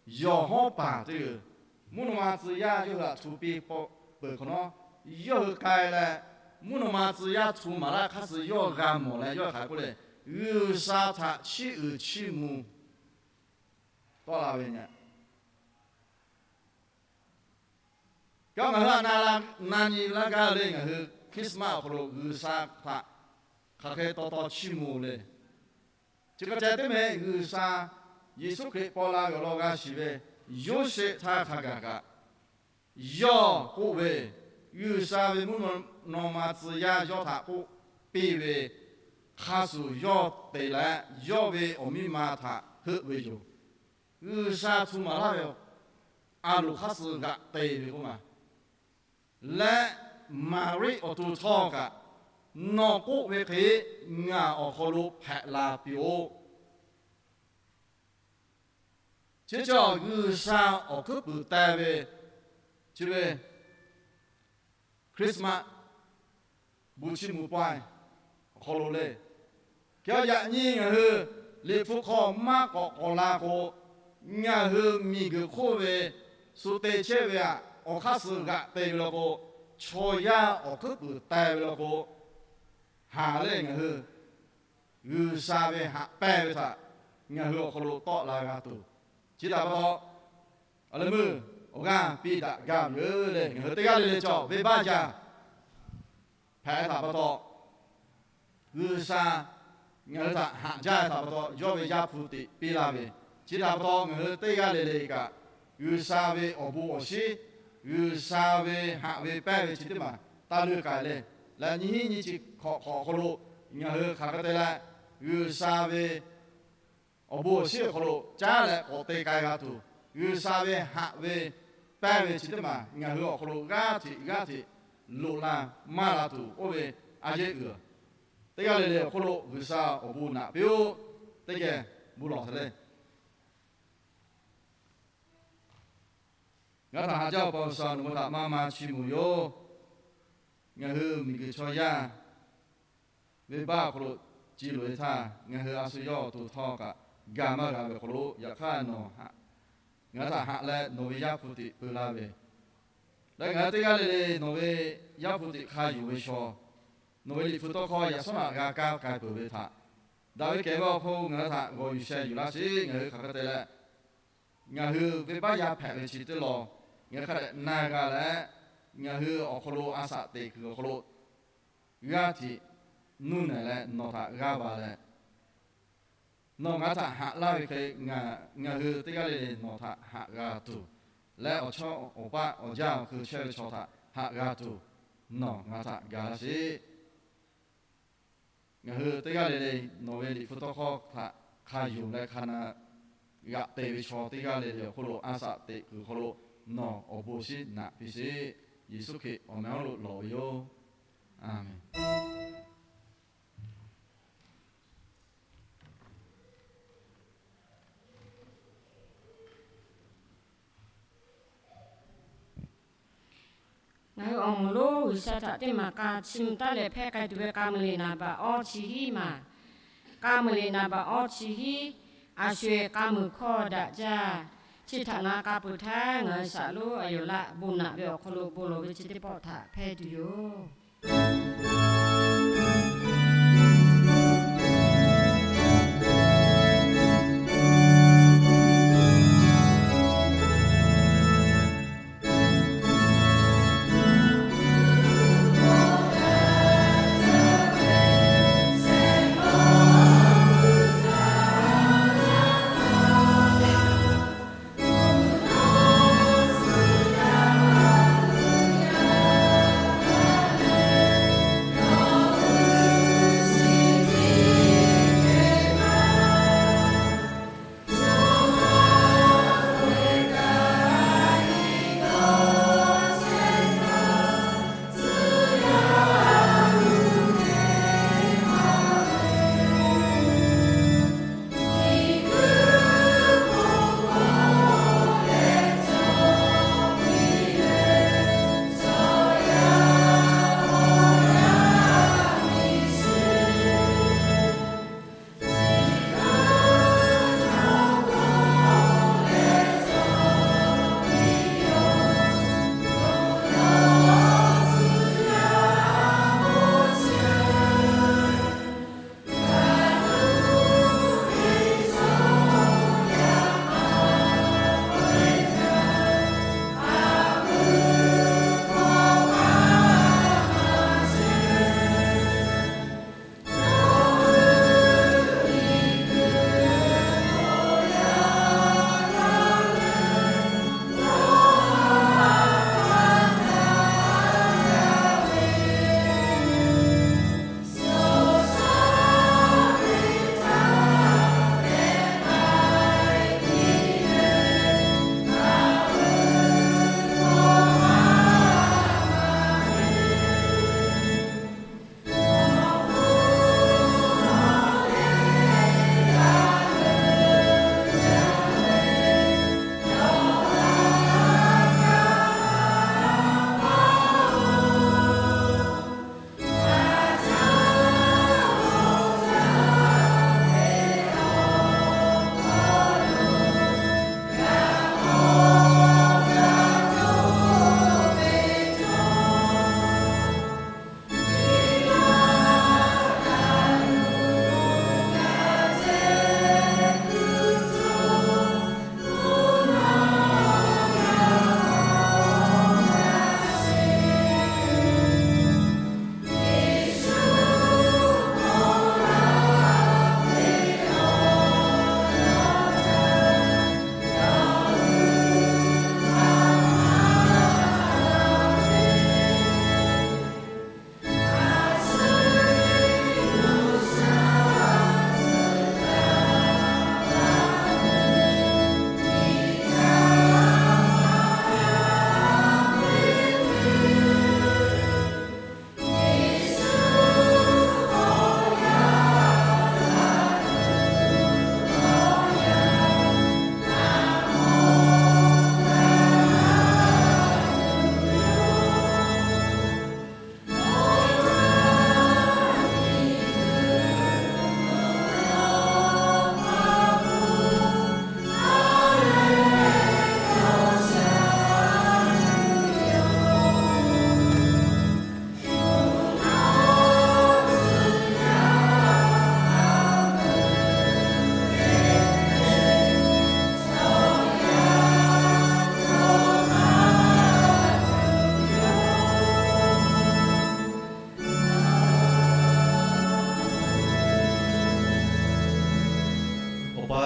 yawˬ hawˉ paˍ teˇ g'uiˬ mvuhˇ naw ma tcuh yaˇ yawˇ hui htaꞈ htu piˇ peuˬ hk'awꞈ nawˉ, yawˇ hui k'ai leh, mvuhˇ naw ma tcuh yaˇ htu maˍ laˇ hk'aˇ suh yawˇ g'a mawˬ leh yawˇ hk'aˬ k'oˆ le, G'uiˬsha htaꞈ chiˇ uiˍ chiˇ mvuh tawˆ la ve nyi. Kaꞈ ngaˬ hui htaꞈ na nyi laˇ gaˇ le, ngaˬ hui Christmas awˬ hk'aw lo G'uiˬsha htaꞈ hk'aˬ hk'e taw taw chiˇ mvuh le. Chi hk'e ceh teˇ meh G'uiˬsha Yeˍsuˆ Hkriꞈ paw la ve awˬ lawn g'a shiˍ ve Yoˇsehꞈ htaˇ hk'a gaˬ kaꞈ, yawˇ k'oˆ ve, G'uiˬsha ve mvuhˇ naw ma tcuh yaˇ yawˇ htaꞈ k'oˆ piˇ ve hk'a shuˍ yawˇ te leh, yawˇ ve awˬ miˇ ma htaꞈ heuˆ ve yoˬ. G'uiˬsha htu maˍ laˇ ve a loˍ hk'aˇ suh g'aꞈ te ve k'oˆ ma leh, Maˍriˆ awˬ to htawˇ kaꞈ, nawˬ k'oˆ ve hk'e ngaˬ awˬ hk'aw lo hpehꞈ la piˇ-oˆ. Chi cawˬ G'uiˬsha awˬ hkuiˉ puiˍ teh ve, chi ve Christmas bon chiˇ mvuh pawehˇ awˬ hk'aw lo le. Hk'e yaꞈ nyi ngaˬ hui Liꞈ hpu hk'aw maˇ k'awꞈ k'awꞈ la k'o, ngaˬ hui miˬguiˬ hk'oˆ ve shu te chehˇ ve htaꞈ awˬ hk'aˇ suh g'aꞈ te ve law k'o, chaw yaˇ awˬ hkuiˉ puiˍ teh ve law k'o, haˍ leh ngaˬ hui G'uiˬsha ve haꞈ pehnˇ ve htaꞈ ngaˬ hui awˬ hk'aw lo tawˆ la g'a tuˬ, chi htaꞈ pa taw, a leh meuˇ awˬ g'aˇ piˇ daꞈ gaˇ ve yoˬ le. Ngaˬ hui teˇ g'aˇ le le cawˬ venˇbaˆ yaˇ hpehꞈ ve htaꞈ pa taw, G'uiˬsha ngaˬ hui htaꞈ haꞈ jaˇ ve htaꞈ pa taw, yawˇ ve Yaˇ hpu tiꞈ piˇ laˇ ve, chi htaꞈ pa taw ngaˬ hui teˇ g'aˇ le le kaꞈ, G'uiˬsha ve awˬ bon awˬ shinˉ, G'uiˬsha ve haꞈ ve pehnˇ ve chi teˇ maˬ taˇ leuˇ k'ai le. Leh nyiˇ hinˉ nyiˇ chi hk'awꞈ hk'awꞈ awˬ hk'aw lo ngaˬ hui hk'aˬ hk'e te leh, G'uiˬsha ve awˬ bon awˬ shinˉ awˬ hk'aw lo caˉ leh k'awꞈ te k'ai g'a tuˬ, G'uiˬsha ve haꞈ ve pehnˇ ve chi teˇ maˬ ngaˬ hui awˬ hk'aw lo g'aˇ hteꞈ g'aˇ hteꞈ loꞈ la maˇ la tuˬ oˇ ve a yehˉ uiˍ. Teˇ g'aˇ le le awˬ hk'oˆ lo G'uiˬsha awˬ bon naꞈ piˇ-oˆ. Teˇ geh bon lawˬ htaꞈ le. Ngaˬ htaꞈ haꞈ jaˇ-oˬ, Awˬ pa G'uiˬsha, nawˬ hui htaꞈ maˇ maˇ chiˇ mvuh yoˬ. Ngaˬ hui miˬguiˬ chaw yaˇ venˇbaˆ awˬ hk'aw lo ci loꞈ-e htaˇ, ngaˬ hui a shu yawˇ awˬ to htawˇ kaꞈ ga maˇ g'a ve awˬ hk'aw lo, yaꞈ hk'aˇ nawˬ haꞈ, ngaˬ hui htaꞈ haꞈ leh nawˬ ve Yaˇ hpu tiꞈ peu laˇ ve leh, ngaˬ hui teˇ g'aˇ le le nawˬ ve Yaˇ hpu tiꞈ hk'a yonˍ ve chaw, nawˬ ve Liꞈ hpu tawˇ hkawˇ yaꞈ shawˉ naꞈ g'a kaˇ k'ai peuˬ ve htaꞈ, daꞈ ve kehˬ ve awˬ hk'aw lo ngaˬ hui htaꞈ g'awˬ yuˬ sheh yuˬ laˇ sheˍ. Ngaˬ hui hk'aˬ hk'e te leh, ngaˬ hui venˇbaˆ yaˇ hpehꞈ ve chi teˇ lawn, ngaˬ hui hk'a dehꞈ na g'a leh, ngaˬ hui awˬ hk'aw lo a shaꞈ teꞈ kuiˬ awˬ hk'aw lo g'aˇ hteꞈ nuˇ nehˬ leh nawˬ htaꞈ g'aˇ ba leh, nawˬ ngaˬ htaꞈ haꞈ laˇ ve hk'e, ngaˬ hui teˇ g'aˇ le le nawˬ htaꞈ haꞈ g'a tuˬ, leh awˬ chawˇ awˬ paˆ awˬ jaˇ awˬ hkui chehˇ ve chaw htaꞈ haꞈ g'a tuˬ, nawˬ ngaˬ htaꞈ ga laˇ sheˍ. Ngaˬ hui teˇ g'aˇ le le nawˬ ve Liꞈ hpu tawˇ hkawˇ htaꞈ hk'a yonˍ leh hk'a na g'aꞈ te ve chaw teˇ g'aˇ le le awˬ hk'oˆ lo a shaꞈ teꞈ kuiˬ awˬ hk'aw lo nawˬ awˬ bon awˬ shinˉ naꞈ piˇ sheˍ. Yeˍsuˆ Hkriꞈ awˬ meh awˬ hk'aw lo lawˬ ve yoˬ. Aˍmenˍ. Ngaˬ hui awˬ moˍ lonˉ G'uiˬsha htaꞈ teˇ maˬ k'a chiˇ mvuh taˉ leh hpehˇ k'ai tuˬ ve k'a muiˬ liꞈ naˍ baꞈ awˇ chi hiˉ maˬ. K'a muiˬ liꞈ naˍ baꞈ awˇ chi hiˉ, a sho-eˬ k'a muiˬ hkawˇ daꞈ jaˇ. Chi htaꞈ ngaˬ k'a peuˬ htaˇ, ngaˬ hui shaˍ lonˉ a yoˬ laꞈ bon naꞈ ve awˬ hk'aw lo bon lawˬ ve chi teˇ pawˆ htaꞈ hpehˇ tuˬ yoˬ.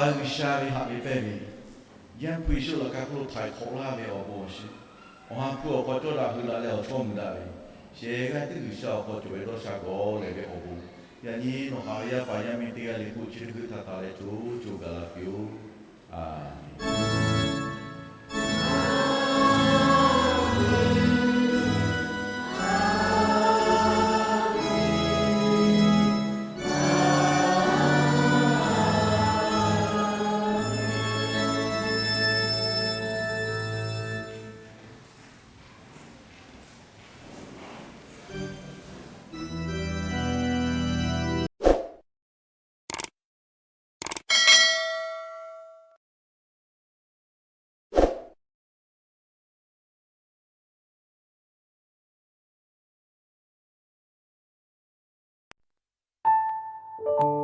G'uiˬsha ve haꞈ ve pehnˇ ve, Yaˇ hpu Yeˍsuˆ laꞈ ka hk'oˆ lo htaiˍ hk'awꞈ laˇ ve awˬ bon awˬ shiˍ, awˬ ha hpu awˬ hk'aw cawˇ daꞈ hui daꞈ leh awˬ chawˇ muiˬ daꞈ ve, shehˍ g'aˇ tiˉ G'uiˬsha awˬ hk'aw cawˬ ve dawˇ sha gawˬ lehˬ ve awˬ bon, yaꞈ nyi nawˬ haꞈ ve yaˇ paˍ yaˇ miˇ teˇ g'aˇ le k'oˆ chi teˇ hkui htaꞈ htaꞈ leh co co gaˬ la piˇ-oˆ. Aˍmenˍ.